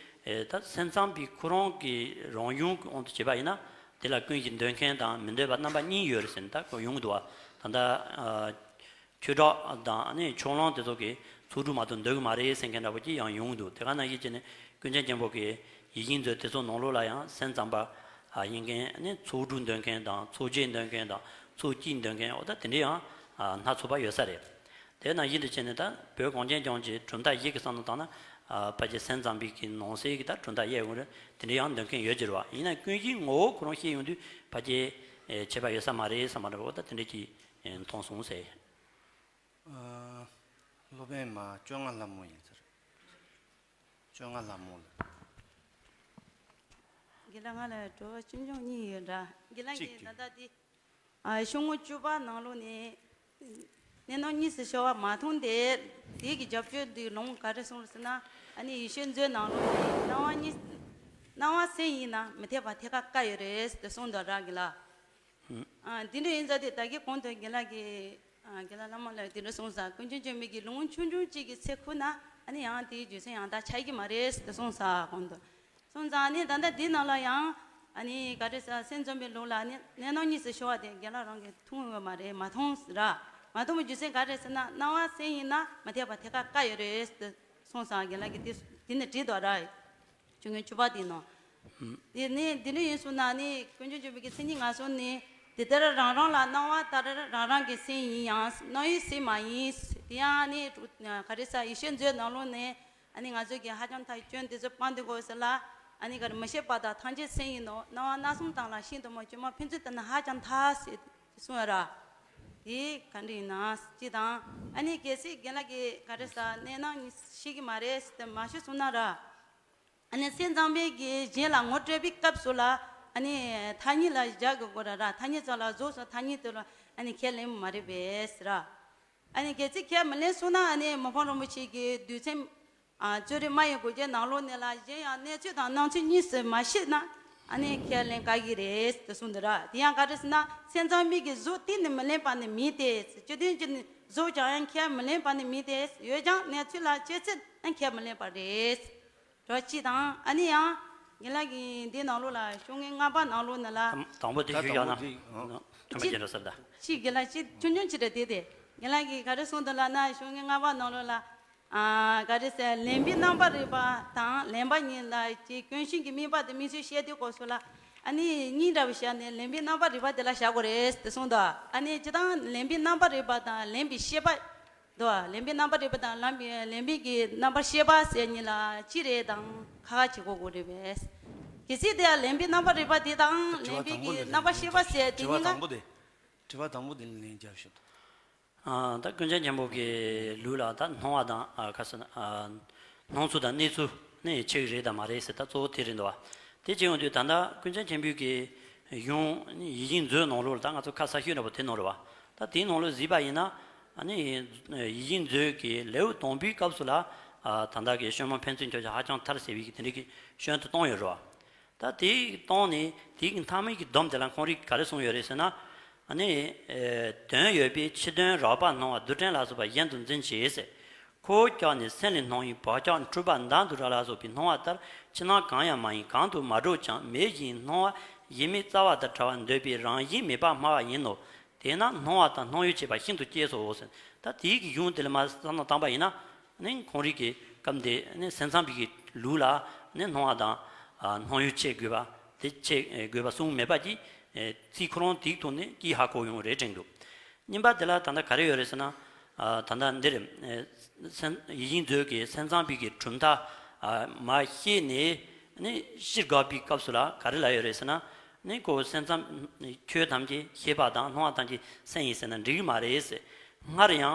ཨེ་ད་སེམས་ཙམ་པའི་ཁོ་རང་གི་རང་གཞུང་གི་དབང་དུ་བྱས་པ་ཡིན་ན། དེ་ལ་ཀུན་གཞི་འདོད་མཁན་དང་མི་འདོད་པ་རྣམ་པ་གཉིས་ཡོད་རེད་ཟེར་ནས་ད་ཁོ་ཡོང་གི་འདུག་བ། ད་ལྟ་ཨ་ཆོས་གྲགས་དང་ནི་ཕྱོགས་གླང་དེ་ཚོ་གིས་ཚོགས་དྲུག་མ་གཏོགས་འདོད་གི་མ་རེད་ཟེར་མཁན་འདྲ་པོ་ཅིག་ཡང་ཡོང་གི་འདུག། དེ་ག་ནང་བཞིན་བྱས་ནས་ཀུན་མཁྱེན་ཆེན་པོ་གི་ཡིད་བཞིན་མཛོད་དེ་ཚོ་ནང་ལོགས་ལ་ཡང་སེམས་ཙམ་པ་ཨ་ཡིན་མཁན་ནི་ཚོགས་དྲུག་འདོད་མཁན་དང་ཚོགས་བརྒྱད་འདོད་མཁན་དང་ཚོགས་གཅིག་འདོད་མཁན་འོ་ད་དེ་འདྲའི་ཡང་ཨ་སྣ་ཚོགས་པ་ཡོད་ས་རེད། དེ་ནང་བཞིན་དུ་བྱས་ནས་ད་བོད་གངས་ཅན་ལྗོངས་ཀྱི་གྲུབ་མཐའ་བཞི་གི་བསམ་བློ་བཏང་ན། ཨ་ཕལ་ཆེར་སེམས་ཙམ་པའི་གི་ནང་གསེས་ཀྱི་ད་གྲུབ་མཐའ་དབྱེ་དགོས་རེད། དེ་འདྲ་ཡང་འདོད་མཁན་ཡོད་ཀྱི་རེད་བ། ཡིན་ན་ཀུན་གཞིའི་ངོ་བོ་ཁོ་རང་ཤེས་ཡོང་དུས་ཕལ་ཆེར་ཨེ་ཁྱད་པར་ཡོད་ས་མ་རེད་བསམ་པ་འདྲ་བོ་ད་དེ་འདྲ་ཅིག་ཨེ་མཐོང་སོང་ཟེར། ཨ་སློབ་དཔོན་མ་བཅོ་ལྔ་ལྷ་མོ་ཡིན་ཟེར། བཅོ་ལྔ་ལྷ་མོ་ལ། དགེ་ལགས་ང་ལ་དྲི་བ་ཆུང་ཆུང་གཉིས་ཡོད་འདྲ། དགེ་ལགས་གཅིག་ཀྱིས་གཅིག་ད་ལྟ་འདི། ཨ་ཤོག་ངོས་བཅུ་པ་ནང་ལོགས་ནས་གནས་སྣང་གཉིས་སུ་ཤར་བ་མ་མཐོང་སྟེ། དེ་གི་རྒྱབ་སྐྱོར་འདི་ལུང་ག་རེ་གསུངས་ཟེར་ན། ཨ་ནི་ཡེ་ཤེས་མཛོད་ནང་ལོགས་ནས་སྣང་བ་གཉིས། སྣང་བ་སེམས་ཡིན་ན་མི་འཐད་པ་ཐད་ཀར་བཀག་ཡོད་རེད་ཟེར་གསུངས་འདུག་ར་དགེ་ལགས། ཨ་འདི་འདྲ་ཡིན་ཙང་དེ་ད་གིན་གོང་དུ་དགེ་ལགས་ཀྱིས་ཨ་དགེ་ལགས་བླ་མ་ལགས་དེ་འདྲ་གསུངས་ས། ཀུན་མཁྱེན་ཆེན་པོ་གི་ལུང་ཆུང་ཆུང་གཅིག་གི་ཚེ་ཁུར་ན་ཨ་ནི་ཡང་དེའི་རྒྱུ་མཚན་ཡང་དག་ཆགས་ཀྱི་མ་རེད་ཟེར་གསུངས་ས་གོང་དུ། སོང་ཙང་ནི་ད་ལྟ་འདི་ནང་ལ་ཡང་ཨ་ནི་ག་རེ་ཟེར་སེམས་ཙམ་པའི་ལུགས་ལ་ནི་གནས་སྣང་གཉིས་སུ་ཤར་བ་དེ་དགེ་ལགས་རང་གིས་མཐོང་ཡོད་མ་རེད། མ་མཐོང་ར། མ་མཐོང་བའི་རྒྱུ་མཚན་ག་རེ་ཟེར་ན་སྣང་བ་སེམས་ཡིན་ན་མི་འཐད་པ་ཐད་ཀར་བཀག་ཡོད་རེད་ཟེར་གསུངས་ཙང་དགེ་ལགས་ཀྱིས་དེ་དེ་ནི་བྲིས་འདུག་ར། ཆུ་ངན་བཅུ་པ་དེ་ནང་། དེ་ནི་འདི་འདྲ་ཡིན་སོང་ན་ནི་ཀུན་མཁྱེན་ཆེན་པོ་གི་མཚན་ཉིད་ངོས་བཟུང་ནས་དེ་ལྟར་རང་རང་ལ་སྣང་བ་ལྟར་རང་རང་གི་སེམས་ཡིན་ཡང་སྣང་བའི་སེམས་མ་ཡིན། དེ་ཡང་ནི་ག་རེ་ཟེར་ཡེ་ཤེས་མཛོད་ནང་ལོགས་ནས། ཨ་ནི་ང་ཚོས་ཀྱི་ཧ་ཅང་ཐག་སྐྱོན་དེ་ཚོ་སྤང་དུ་དགོས་ཟེར་ལ། ཨ་ནི་ག་རེ་མི་ཤེས་པ་དག་ཐམས་ཅད་སེམས་ཡིན་ནོ། སྣང་བ་སྣ་གསུམ་དག་ལ་ཤིན་ཏུ་མོ། བཅོས་མ་ཕན་ཚུན་དེ་ནི་ཧ་ཅང་ཐལ་ཟེར་གསུངས་ཡོད་ར། དེ་ག་འདྲ་ཡིན་ན་ཅི་དང་། ཨ་ནི་གལ་སྲིད་རྒན་ལགས་ཀྱིས་ག་རེ་ཟེར་གནས་སྣང་གཉིས་ཤེས་ཀྱི་མ་རེད་ཟེར་ཏེ་མ་ཤེས་གསུངས་ན་ར། ཨ་ནི་སེམས་ཙམ་པའི་གི་གཞན་ལ་ངོ་སྤྲོད་པའི་སྐབས་སུ་ལ་ཨ་ནི་ཐ་སྙད་ལ་བཞག་དགོས་ར་ར། ཐ་སྙད་ཚོ་ལ་གཟུགས་སོགས་ཐ་སྙད་དུ་ལ་ཨ་ནི་ཁས་ལེན་མ་རེད་པས་ར། ཨ་ནི་གལ་སྲིད་ཁས་མི་ལེན་སོང་ན་ཨ་ནི་མི་ཕམ་རིན་པོ་ཆེ་གི་གདུལ་མཚམས་ཨ་གཙོ་རིམ་སྨྲ་བའི་སྒོ་འབྱེད་ནང་ལོགས་ནས་ལ་གཞན་ཡང་གནས་ཚུལ་དང་སྣང་ཚུལ་གཉིས་སུ་མ་ཤེས་ན་ཨ་ནི་ཁས་ལེན་དཀའ་གི་རེད་དེ་གསུངས་འདུག་ར། དེ་ཡང་ག་རེ་ཟེར་ན་སེམས་ཙམ་པའི་གི་གཟུགས་གཏན་ནས་མི་ལེན་པ་ནི་མིན་ཏེ། སྤྱི་དོན་གྱི་ནི་གཟུགས་ཀྱང་ཡང་ཁས་མི་ལེན་པ་ནི་མིན་ཏེ། ཡོད་ཀྱང་གནས་ཚུལ་ལ་དཔྱད་ཚད་ནི་ཁས་མི་ལེན་པ་རེད། འགྲོ་སྤྱི་དང་ཨ་ནི་ཡང་རྒན་ལགས་ཀྱིས་འདི་ནང་ལོགས་ལ་ཤོག་ངོས་ལྔ་པ་ནང་ལོགས་ནས་ལ། དང་དང་པོ་དེ་ད་ཞུས་བཞག་དང་ན། པོ་དེ་ཨ། ཐོན་པ་ཅི་ཅི་འགྲོ་ས་ད། ཅི་རྒན་ལགས་ཅི་ཆུང་ཆུང་ཅི་རེད་དེ་དེ། རྒན་ལགས་ཀྱིས་ག་རེ་གསུངས་འདུག་ལབ་ན་ཤོག་ངོས་ལྔ་པ་ནང་ལོགས་ལ། ཨ་ག་རེ་ཟེར་ལེན་པའི་རྣམ་པར་རིག་པ་དང་ལེན་པ་ཉིད་ལ་ཅི་ཀུན་གཞི་གི་དམིགས་པ་དེ་དམིགས་ཚུལ་བཤད་དུས་སྐབས་སུ་ལ། ཨ་ནི་གཉིས་འདྲ་བ་བཤད་ནས་ལེན་པའི་རྣམ་པར་རིག་པ་དེ་ལ་བཞག་དགོས་རེད་དེ་གསུངས་འདུག་ཨ་ནི་སྤྱི་དང་ལེན་པའི་རྣམ་པར་རིག་པ་དང་ལེན་པའི་ཤེས་པ། དོ། ལེན་པའི་རྣམ་པར་རིག་པ་དང་ལམ་པའི་ལེན་པའི་གི་རྣམ་པར་ཤེས་པ་ཟེར་གཉིས་ལ་ཅི་རེད་དང་ཁ་ཁ་བྱེད་དགོས་དགོས་རེད་པས། གལ་སྲིད་དེ་ལེན་པའི་རྣམ་པར་རིག་པ་དེ་དང་དྲི་བ་ལེན་པའི་དང་པོ་གི་ལ་རྣམ་པར་ཤེས་པ་ཟེར་དེ་དྲི་བ་གཉིས་ལ། དང་པོ་དེ། དྲི་བ་དང་པོ་དེ་ལ་ལན་རྒྱབ་ཤོག་ཨ། ད་ཀུན་མཁྱེན་ཆེན་པོ་གི་ལུགས་ལ་ད་སྣང་བ་དང་ཨ་ཁ་སང་ཨ་སྣང་ཚུལ་དང་གནས་ཚུལ་ནི་གཅིག་རེད་དམ་མ་རེད་ཟེར་ད་གཙོ་བོ་དེ་རེད་འདུག་བ། དེ་བྱས་ཡོང་དུས་ད་ལྟ་ཀུན་མཁྱེན་ཆེན་པོ་གི་གཞུང་ཡིད་བཞིན་མཛོད་ནང་ལོགས་ལ་ད་ང་ཚོ་ཁ་གསལ་ཤོས་འདྲ་པོ་དེ་ནང་རེད་བ། ད་དེའི་ནང་ལོགས་གཟིགས་པ་ཡིན་ན་ཨ་ནི་ཡིད་བཞིན་མཛོད་ཀྱི་ལེའུ་དང་པོའི་སྐབས་སུ་ལ་ཨ་ད་ལྟ་གི་ཤོ་མོ་ཕན་ཚུན་ཁྱོད་ཅག་ཧ་ཅང་ཐལ་ཟེར་བའི་གི་དེ་འདྲའི་གི་ཤོན་དུ་བཏང་ཡོད་རེད་བ། ད་དེའི་སྟེང་ནས་དེའི་མཐའ་མའི་གི་སྡོམ་དེ་ལ་ཁོང་རིགས་ག་རེ་གསུངས་ཡོད་རེད་ཟེར་ན། ཨ་ནི། ཨེ། དོན་ཡོད་པའི་ཕྱི་དོན་རགས་པ་སྣང་བ་རྡུལ་ཕྲན་ལ་སོགས་པ་གཞན་དུ་འཛིན་བྱེད་ཟེར། ཁོ་བོ་ཀྱང་ནི་སེམས་ལས་སྣང་བའི་བག་ཆགས་འཁྲུལ་པ་མདའ་དང་ར་ལ་སོགས་པའི་སྣང་བ་ལྟར་ཕྱི་ནང་གང་ཡང་མ་ཡིན་གང་དུ་མ་གྲུབ་ཀྱང་མེད་བཞིན་སྣང་བ་ཡེ་མེད་རྩ་བ་དང་བྲལ་བར་འདོད་པའི་རང་བཞིན་མེད་པར་སྨྲ་བ་ཡིན་ནོ། དེས་ན་སྣང་བ་དང་སྣང་ཡུལ་ཕྱེད་པ་ཤིན་ཏུ་གཅེས་སོ་ཟེར། ད་དེའི་གི་གཞུང་དེ་ལ་མར་བསམ་བློ་བཏང་པ་ཡིན་ན། ནི་ཁོང་རིགས་ཀྱི་སྐབས་འདི་ནི་སེམས་ཙམ་པའི་གི་ལུགས་ལ་ནི་སྣང་བ་དང་ཨ་སྣང་ཡུལ་ཕྱེད་དགོས་པ་དེ་ཕྱེད་དགོས་པ་གསུངས་མེད་པ་ཀྱིས་ཨེ་ཚིག་ཁོ་རང་དེའི་ཐོག་ནས་ཀྱིས་ཧ་གོ་ཡོང་རེད་དྲན་འདུག་གཉིས་པ་དེ་ལ་ད་ལྟ་ག་རེ་ཡོད་རེད་ཟེར་ན། ཨ་ད་ལྟ་འདིར་ཨེ་སེམས་ཡིད་བཞིན་མཛོད་ཀྱི་སེམས་ཙམ་པའི་གི་གྲུབ་མཐའ་ཨ་མར་བཤད་ནས་ནི་སྤྱིར་དགག་པའི་སྐབས་སུ་ལ་ག་རེ་ལབ་ཡོད་རེད་ཟེར་ན། ནི་ཁོ་སེམས་ཙམ་ཁྱོད་ཐམས་ཅད་ཤེས་པ་དང་སྣང་བ་ཐམས་ཅད་སེམས་ཡིན་ཟེར་ན་འགྲིག་གི་མ་རེད་ཟེར། སྔར་ཡང་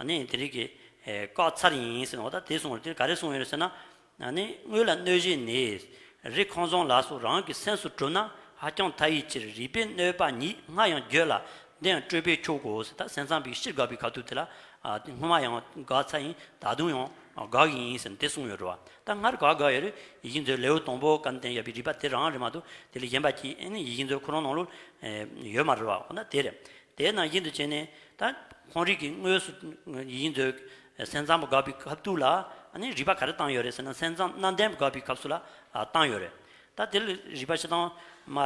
ནི་དེ་རིགས་ཀྱི་ཨེ་བཀག་ཚར་ཡིན་ཟེར་ནོ། ད་དེ་གསུངས་རེད། དེ་ག་རེ་གསུངས་ཡོད་རེད་ཟེར་ན། ནི་དངོས་ལ་གནོད་བྱེད་ནི། རི་ཁང་བཟང་ལ་སོགས་རང་གི་སེམས་སུ་གྲུབ་ན་ཧ་ཅང་ཐལ་བའི་ཕྱིར་རིགས་པས་གནོད་པ་ཉིད་སྔར་ཡང་བརྗོད་ལ་འདི་ཡང་སྤྲོས་པས་ཆོག་གོ་ཟེར། ད་སེམས་ཙམ་པའི་སྤྱིར་དགག་པའི་ཁ་ཐུག་དེ་ལ་ཨ་སྔོན་མ་ཡང་དགག་ཚར་ཡིན། ད་དུང་ཡང་དགག་གི་ཡིན་ཟེར་ནས་དེ་གསུངས་ཡོད་རེད་བ། ད་སྔར་དགག་དགག་ཡོད་རེད། ཡིད་བཞིན་མཛོད་ལེའུ་དང་པོ་སྐབས་བསྟན་ཡོད་པའི་རིགས་པ་དེ་རང་རེད་མ་གཏོགས་དེ་ལས་གཞན་པ་ཅིག་ཨེ་ནི་ཡིད་བཞིན་མཛོད་ཁོ་རང་ནང་ལོགས་ཡོད་མ་རེད་བ། འོ་ན་དེ་རེད། དེ་ནང་བཞིན་དུ་བྱས་ནས་ད་ཁོང་རིགས་ཀྱིས་དངོས་སུ་ཡིད་བཞིན་མཛོད་སེམས་ཙམ་པ་དགག་པའི་སྐབས་ཐུག་ལ་ཨ་ནི་རིགས་པ་ག་རེ་བཏང་ཡོད་རེད་ཟེར་ན། སེམས་ཙམ་རྣམ་བདེན་པ་དགག་པའི་སྐབས་སུ་ལ་ཨ་བཏང་ཡོད་རེད། ད་དེ་ལ་རིགས་པ་སྤྱིར་བཏང་མ་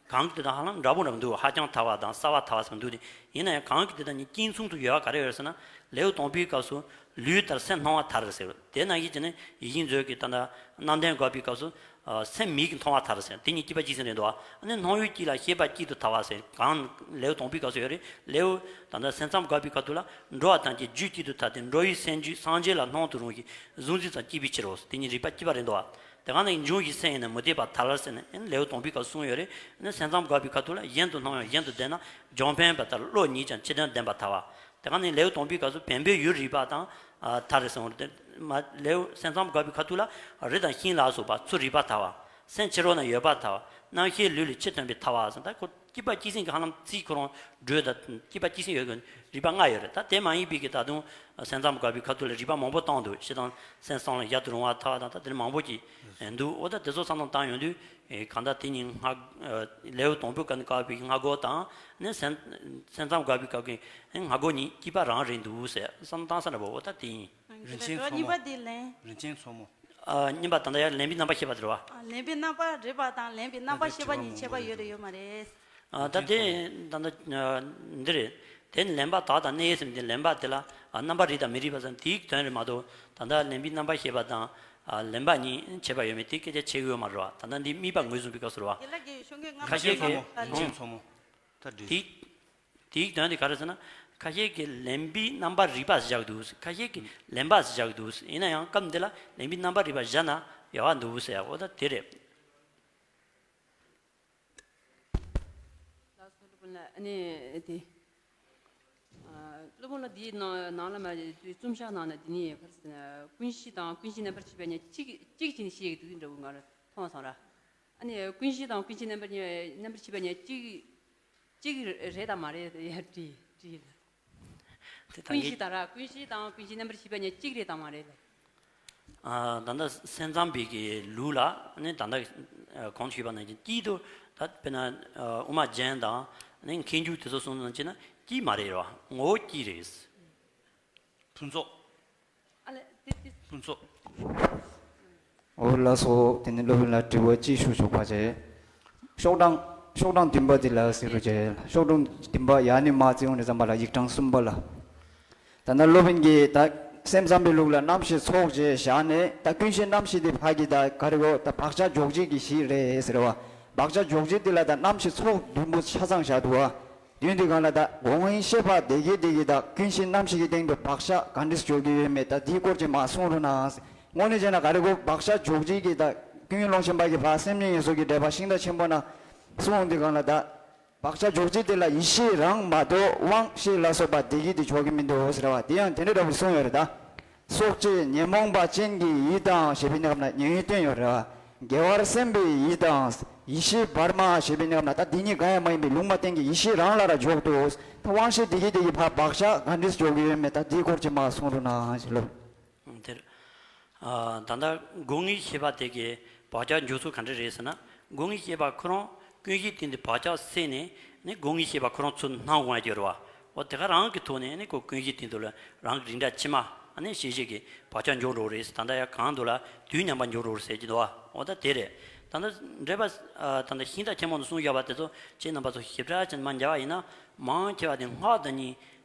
གང་གི་དེ་དང་ཧ་ལམ་འདྲ་པོ་འདྲ་པོ་འདུག་ཧ་ཅང་ཐལ་བ་དང་གསལ་བ་ཐལ་བ་ཟེར་འདུག་སྟེ། ཡིན་ན་ཡང་གང་གི་དེ་དང་གཉིས་གཅིག་མཚུངས་སུ་ཡོད་པ་ག་རེ་ཡོད་ཟེར་ན། ལེའུ་དང་པོའི་སྐབས་སུ་ལུས་ལྟར་སེམས་སྣང་བ་ཐལ་ཟེར། དེ་ནང་བཞིན་བྱས་ནས་ཡིད་བཞིན་མཛོད་ཀྱི་ད་ལྟ་རྣམ་བདེན་དགག་པའི་སྐབས་སུ་ཨ་སེམས་མིག་གིས་མཐོང་བ་ཐལ་ཟེར། དེ་གཉིས་གཅིག་པ་གཅིག་སེམས་རེད་འདུག་ཨ་ནི་སྣང་ཡུལ་གཅིག་ལ་ཤེས་པ་གཅིག་ཏུ་ཐལ་བ་ཟེར། གང་ལེའུ་དང་པོའི་སྐབས་སུ་ཡོད་རེད། ལེའུ་ད་ལྟ་སེམས་ཙམ་དགག་པའི་ཁ་ཐུག་ལ་འགྲོ་བ་ཐམས་ཅད་རྒྱུད་གཅིག་ཏུ་ཐལ་ཏེ་འགྲོ་བའི་སེམས་རྒྱུད་སངས་རྒྱས་ལ་སྣང་དུ་རུང་ཞིང་གཟུང་འཛིན་ཙམ་གཅིག་པའི་ཕྱིར་རོ། དེ་གཉིས་རིགས་པ་གཅིག་པ་རེད་འདུག་ཨ། དེ་ག་ནི་འབྱུང་བཞིའི་སེམས་ཡིན་ན་མུ་སྟེགས་པ་ཐལ་ཟེར་ནས་ཨ་ནི་ལེའུ་དང་པོའི་སྐབས་སུ་གསུངས་ཡོད་རེད། ཨ་ནི་སེམས་ཙམ་དགག་པའི་ཁ་ཐུག་ལ་གཞན་དུ་སྣང་ཡང་གཞན་དུ་བདེན་ན་རྒྱང་འཕེན་པ་ལྟར་བློ་ཉིད་ཀྱང་ཕྱི་དོན་བདེན་པ་ཐལ་བ། དེ་ག་ནི་ལེའུ་དང་པོའི་སྐབས་སུ་བེམ་པོའི་ཡུལ་རིག་པ་དང་ཨ་ཐལ་རེད་གསུངས་རེད། མ་ལེའུ་སེམས་ཙམ་དགག་པའི་ཁ་ཐུག་ལ་རི་དང་ཤིང་ལ་སོགས་པ་ཚུར་རིག་པ་ཐལ་བ། སེམས་ཕྱི་རོལ་ན་ཡོད་པ་ཐལ་བ། རྣམ་ཤེས་ལུས་ལས་ཕྱིར་ཐོན་པའི་ཐལ་བ་ཟེར། ད་ཁོ་གཅིག་པ་གཅིག་སེམས་ཀྱི་ཧ་ལམ་ཚིག་ཁོ་རང་འགྲོས་དང་གཅིག་པ་གཅིག་སེམས་ཡོད་དགོས། རིགས་པ་ལྔ་ཡོད་རེད། ད་དེ་མ་ཡིན་པའི་གི་ད་དུང་སེམས་ཙམ་དགག་པའི་ཁ་ཐུག་ལ་རིགས་པ་མང་པོ་བཏང་འདུག་སྤྱིར་བཏང་སེམས་བསམ་ལ་ཡལ་དུ་རུང་བ་ཐལ་བ་དང་ད་དེ་ནས་མང་པོ་ཅིག་འདུག་འོ་ད་དེ་ཚོ་བསམ་བློ་བཏང་ཡོང་དུས་གང་ལྟར་དེ་གཉིས་སྔ་ལེའུ་དང་པོའི་སྐབས་ནས་བཀག་པའི་སྔ་རྒོལ་དང་ནི་སེམས་སེམས་ཙམ་དགག་པའི་སྐབས་ཀྱི་སྔ་རྒོལ་གཉིས་གཅིག་པ་རང་རེད་འདུག་ཟེར་བསམ་བློ་བཏང་ས་འདྲ་པོ། འོ་ད་དེ་ཡིན། རིན་ཆེན་མཚོ་མོ། གཉིས་པ་དེ་ལན། རིན་ཆེན་མཚོ་མོ། ཨ་གཉིས་པ་ད་ལྟ་ཡར་ལེན་པའི་རྣམ་པར་ཤེས་པ་དེ་རེད་བ། ཨ་ལེན་པའི་རྣམ་པར་རིག་པ་དང་ལེན་པའི་རྣམ་པར་ཤེས་པ་གཉིས་ཁྱད་པར་ཡོད་རེད་ཡོད་མ་རེད། ཨ་ད་དེ་ད་ལྟ་འདི་རེད། དེ་ནི་ལེན་པ་དག་དང་གནས་ཡུལ་ཟེར་དེ་ལེན་པ་དེ་ལ་ཨ་རྣམ་པར་རིག་དང་མི་རིག་པ་ཟེར་དེའི་དོན་རེད་མ་གཏོགས་ད་ལྟ་ལེན་པའི་རྣམ་པར་ཤེས་པ་དང་ཨ་ལེན་པ་གཉིས་ཁྱད་པར་ཡོད་མེད་དེ་སྐད་ཆ་བྱེད་དགོས་ཡོད་མ་རེད་བ། ད་ལྟ་འདི་དམིགས་པ་ངོས་བཟུང་པའི་སྐབས་སུ་རེད་བ། དེ་ལ་གི་ཤོང་གི་རྔ་མ་ཁ་ཤས་ཀྱིས་རིན་ཆེན་མཚོ་མོ། ད་འགྲིག་དེའི་དེའི་དོན་དེ་ག་རེ་ཟེར་ན། ཁ་ཤས་ཀྱིས་ལེན་པའི་རྣམ་པར་རིག་པ་བཞག་འདུག་ཁ་ཤས་ཀྱིས་ལེན་པ་བཞག་འདུག་ཡིན་ན་ཡང་སྐབས་འདི་ལ་ལེན་པའི་རྣམ་པར་རིག་པ་བཞག་ན་ཡག་པ་འདུག་ཟེར་ཡ་འོ་ད་དེ་རེད། ལགས་སོ་སློབ་དཔོན་ལགས། ཨ་ནི་དེ་ཨ་སློབ་དཔོན་ལགས། འདིའི་ནང་ནང་ལ་མ་རྩོམ་ཤག་ནང་ན་འདི་ནི་ག་རེ་ཟེར་ན། ཀུན་གཞི་དང་ཀུན་གཞི་རྣམ་པར་ཤེས་པ་གཉིས་གཅིག་གཅིག་བྱས་ནས་བཤད་ཀྱི་འདུག་འདྲ་བོ་ང་རང་མཐོང་སོང་ར། ཨ་ནི་ཀུན་གཞི་དང་ཀུན་གཞི་རྣམ་པར་རྣམ་པར་ཤེས་པ་གཉིས་གཅིག་གཅིག་རེད་དམ་མ་རེད་ཡ་དྲིས་དྲིས། དེ་ད་ཀུན་ངས་གཞི་དང་ར། ཀུན་གཞི་དང་ཀུན་གཞི་རྣམ་པར་ཤེས་པ་གཉིས་གཅིག་རེད་དམ་མ་རེད་ལ། ཨ། ད་ལྟ་སེམས་ཙམ་པའི་གི་ལུགས་ལ་ནི་ད་ལྟ་གོང་དུ་ཞུས་པ་ནང་བཞིན་གཅིག་ཏུ། ད་དཔེར་ན་དབུ་མ་རྒྱན་དང་ནི་མཁས་འཇུག་དེ་ཚོ་གསུངས་ནང་བྱས་ན་གཅིག་མ་རེད་ར། ངོ་བོ་གཅིག་རེད། ཕུན་ཚོགས། ཨ་ལེ་དེ་དེ། ཕུན་ཚོགས། འོ་ལགས་སོ། དེ་ནས་སློབ་དཔོན་ལ་དྲི་བ་གཅིག་ཞུ་ཆོག་པ་བྱས། ཤོག་གྲངས་ཤོག་གྲངས་བདུན་པ་དེ་ལ་གཟིགས་རོགས་བྱས། ཤོག་གྲངས་བདུན་པ་ཡར་ནས་མར་བརྩི་ཡོང་ནས་ཙམ་པ་ལ་ཡིག་གྲངས་གསུམ་པ་ལ། ད་ནི་སློབ་དཔོན་གྱིས་ད་སེམས་ཙམ་པའི་ལུགས་ལ་རྣམ་ཤེས་ཚོགས་བཅས་བཞག་ནས། ད་ཀུན་གཞི་རྣམ་ཤེས་དེ་ཕ་གི་ད་ག་རེ་གོ། ད་བག་ཆགས་འཇོག་བྱེད་ཀྱི་གཞི་རེད་ཟེར་བ། བག་ཆགས་འཇོག་བྱེད་དེ་ལ་ད་རྣམ་ཤེས་ཚོགས་བདུན་པོ་ཆ་ཚང་བཞག་འདུག་བ། དུས་འདི་གང་ལ་ད་སྒོ་ལྔའི་ཤེས་པ་དེ་གི་དེ་གི་ད་ཀུན་གཞི་རྣམ་ཤེས་ཀྱི་སྟེང་དུ་བག་ཆགས་ག་འདྲས་འཇོག་གི་ཡོད་མེད་ད་དེའི་སྐོར་ཅིག་མར་གསུང་རོགས་གནང་། དངོས་གནས་བྱས་ན་ག་རེ་གོ། བག་ཆགས་འཇོག་བྱེད་ཀྱི་ད་ཀུན་མཁྱེན་ཀློང་ཆེན་པ་གི་ཕར་སེམས་ཉིད་ངེས་གསོལ་གྱི་འགྲེལ་པ་ཤིང་རྟ་ཆེན་པོ་ན་གསུངས། འདི་གང་ལ་ད་བག་ཆགས་འཇོག་བྱེད་དེ་ལ་ཡིད་ཤེས་རང་མ་གཏོགས་དབང་ཤེས་ལ་སོགས་པ་དེ་གི་དེ་འཇོག་གི་མི་འདུག་ཟེར་བ་དེ་ཡང་དེ་འདྲ་འདྲ་བོ་གསུངས་ཡོད་རེད་ད། སྲོག་གཅོད་ཉོན་མོངས་པ་ཅན་གྱི་ཡིད་དང་ཞེས་པའི་གནས་སྐབས་ན་ཉེ་བའི་སྟོན་ཡོད་རེད། དགེ་བར་སེམས་པའི་ཡིད་དང་ཡིད་ཤེས་བར་མ་ཞེས་པའི་གནས་སྐབས་ན་ད་འདི་གཉིས་གང་ཡང་མ་ཡིན་པའི་ལུང་མ་བསྟན་གྱི་ཡིད་ཤེས་རང་ལ་ར་འཇོག་ཏུ། ད་དབང་ཤེས་དེ་གི་དེ་གི་ཕར་བག་ཆགས་ག་འདྲས་འཇོག་གི་ཡོད་མེད་ད་འདིའི་སྐོར་ཅིག་མར་གསུང་རོགས་གནང་ཞེས་ལབ། དེར། ཨ། ད་ལྟ་སྒོ་ལྔའི་ཤེས་པ་དེ་གི་བག་ཆགས་འཇོག་ཚུལ་ག་འདྲ་རེད་ཟེར་ན། སྒོ་ལྔའི་ཤེས་པ་ཁོ་རང་ཀུན་གཞིའི་སྟེང་དུ་བག་ཆགས་སད་ནས་ནི་སྒོ་ལྔའི་ཤེས་པ་ཁོ་རང་ཚུར་སྣང་འོང་ཡ་གི་རེད་བ། འོ་དེ་ག་རང་གི་ཐོག་ནས་ནི་ཁོ་ཀུན་གཞིའི་སྟེང་དུ་ལ་རང་གི་རིགས་འདྲ་ཕྱི་མ་ཨ་ནི་ཤེས་བྱེད་ཀྱི་བག་ཆགས་འཇོག་འགྲོ་རེད་ཟེར། ད་ལྟ་ཡ་གང་དུ་ལ་དུས་མཉམ་པ་འཇོག་འགྲོ་རེད་ཟེར་གྱི་འདུག་བ། འོ་ད་དེ་རེད། ད་ལྟ་འགྲེལ་པ། ཨ། ད་ལྟ་ཤིང་རྟ་ཆེན་མོ་ནས་གསུངས་བཞག་པ་དེ་ཚོ་ཁྱེད་རྣམ་པ་ཚོ་ཞིབ་ཕྲ་ཅན་མ་མཇལ་བ་ཡིན་ན། མང་ཆེ་བ་དེ་སྔགས་དང་གཉིས་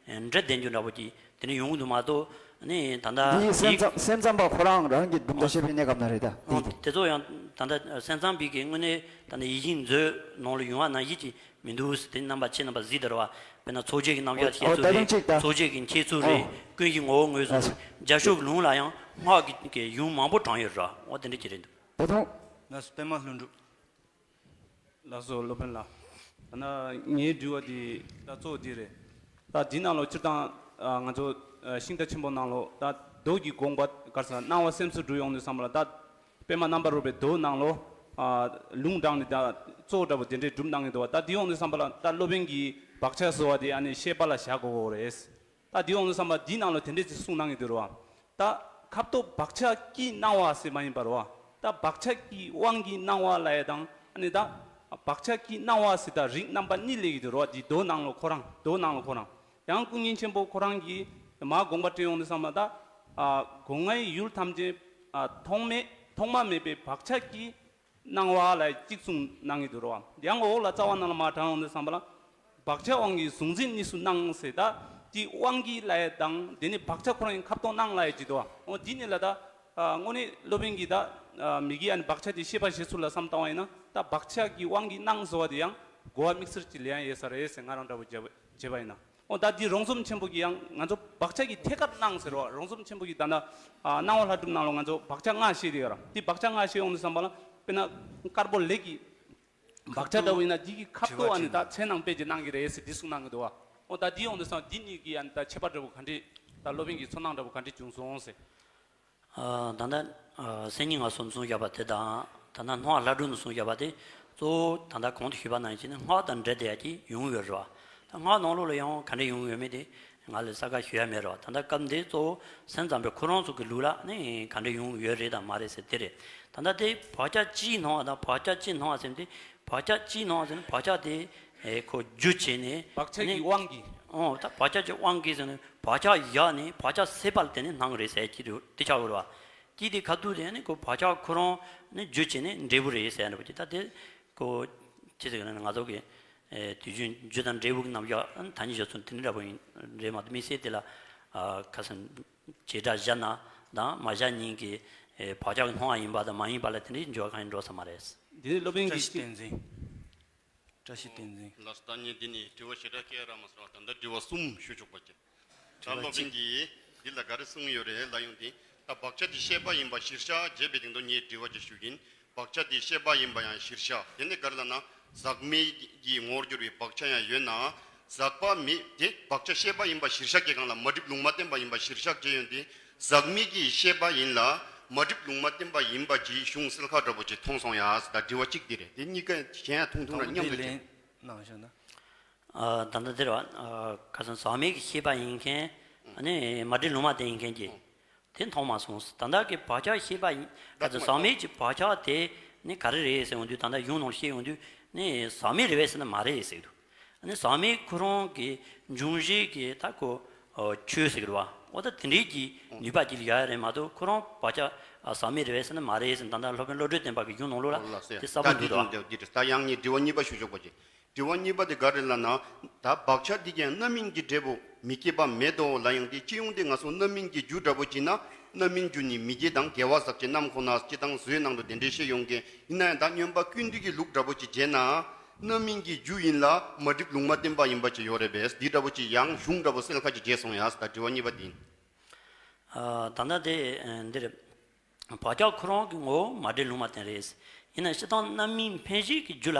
འདྲེས་བསྡད་རྒྱུ་འདྲ་པོ་ཅིག་དེ་ནས་ཡོང་གི་འདུག་མ་གཏོགས་ནི་ད་ལྟ་འདི་སེམས་ཙམ་སེམས་ཙམ་པ་ཁོ་རང་རང་གི་གྲུབ་མཐའ་བཤད་པའི་གནས་སྐབས་ན་རེད་ད། འོ་དེ་དེ་ཚོ་ཡང་ད་ལྟ་སེམས་ཙམ་པའི་གི་དངོས་གནས་ད་ལྟ་ཡིད་བཞིན་མཛོད་ནང་ལ་ཡོང་བ་ནང་བཞིན་ཅིག་མི་འདུག་ཟེར། དེ་རྣམ་པ་ཁྱེད་རྣམ་པ་གཟིགས་དང་རེད་བ། དཔེར་ན་ཚོགས་བརྒྱད་ཀྱི་རྣམ་གཞག་འོ་བཤད་ཚུལ་ད་རེད། དུང་གཅིག་ད། ཚོགས་བརྒྱད་ཀྱི་འཆད་ཚུལ་རེད། ཨོ། ཀུན་གཞི་ངོ་བོ་དངོས་སུ་རེད། རྒྱ་ཤོག་གི་ལུང་ལ་ཡང་སྔགས་ཀྱི་ཡུམ་མང་པོ་དྲངས་ཡོད་རེད། འོ་དེ་འདྲ་ཅིག་རེད་འདུག་ད་དུང་། ལགས་སོ། པདྨ་ལྷུན་གྲུབ། ལགས་སོ། སློབ་དཔོན་ལགས། ད་ནི་ངའི་དྲི་བ་འདི་ད་གཙོ་བོ་འདི་རེད། ད་འདི་ནང་ལོགས་སྤྱིར་བཏང་ང་ཚོ་ཤིང་རྟ་ཆེན་པོ་ནང་ལོགས་ད་མདོ་གི་དགོངས་པ་ག་རེ་ཟེར་ན་སྣང་བ་སེམས་སུ་འགྲུབ་ཡོང་དུས་ཙམ་པ་ལ་ད་པདྨ་རྣམ་པར་རོལ་པའི་མདོ་ནང་ལོགས་ལུང་དྲངས་ནས་ད་གཙོ་བོ་འདྲ་པོ་དེ་འདྲའི་སྒྲུབ་གནང་གི་འདུག་བ། ད་འདི་ཡོང་དུས་ཙམ་པ་ལ་ད་སློབ་དཔོན་གྱིས་བག་ཆགས་ཟེར་བ་དེ་ཨ་ནི་ཤེས་པ་ལ་བཞག་དགོས་ཀྱི་རེད། ད་འདི་ཡོང་དུས་ཙམ་པ་འདི་ནང་ལ་དེ་འདྲས་ཅིག་གསུངས་གནང་གི་འདུག་རེད་བ། ད་ཁབ་ཏོ་བག་ཆགས་ཀྱིས་སྣང་བ་ཟེར་མ་ཡིན་པ་རེད་བ། ད་བག་ཆགས་ཀྱི་དབང་གིས་སྣང་བ་ལབ་ཡ་དང་ཨ་ནི་ད་བག་ཆགས་ཀྱིས་སྣང་བ་ཟེར་ད་རིགས་རྣམ་པ་གཉིས་སླེབས་ཀྱི་འདུག་རེད་བ། འདི་མདོ་ནང་ལ་ཁོ་རང་མདོ་ནང་ལ་ཁོ་རང་། ཡང་ཀུན་མཁྱེན་ཆེན་པོ་ཁོ་རང་གིས་མར་དགོངས་པ་བཀྲལ་ཡོང་དུས་ཙམ་པ་ད་སྒོ་ལྔའི་ཡུལ་ཐམས་ཅད་ཐོགས་མེད་ཐོག་མ་མེད་པའི་བག་ཆགས་ཀྱིས་སྣང་བ་ལ་གཅིག་གསུངས་གནང་གི་འདུག་རེད་བ། ཡང་འོག་ལ་རྩ་བ་ནང་ལ་མར་དྲངས་ཡོང་དུས་ཙམ་པ་ལ། བག་ཆགས་དབང་གིས་གཟུང་འཛིན་གཉིས་སུ་སྣང་ཟེར་ད། དེ་དབང་གིས་ལབ་ཡ་དང་དེ་ནི་བག་ཆགས་ཁོ་རང་གི་ཁབ་ཏོ་སྣང་ལབ་ཡ་ཅིག་འདུག་བ། འོ་འདི་ནི་ལ་ད། དངོས་གནས་སློབ་དཔོན་གྱིས་ད། མི་དགེ་ཨ་ནི་བག་ཆགས་དེ་ཤེས་པ་བྱེད་ཚུལ་ལ་བསམ་བཏང་བ་ཡིན་ན་ད་བག་ཆགས་ཀྱི་དབང་གིས་སྣང་ཟེར་བ་དེ་ཡང་གོ་བ་དམིགས་བསལ་གྱི་ལེའུ་ཡང་ཡོད་ས་རེད་ཟེར་ང་རང་འདྲ་པོ་བྱས་པ་ཡིན་ན། འོ་ད་འདི་རོང་ཟོམ་ཆེན་པོ་གིས་ཡང་ང་ཚོ་བག་ཆགས་ཀྱི་ཐད་ཀར་སྣང་ཟེར་བ། རོང་ཟོམ་ཆེན་པོ་གིས་ད་ལྟ་སྣང་བ་ལྷ་སྒྲུང་ནང་ལ་ང་ཚོ་བག་ཆགས་ལྔ་བཤད་དེ་ཡོད་ར། དེ་བག་ཆགས་ལྔ་བཤད་ཡོང་དུས་ཙམ་པ་ལ་དཔེར་ན་དཀར་པོ་ལས་ཀྱི་བག་ཆགས་འདྲ་བོ་ཡིན་ན་འདི་གི་ཁབ་ཏོ་ཨ་ནི་ད་ཚེ་ནང་པས་ཀྱི་སྣང་གི་རེད་ཟེར་འདི་གསུངས་གནང་གི་འདུག་བ། འོ་ད་འདི་ཡོང་དུས་ཙམ་འདི་གཉིས་ཀྱི་ཨ་ནི་ད་ཁྱད་པར་འདྲ་བོ་ག་འདྲས་ད་སློབ་དཔོན་གྱི་ཚོར་སྣང་འདྲ་བོ་ག་འདྲས་བྱུང་སོང་ཟེར། ཨ། ད་ལྟ་སེམས་ཉིད་ངེས་གསོལ་གསུངས་བཞག་པ་དེ་དང་ད་ལྟ་སྣང་བ་ལྷ་སྒྲུང་གསུངས་བཞག་པ་དེ་གཙོ་བོ་ད་ལྟ་གོང་དུ་ཞུས་པ་ནང་བཞིན་སྔགས་དང་འབྲེལ་བསྡད་ཡ་ཅིག་ཡོང་ཡོད་རེད་བ། ད་སྔགས་ནང་ལོགས་ལ་ཡང་ག་འདྲས་ཡོང་ཡོད་མེད་དེ་ང་ལ་གསལ་ཁ་ཞུ་ཡ་མེད་རེད་བ། ད་ལྟ་སྐབས་འདིར་གཙོ་བོ་སེམས་ཙམ་པའི་ཁོ་རང་ཚོ་གི་ལུགས་ལ་ནི་ག་འདྲས་ཡོང་ཡོད་རེད་དང་མ་རེད་ཟེར་དེ་རེད། ད་ལྟ་དེ་བག་ཆགས་ཅིས་སྣང་བ་དང་བག་ཆགས་ཅིས་སྣང་བ་ཟེར་ན་དེ་བག་ཆགས་ཅིས་སྣང་བ་ཟེར་ན་བག་ཆགས་དེ་ཁོ་རྒྱུ་བྱས་ནས་བག་ཆགས་ཀྱི་དབང་གིས། ཨོ་ད་བག་ཆགས་ཀྱི་དབང་གིས་ཟེར་ནས་བག་ཆགས་བཞག་ནས་བག་ཆགས་སད་པ་ལ་བརྟེན་ནས་སྣང་རེད་ཟེར་གྱི་རེད། དེ་ཆགས་ཡོད་རེད་བ། ཀྱི་དེ་ཁ་ཐུག་དེ་ནི་ཁོ་བག་ཆགས་ཁོ་རང་ནི་རྒྱུ་བྱས་ནས་འབྲས་བུ་རེད་ཟེར་ཡ་འདྲ་པོ་ཅིག་ད་དེ་ཁོ་ཅི་ཟེར་ན་ང་ཚོ་གི་དུས་རྒྱུན་རྒྱུ་དང་འབྲས་བུ་གི་རྣམ་གཞག་ཐ་སྙད་བཞག་ཚུལ་དེ་འདྲ་འདྲ་པོ་ཡིན་རེད་མ་གཏོགས་དམིགས་བསལ་དེ་ལ་ཁ་སང་བྱེ་བྲག་བཞག་ན་དང་མ་བཞག་གཉིས་ཀྱི་བག་ཆགས་ཀྱི་སྣང་བ་ཡིན་པ་དང་མ་ཡིན་པ་ལ་དེ་འདྲའི་འགྱུར་བ་གང་ཡང་འགྲོ་ས་མ་རེད། འདི་ནི་སློབ་དཔོན་གྱིས་བཀྲ་ཤིས་བསྟན་འཛིན། བཀྲ་ཤིས་བསྟན་འཛིན། ལགས་སོ། ད་ངས་འདི་ནས་དྲི་བ་ཞེ་དྲག་བཀལ་རག་མ་སོང་བ། ད་ལྟ་དྲི་བ་གསུམ་ཞུ་ཆོག་པ་བྱས། ད་སློབ་དཔོན་གྱིས་འདི་ལ་ག་རེ་གསུངས་ཡོད་རེད་ལབ་ཡོང་དུས། ད་བག་ཆགས་དེ་ཤེས་པ་ཡིན་པ་གཞིར་བཞག་བྱས་པའི་སྟེང་དུ་ངས་དྲི་བ་ཅིག་ཞུ་གིན། བག་ཆགས་དེ་ཤེས་པ་ཡིན་པ་ཡང་གཞིར་བཞག་དེ་ནི་ག་རེ་ལབ་ན་ཟག་མེད་ཀྱི་ངོ་བོར་གྱུར་པའི་བག་ཆགས་ཡང་ཡོད་ན། ཟག་པ་མེད་དེ་བག་ཆགས་ཤེས་པ་ཡིན་པ་གཞིར་བཞག་གི་སྒང་ལ་མ་བསྒྲིབས་ལུང་མ་བསྟན་པ་ཡིན་པ་གཞིར་བཞག་བྱས་ཡོང་དུས་ཟག་མེད་ཀྱི་ཤེས་པ་ཡིན་ལ་མ་བསྒྲིབས་ལུང་མ་བསྟན་པ་ཡིན་པ་གྱི་གཞུང་གསལ་ཁ་འདྲ་པོ་ཅིག་མཐོང་སོང་ཡ། ད་དྲི་བ་གཅིག་འདི་རེད། དེ་གཉིས་ཀ་གཞན་ཡང་ཐུང་ཐུང་ར་མཉམ་དུ་དྲིས། ལན་གནང་ཞུ་ན། ཨ། ད་ལྟ་འདིར་བ། ཨ། ཁ་སང་ཟག་མེད་ཀྱི་ཤེས་པ་ཡིན་མཁན། ཨ་ནི་མ་བསྒྲིབས་ལུང་མ་བསྟན་ཡིན་མཁན་གྱི། དེ་མཐོང་མ་སོང་། ད་ལྟ་གི་བག་ཆགས་ཤེས་པ་ཡིན། ད་ལྟ་ཟག་མེད་ཀྱི་བག་ཆགས་དེ་ནི་ག་རེ་རེད་ཟེར་ཡོང་དུས། ད་ལྟ་གཞུང་ནང་བཤད་ཡོང་དུས་ནི་ཟག་མེད་རེད་པས་ཟེར་ན་མ་རེད་ཟེར་འདུག་ཨ་ནི་ཟག་མེད་ཁོ་རང་གི་འབྱུང་བཞི་གི་ད་ཁོ་ཆོས་ཟེར་གི་རེད་བ། འོ་ད་དེ་འདྲའི་གི་ནུས་པ་ཅིག་ལ་ཡོད་རེད་མ་གཏོགས། ཁོ་རང་བག་ཆགས་ཟག་མེད་རེད་པས་ཟེར་ན་མ་རེད་ཟེར། ད་ལྟ་སློབ་དཔོན་བློ་གྲོས་བརྟན་པ་གི་གཞུང་ནང་ལོགས་ལ་དེ་གསལ་པོ་འདུག་རེད་བ། ད་ཡང་ངས་དྲི་བ་གཉིས་པ་ཞུ་ཆོག་པ་ཅིག་དྲི་བ་གཉིས་པ་དེ་ག་རེ་ལབ་ན། ད་བག་ཆགས་འདི་ཀྱང་རྣམ་སྨིན་གྱི་འབྲས་བུ་མི་སྐྱེད་པ་མེད་དོ་ལབ་ཡོང་དུས། སྤྱི་ཡོངས་དེ་ང་ཚོ་རྣམ་སྨིན་གྱི་རྒྱུ་འདྲ་པོ་བྱས་ན། རྣམ་སྨིན་རྒྱུ་ནི་མི་སྐྱེ་དང་། དགེ་བ་ཟག་བཅས་རྣམ་ཁོ་ན། སྤྱིར་བཏང་བཟོའི་ནང་དུ་དེ་འདྲའི་བཤད་ཡོང་མཁན་ཡིན་ན་ཡང་། ད་སྨྱོན་པ་ཀུན་བཏུས་ཀྱི་ལུགས་འདྲ་པོ་ཅིག་བྱས་ན། རྣམ་སྨིན་གྱི་རྒྱུ་ཡིན་ལ་མ་བསྒྲིབས་ལུང་མ་བསྟན་པ་ཡིན་པ་ཅིག་ཡོད་རེད་པས། འདི་འདྲ་པོ་ཅིག་ཡང་གཞུང་འདྲ་པོ་གསལ་ཁ་ཅིག་བྱས་སོང་ཡ། ད་དྲི་བ་གཉིས་པ་འདི་ཡིན། ཨ། ད་ལྟ་དེ་འདིར། བག་ཆགས་ཁོ་རང་གི་ངོ་བོ་མ་བསྒྲིབས་ལུང་མ་བསྟན་རེད། ཡིན་ན་སྤྱིར་བཏང་རྣམ་སྨིན་འཕེན་བྱེད་ཀྱི་རྒྱུ་ལ་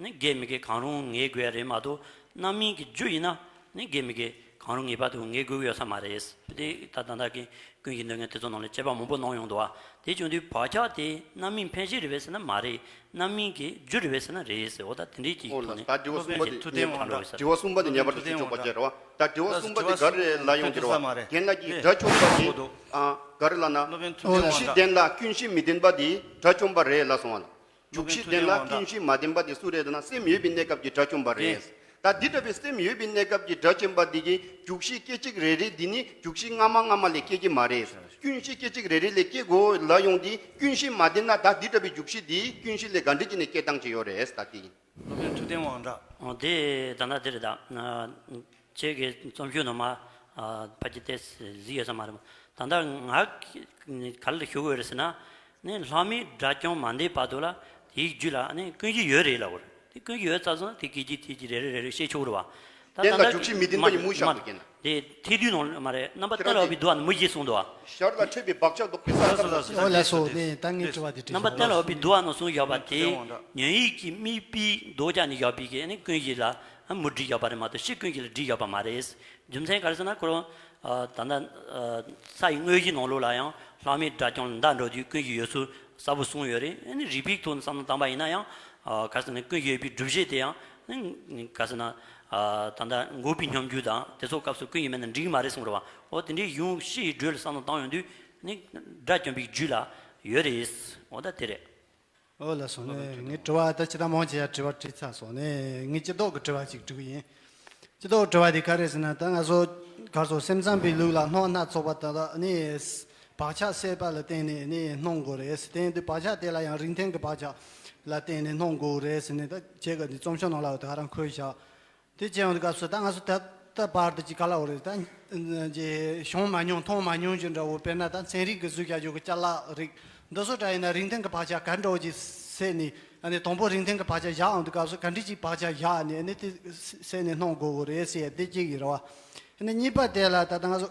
ནི་དགེ་མི་དགེ་གང་རུང་ངེས་དགོས་ཡ་རེད་མ་གཏོགས། རྣམ་སྨིན་གྱི་རྒྱུ་ཡིན་ན་ནི་དགེ་མི་དགེ་གང་རུང་ངེས་པར་དུ་ངེས་དགོས་ཀྱི་ཡོད་ས་མ་རེད། དེ་ད་ད་ལྟ་གི་ཀུན་གཞི་འདོད་མཁན་དེ་ཚོ་ནང་ལ་དཔྱད་པ་མང་པོ་གནང་ཡོང་འདུག་བ། དེ་བྱུང་དུས་བག་ཆགས་དེ་རྣམ་སྨིན་འཕེན་བྱེད་རེད་པས་ཟེར་ན་མ་རེད། རྣམ་སྨིན་གྱི་རྒྱུ་རེད་པས་ཟེར་ན་རེད་ཟེར། འོ་ད་དེ་འདྲའི་ཅིག་ཨོ་ལགས། ཐོག་ནས་ད་དྲི་བ་གསུམ་པ་དེ། ཐུགས་བསྟན་དབང་གྲགས། དྲི་བ་གསུམ་པ་དེ་ངེས་པར་དུ་ཞུ་ཆོག་པ་བྱས་རེད་བ། ད་དྲི་བ་གསུམ་པ་དེ་ག་རེ་ལབ་ཡོང་གི་རེད་བ། རྒན་ལགས་ཀྱིས་དགྲ་བཅོམ་པ་དེ། ཨ། ག་རེ་ལབ་ན། འཇུག་གཞི་བདེན་ལ་ཀུན་གཞི་མི་བདེན་པ་དེ་དགྲ་བཅོམ་པ་རེད་ལབ་སོང་བ་ལ། འཇུག་གཞི་བདེན་ལ་ཀུན་གཞི་མ་བདེན་པ་དེ་སུ་རེད་ལབ་ན། སེམས་ཡོད་པའི་གནས་སྐབས་ཀྱི་དགྲ་བཅོམ་པ་རེད། ད་འདི་འདྲ་བའི་སེམས་ཡོད་པའི་གནས་སྐབས་ཀྱི་དགྲ་བཅོམ་པ་འདི་གིས་འཇུག་གཞི་སྐད་ཅིག་རེ་རེ་འདི་ནི་འཇུག་གཞི་སྔ་མ་སྔ་མ་ལས་སྐྱེ་གི་མ་རེད། ཀུན་གཞི་སྐད་ཅིག་རེ་རེ་ལས་སྐྱེ་དགོས་ལབ་ཡོང་དུས། ཀུན་གཞི་མ་བདེན་ན་ད་འདི་འདྲ་བའི་འཇུག་གཞི་འདི་ཀུན་གཞི་ལས་ག་འདྲ་ཅིག་ནས་སྐྱེ་སྟངས་ཅིག་ཡོད་རེད། ད་དེ་ཡིན། སློབ་དཔོན་ཐུབ་བསྟན་དབང་གྲགས། ཨོ། དེ་ད་ལྟ་དེ་རེད་ད། ཁྱེད་ཀྱི་རྩོམ་ཤོག་ནང་མ། ཨ། ཕལ་ཆེར་དེ་གཟིགས་ཡོད་ས་མ་རེད། ད་ལྟ་ང་ག་རེ་ལ་ཞུ་དགོས་རེད་ཟེར་ན། ནི་ལྷག་མེད་དགྲ་བཅོམ་མ་འདས་བར་དུ་ལ་དེའི་རྒྱུད་ལ་ནི་ཀུན་གཞི་ཡོད་རེད་ལབ་དགོས་རེད། དེ་ཀུན་གཞི་ཡོད་ཚར་སོང་ན་དེ་སྐད་ཅིག་དེ་ཅིག་རེ་རེ་རེ་རེ་བཤད་ཆོག་རེད་བ། ད་བདེན་ལ་ད་འཇུག་གཞི་མི་བདེན་པ་ཡིན་མུ་བཞག་མ་དགོས་ཀྱི་ན། དེ་ཐེག་བསྡུས་ནང་མ་རེད། རྣམ་པ་གཏན་ལ་དབབ་པའི་མདོ་ནང་མུ་བཞི་གསུངས་འདུག་བ། ཞར་ལ་འཁྲིད་པའི་བག་ཆགས་ལྡོག་པའི་ས་མཐར་ཐུག་ཨོ་ལགས་སོ། ནས་ད་ངས་དྲི་བ་དེ་དྲིས་རྣམ་པ་གཏན་ལ་དབབ་པའི་མདོ་བ་ནང་གསུངས་བཞག་པ་དེ། ཉོན་ཡིད་ཀྱི་དམིགས་པའི་ལྡོག་ཆ་ནས་བཞག་པའི་གི་ནི་ཀུན་གཞི་ལ་མུ་སྒྲིལ་བཞག་པ་རེད་མ་གཏོགས་ཕྱི་ཀུན་གཞི་ལ་སྒྲིལ་བཞག་པ་མ་རེད། རྒྱུ་མཚན་ག་རེ་ཟེར་ན། ཁོ་རང་ད་ལྟ་ས་ཡི་དངོས་གཞི་ནང་ལོགས་ལ་ཡང་ལྷག་མེད་དགྲ་བཅོམ་ལ་འདའ་འགྲོ་དུས་ཀུན་གཞི་ཡོད་ཚུལ་གསལ་པོ་གསུངས་ཡོད་རེད། ཨ་ནི་རིགས་པའི་ཐོག་ནས་བསམ་བློ་བཏང་པ་ཡིན་ན་ཡང་། ག་རེ་ཟེར་ན། ཀུན་གཞི་ཡོད་པའི་སྒྲུབ་བྱེད་དེ་ཡང་། ག་རེ་ཟེར་ན། ད་ལྟ་འགོག་པའི་སྙོམས་འཇུག་དང་དེ་ཚོ་སྐབས་སུ་ཀུན་གཞི་མེད་ན་འགྲིག་གི་མ་རེད་གསུངས་རེད་བ། འོ་དེ་འདྲའི་གཞུང་ཕྱི་ཡི་འགྲོས་ལ་བསམ་བློ་བཏང་ཡོང་དུས་ནི་དགྲ་བཅོམ་པའི་རྒྱུད་ལ་ཡོད་རེད། འོ་ད་དེ་རེད། ཨོ་ལགས་སོ། ནས་ངས་དྲི་བ་ད་ཇི་ལྟར་མང་ཆེ་བ་དྲི་བ་དྲིས་ཚར་སོང་། ནས་ངས་སྤྱི་ལྡོག་གི་དྲི་བ་ཅིག་དྲི་གི་ཡིན། སྤྱི་ལྡོག་དྲི་བ་དེ་ག་རེ་ཟེར་ན། ད་ང་ཚོ་ག་རེ་ཟེར། སེམས་ཙམ་པའི་ལུགས་ལ་སྣང་བ་སྣ་ཚོགས་པ་དག་ནི་བག་ཆགས་སད་པ་ལ་བརྟེན་ནས་ནི་སྣང་དགོས་རེད། དེ་ཡིན་དུས་བག་ཆགས་དེ་ལ་ཡང་རིགས་མཐུན་གྱི་བག་ཆགས་ལ་བརྟེན་ནས་སྣང་དགོས་རེད་ཟེར་ནས། ད་ཁྱེད་ཀྱི་འདི་རྩོམ་ཤོག་ནང་ལ་དེ་ག་རང་འཁོད་བཞག་དེ་བྱས་ཡོང་དུས་སྐབས་སུ་ད་ང་ཚོ་ད་ལྟ་བར་དུ་ཅིག་ག་ལབ་དགོས་རེད། ད་ཅིག་བྱུང་མ་མྱོང་མཐོང་མ་མྱོང་ཅིག་འདྲ་བོ། དཔེར་ན་ད་ཚན་རིག་གིས་བཟོས་བཞག་རྒྱུ་གི་ཅ་ལག་རིགས་འདི་ཚོ་འདྲ་ཡིན་ན། རིགས་མཐུན་གྱི་བག་ཆགས་ག་འདྲ་བོ་ཅིག་སད་ནས། ཨ་ནི་དང་པོ་རིགས་མཐུན་གྱི་བག་ཆགས་བཞག་ཡོང་དུས་སྐབས་སུ་ག་འདྲ་ཅིག་བག་ཆགས་བཞག་ནས། ཨ་ནི་དེ་སད་ནས་སྣང་དགོས་དགོས་རེད་ཟེར་ཡ་དེ་གཅིག་ཡིན་རེད་བ། ཨ་ནི་གཉིས་པ་དེ་ལ་ད་ལྟ་ང་ཚོ་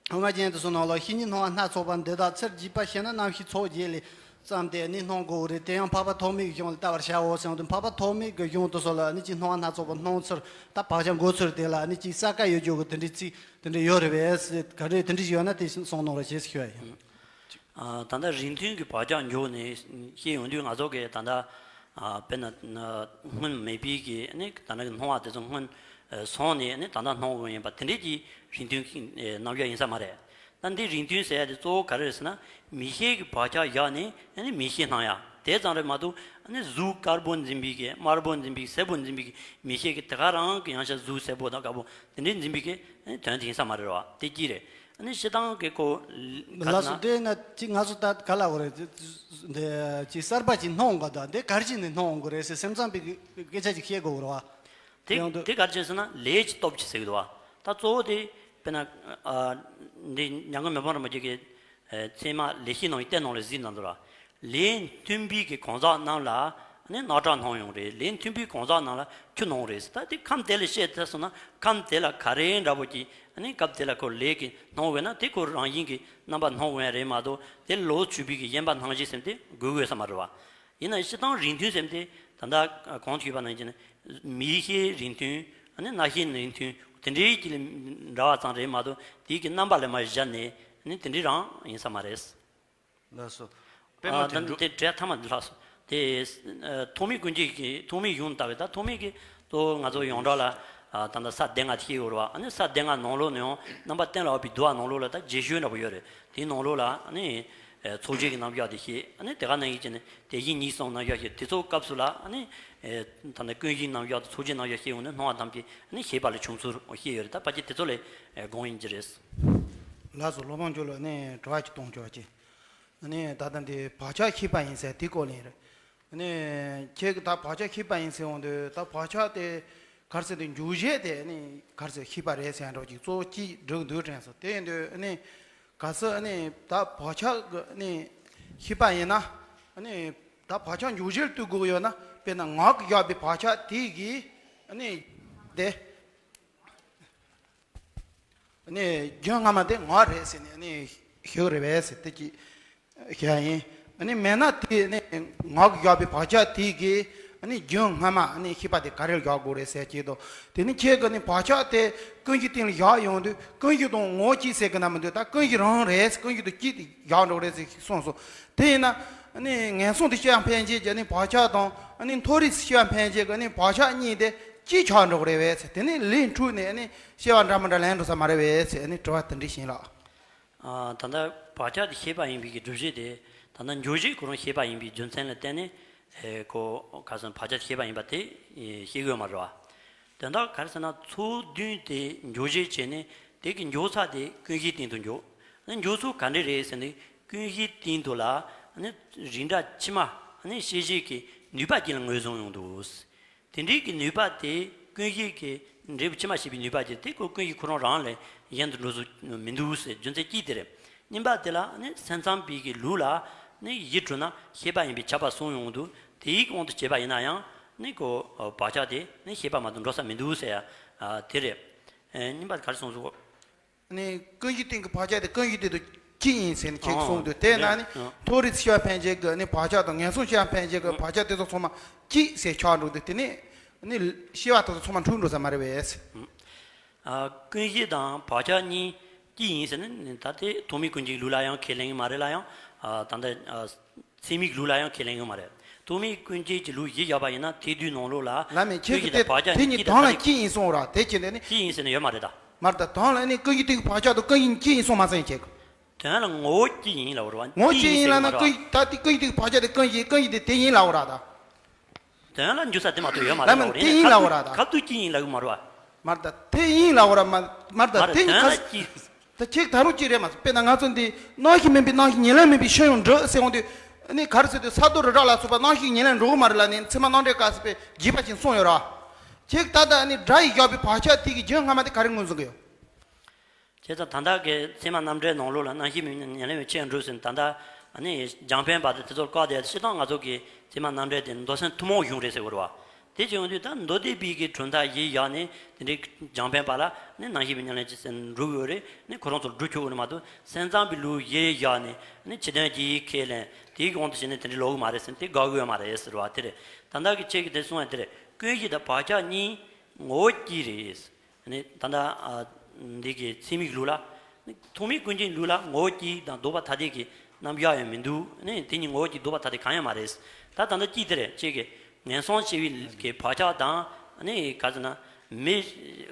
དབུ་མ་རྒྱན་དུ་སོང་ནང་ལ། བཤེས་གཉེན་སྣང་བ་སྣ་ཚོགས་པ་འདི་དག་ཚུར་རྒྱས་པར་ཤེས་ན། རྣམ་ཤེས་ཚོགས་བརྒྱད་ལས་བརྩམས་ཏེ་ནི་སྣང་དགོས་རེད། དེ་ཡང་འཕགས་པ་ཐོགས་མེད་ཀྱི་གཞུང་ལ་ལྟ་བར་བྱའོ་ཟེར་ཡོང་དུས། འཕགས་པ་ཐོགས་མེད་ཀྱི་གཞུང་དུ་སོང་ལ་ནི་ཅིག་སྣང་བ་སྣ་ཚོགས་པ་སྣང་ཚུལ་དང་བག་ཆགས་འགོག་ཚུལ་དེ་ལ་ནི་ཅིག་གསལ་ཁ་ཡོད་རྒྱུ་གི་དེ་འདྲའི་ཚིག་དེ་འདྲ་ཡོད་རེད་པས། ག་རེ་དེ་འདྲ་ཞིག་ཡོད་ན་དེ་གསུང་གནང་རོགས་ཞེས་ཞུ་བ་ཡིན། ཨ། ད་ལྟ་རིགས་མཐུན་གྱི་བག་ཆགས་འཇོག་ནས་བཤད་ཡོང་དུས། ང་ཚོ་གིས་ད་ལྟ། ཨ། དཔེར་ན་སྔོན་མེད་པའི་གི་ནི་ད་ལྟ་གི་སྣང་བ་དེ་ཚོ་སྔོན་སོང་ནས་ནི་ད་ལྟ་སྣང་དགོས་ཡིན་པ་དེ་འདྲའི་གི་རིགས་མཐུན་གྱི་རྣམ་གཞག་ཡིན་ས་མ་རེད། ད་འདི་རིགས་མཐུན་ཟེར་ཡ་དེ་གཙོ་བོ་ག་རེ་རེད་ཟེར་ན། མིག་ཤེས་ཀྱི་བག་ཆགས་བཞག་ནས་ནི་མིག་ཤེས་སྣང་ཡ་དེ་ཙམ་རེད་མ་གཏོགས། ནི་གཟུགས་དཀར་པོ་འཛིན་པའི་གི་དམར་པོ་འཛིན་པའི་གི་སེར་པོ་འཛིན་པའི་གི་མིག་ཤེས་ཀྱི་དེ་ག་རང་གི་ཡང་ཤ་གཟུགས་སེར་པོ་དང་དཀར་པོ་དེ་འདྲའི་འཛིན་པའི་གི་དོན་དེ་ཡིན་ས་མ་རེད་བ། དེ་གཅིག་རེད། ཨ་ནི་སྤྱིར་བཏང་གི་ཁོ་ག་ལགས་སོ། ཟེར་ན། དེ་ན་ཅིག་ང་ཚོ་ད་ག་ལབ་དགོས་རེད། འདི་ཅིག་གསར་པ་ཅིག་སྣང་དགོས། ད་འདི་ག་རེ་བྱས་ནས་སྣང་དགོས་རེད་ཟེར། སེམས་ཙམ་པའི་སྐད་ཆ་ཅིག་བཤད་དགོས་རེད་བ། དེ་ཡང་དུ་དེ་ག་རེ་བྱས་ཟེར་ན། ལས་ཀྱི་སྟོབས་ཀྱིས་ཟེར་གི་འདུག་བ། ད་གཙོ་བོ་དེ་དཔེར་ན། ཨ། འདི་ཉང་གི་མི་ཕམ་རིན་པོ་ཆེ་གིས། ཨ། ཚད་མ་ལེགས་བཤད་ནང་གི་གཏན་ནང་ལ་གཟིགས་གནང་འདུག་ར། ལས་མཐུན་པའི་གི་གང་ཟག་རྣམས་ལ་ནི་རྣག་ཁྲག་སྣང་ཡོང་རེད། ལས་མཐུན་པའི་གང་ཟག་རྣམས་ལ་ཆུ་སྣང་རེད། ད་དེ་ཁམས་དེ་ལ་བཤད་ཚར་སོང་ན། ཁམས་དེ་ལ་ག་རེ་འདྲ་པོ་ཅིག་ནི་སྐབས་དེ་ལ་ཁོ་ལས་ཀྱིས་སྣང་བས་ན། དེ་ཁོ་རང་བཞིན་གྱིས་རྣམ་པ་སྣང་བས་རེད་མ་གཏོགས། དེ་ལོག་ཆུད་པའི་གི་ཡན་པ་སྣང་བྱེད་ཟེར་དེ་དགོས་དགོས་ས་མ་རེད་བ། ཡིན་ན་སྤྱིར་བཏང་རིགས་མཐུན་ཟེར་དེ་ད་ལྟ་གོང་དུ་ཞུས་པ་ནང་བཞིན་མིག་ཤེས་རིགས་མཐུན། ཨ་ནི་རྣ་ཤེས་ནུས་མཐུ་དེ་འདྲའི་གི་ལ་འདྲ་བ་ཙམ་རེད་མ་གཏོགས་དེའི་གི་རྣམ་པ་ལ་མ་བཞག་ནས་ཨ་ནི་དེ་འདྲའི་རང་ཡིན་ས་མ་རེད། ལགས་སོ། པད་མ་ཨ་དེ་ད་འགྲུབ། དེ་འདྲ་ཐ་མ་འདི་ལྷག་སོ། དེ་ཨ་ཐོགས་མེད་ཀུན་བྱེད་ཀྱི་ཐོགས་མེད་གཞུང་ལྟ་བུའི་ད་ཐོགས་མེད་ཀྱི་གཙོ་བོ་ང་ཚོ་ཡོངས་གྲགས་ལ་ཨ་ད་ལྟ་ས་སྡེ་ལྔ་དེ་ཤེས་ཡོད་རེད་བ། ཨ་ནི་ས་སྡེ་ལྔ་ནང་ལོགས་ནས་ཡང་རྣམ་པར་བསྟན་ལ་དབབ་པའི་བསྡུ་བ་ནང་ལོགས་ལ་ད་རྗེས་ཤུལ་འདྲ་པོ་ཡོད་རེད། དེའི་ནང་ལོགས་ལ་ཨ་ནི་ཨ་ཚོགས་རྗེས་ཀྱི་རྣམ་གཞག་དེ་ཤེས། ཨ་ནི་དེ་ག་ནང་བཞིན་བྱས་ནས་དེ་བཞིན་ཉིད་གསུམ་རྣམ་གཞག་ཤེས། དེ་ཚོ་སྐབས་སུ་ལ་ཨ་ནི་ཨ་ད་ནི་ཀུན་གཞིའི་རྣམ་གཞག་དང་ཚོགས་རྗེས་རྣམ་གཞག་ཤེས་ཡོང་ནས་སྣང་བ་ཐམས་ཅད་ཨ་ནི་ཤེས་པ་ལ་བྱུང་ཚུལ་ཤེས་ཡོད་རེད། ད་ཕལ་ཆེར་དེ་ཚོ་ལས་ཨ་དགོངས་ཡིན་གྱི་རེད། ལགས་སོ། སློབ་དཔོན་མཆོག་ལ་ནི་དྲི་བ་ཅིག་གཏོང་ཆོག་ཅིག་ཨ་ནི་ད་ལྟ་འདི་བག་ཆགས་ཤེས་པ་ཡིན་ཟེར་དེ་སྐོར་ལ་ཡིན་རེད། ཨ་ནི་ཁྱེད་ཀྱིས་ད་བག་ཆགས་ཤེས་པ་ཡིན་ཟེར་འོང་དུས་ད་བག་ཆགས་དེ་ག་རེ་ཟེར་དུས་འཇུག་བྱེད་དེ་ཨ་ནི་ག་རེ་ཟེར་ཤེས་པ་རེད་ཟེར་ཡང་འགྲོ་ཅིག་གཙོ་བོ་གཅིག་སྒྲུབ་འདུག་དྲན་སོང་། དེ་ཡིན་དུས་ཨ་ནི་གལ་སྲིད་ཨ་ནི་ད་བག་ཆགས་ཀྱི་ཨ་ནི་ཤེས་པ་ཡིན་ན་ཨ་ནི་ད་བག་ཆགས་འཇུག་བྱེད་ལ་ལྟོས་དགོས་ཀྱི་ཡོད་ན། དཔེར་ན་ངག་གིས་བཞག་པའི་བག་ཆགས་དེ་གིས་ཨ་ནི་དེ། ནི་རྒྱུན་སྔ་མ་དེ་ངག་རེད་ཟེར་ནས་ནི་ཞུ་གི་རེད་པས་ཟེར་དེ་ཅིག་བཤད་ཡིན། ནི་མེད་ན་དེ་ནི་ངག་གིས་བཞག་པའི་བག་ཆགས་དེ་གིས་ནི་རྒྱུན་སྔ་མ་ནི་ཤེས་པ་དེ་ག་རེ་ལ་བཞག་དགོས་རེད་ཟེར་གྱི་འདུག་དེ་ནི་ཁྱེད་ཀྱིས་ནི་བག་ཆགས་དེ་ཀུན་གཞིའི་སྟེང་ལ་བཞག་ཡོང་དུས་ཀུན་གཞི་དང་ངོ་བོ་གཅིག་ཟེར་གི་ན་མི་འདུག་ད་ཀུན་གཞི་རང་རེད། ཀུན་གཞི་དང་གཅིག་ཏུ་བཞག་འགྲོ་གི་རེད་ཟེར་གསུངས་སོང་། དེ་ཡིན་ན་ནི་ངན་སོང་དུ་སྐྱེ་བ་འཕེན་བྱེད་ཀྱི་ནི་བག་ཆགས་དང་ནི་མཐོ་རིས་སུ་སྐྱེ་བ་འཕེན་བྱེད་ཀྱི་ནི་བག་ཆགས་གཉིས་དེ་གཅིག་ཆགས་འགྲོ་གི་རེད་པས་ཟེར། དེ་ནི་ལས་འཁྲུལ་ནས་ནི་སྐྱེ་བ་འདྲ་མི་འདྲ་ལེན་འགྲོ་ས་མ་རེད་པས་ཟེར་ནི་དྲི་བ་དེ་འདྲ་ཞིག་ལགས། ཨ། ད་ལྟ་བག་ཆགས་དེ་ཤེས་པ་ཡིན་པའི་གི་སྒྲུབ་བྱེད་དེ་ད་ལྟ་འཇུག་བྱེད་ཁོ་རང་ཤེས་པ་ཡིན་པའི་རྒྱུ་མཚན་ལ་བརྟེན་ནས་ཨེ་ཁོ་ག་ཟེར་བག་ཆགས་ཤེས་པ་ཡིན་པ་དེ་ཤེས་དགོས་མ་རེད་པ། དོན་དག་ག་རེ་ཟེར་ན་ཚོགས་བདུན་དེ་འཇུག་བྱེད་བྱས་ནས་དེ་གི་འཇུག་ས་དེ་ཀུན་གཞིའི་སྟེང་དུ་འཇུག་ཨ་ནི་འཇུག་ཚུལ་ག་འདྲ་རེད་ཟེར་ན་ཀུན་གཞིའི་སྟེང་དུ་ལ་ཨ་ནི་རིགས་འདྲ་ཕྱི་མ་ཨ་ནི་ཤེས་བྱེད་ཀྱི་ནུས་པ་ཅན་ལ་ངོས་བཟུང་ཡོང་འདུག་དེ་འདྲའི་གི་ནུས་པ་དེ་ཀུན་གཞི་གི་འབྲས་བུ་ཕྱི་མ་ཤེས་པའི་ནུས་པ་ཅན་དེ་ཀོ་ཀུན་གཞི་ཁོ་རང་རང་ལས་གཞན་དུ་འགྲོ་ཚུལ་མི་འདུག་ཟེར་རྒྱུ་མཚན་གཅིག་དེ་རེད། གཉིས་པ་དེ་ལ་ནི་སེམས་ཙམ་པའི་གི་ལུགས་ལ་ནི་གཞི་གྲུབ་ན་ཤེས་པ་ཡིན་པའི་ཁྱབ་པ་གསུངས་ཡོང་འདུག་དེའི་དབང་དུ་བྱས་པ་ཡིན་ན་ཡང་ནི་ཀོ་བག་ཆགས་དེ་ནི་ཤེས་པ་མ་གཏོགས་འགྲོ་ས་མི་འདུག་ཟེར་ཡ་དེ་རེད། གཉིས་པ་དེ་ག་རེ་གསུངས་སོང་། ནི་ཀུན་གཞི་སྟེང་གི་བག་ཆགས་དེ་ཀུན་གཞི་སྟེང་དུ་གཅིག་ཡིན་ཟེར་ནས་ཁྱེད་ཀྱིས་གསུངས་འདུག་དེས་ན་ནི་མཐོ་རིས་སུ་སྐྱེ་བ་འཕེན་བྱེད་ཀྱི་ནི་བག་ཆགས་དང་ངན་སོང་སྐྱེ་བ་འཕེན་བྱེད་ཀྱི་བག་ཆགས་དེ་ཚོ་ཚང་མ་གཅིག་ཟེར་ཆགས་འགྲོ་འདུག་དེ་ནི་ནི་ཤེས་པ་དེ་ཚོ་ཚང་མ་འཁྲུལ་འགྲོ་ས་མ་རེད་པས། ཨ། ཀུན་གཞི་དང་བག་ཆགས་གཉིས་གཅིག་ཡིན་ཟེར་ནས་ད་དེ་ཐོགས་མེད་ཀུན་བྱེད་ལུགས་ལ་ཡང་ཁས་ལེན་གྱི་མ་རེད་ལ་ཡང་ཨ་ད་ལྟ་ཨ། ཚད་མའི་ལུགས་ལ་ཡང་ཁས་ལེན་ཡོད་མ་རེད། ཐོགས་མེད་ཀུན་བྱེད་ཀྱི་ལུགས་གཞི་བཞག་པ་ཡིན་ན་ཐེག་བསྡུས་ནང་ལོགས་ལ་ལ་མེད་ཁྱེད་ཀྱི་དེ་དེ་ཉིད་དང་ལ་གཅིག་ཡིན་གསུངས་ར། དེ་ཁྱེད་དེ་ནི་གཅིག་ཡིན་ཟེར་ནས་ཡོད་མ་རེད་ད། མ་རེད་ད། དོན་ལ་ནི་ཀུན་གཞི་སྟེང་གི་བག་ཆགས་དང་ཀུན་གཞི་གཅིག་ཡིན་གསུངས་མ་ཟིན་ཁྱེད་ཀྱི། དོན་ལ་ངོ་བོ་གཅིག་ཡིན་ལབ་ར་བ། ངོ་བོ་གཅིག་ཡིན་ལབ་ན་ཀུན་ད་དེ་ཀུན་གཞི་སྟེང་གི་བག་ཆགས་དེ་ཀུན་གཞི་ཀུན་གཞི་དེ་དེ་ཡིན་ལབ་ར་ད། དོན་ལ་འཇུག་ས་དེ་མ་གཏོགས་ཡོད་མ་རེད་ལབ་ར། ལ་མེད་དེ་ཡིན་ལབ་ར་ད། ཁ་ཐུག་གཅིག་ཡིན་ལབ་གི་མ་རེད་བ། མ་རེད་ད་དེ་ཡིན་ལབ་ར་མ་མ་རེད་ད། དེ་ཡིན་ཁ་ད་ཁྱེད་ད་ཁྱེད་ད་རུང་གཅིག་རེད་མ་གཏོགས། དཔེར་ན་ང་ཚོ་འདི་རྣམ་ཤེས་མིན་པའི་རྣམ་ཤེས་ཉེར་ལེན་མིན་པའི་ཤེས་ཡོན་འདྲི་ཟེར་འོང་དུས་ནི་ག་རེ་ཟེར་དུས་ས་རྡོ་རི་བྲག་ལ་སོགས་པ་རྣམ་ཤེས་ཉེར་ལེན་འགྲོ་གི་མ་རེད་ལབ་ནས་ཚད་མ་རྣམ་འགྲེལ་སྐབས་སུ་དཔེ་རྒྱས་པ་ཅིག་གསུངས་ཡོད་ར། ཁྱེད་ད་ལྟ་ནི་སྒྲ་ཡིས་བཞག་པའི་བག་ཆགས་དེ་གི་རྒྱུན་སྔ་མ་དེ་ག་རེ་ངོས་བཟུང་གི་ཡོད། བྱས་ཙང་ད་ལྟ་གི་ཚད་མ་རྣམ་འགྲེལ་ནང་ལོགས་ལ་རྣམ་ཤེས་མིན་ཉེར་ལེན་མིན་པའི་ཤེས་ཡོན་འདྲི་ཟེར་ནས་ད་ལྟ་ནི་རྒྱང་འཕེན་པ་དང་དེ་ཚོར་བཀག་སྟེ་སྤྱིར་བཏང་ང་ཚོ་གི་ཚད་མ་རྣམ་འགྲེལ་དེ་མདོ་སེམས་ཐུན་མོང་གཞུང་རེད་ཟེར་དགོས་རེད་བ། དེ་བྱས་ཡོང་དུས་ད་མདོ་སྡེ་པའི་གི་གྲུབ་མཐའ་གཞི་བཞག་ནས་དེ་འདྲའི་རྒྱང་འཕེན་པ་ལ་ནི་རྣམ་ཤེས་མིན་ཉེར་ལེན་ཅིག་ཟེར་ནས་འགྲོ་གི་ཡོད་རེད། ནི་ཁོ་རང་ཚོར་སྒྲུབ་ཆོག་གི་རེད་མ་གཏོགས་སེམས་ཙམ་པའི་ལུགས་གཞི་བཞག་ནས་ནི་ཕྱི་དོན་གྱི་ཁས་ལེན་དེའི་དབང་དུ་བྱས་ནས་དེ་འདྲའི་ལོག་གི་མ་རེད་ཟེར་ནས་དེ་དགག་གི་ཡོད་མ་རེད་ཟེར་བ་དེ་རེད། ད་ལྟ་གི་ཁྱེད་ཀྱིས་དེ་གསུངས་ཡ་དེ་རེད། ཀུན་གཞི་དང་བག་ཆགས་གཉིས་ངོ་བོ་གཅིག་རེད། ནི་ད་ལྟ་ཨ་འདི་གི་ཚད་མའི་ལུགས་ལ་ནི་ཐོགས་མེད་ཀུན་བྱེད་ལུགས་ལ་ངོ་བོ་གཅིག་དང་ལྡོག་པ་ཐ་དད་ཀྱི་རྣམ་གཞག་ཡང་མི་འདུག་ནི་དེ་གཉིས་ངོ་བོ་གཅིག་ལྡོག་པ་ཐ་དད་གང་ཡང་མ་རེད། ད་ད་ལྟ་གཅིག་དེ་རེད། ཁྱེད་ཀྱིས་ངན་སོང་སྐྱེ་བའི་གི་བག་ཆགས་དང་ནི་ག་ཟེར་ན་མི་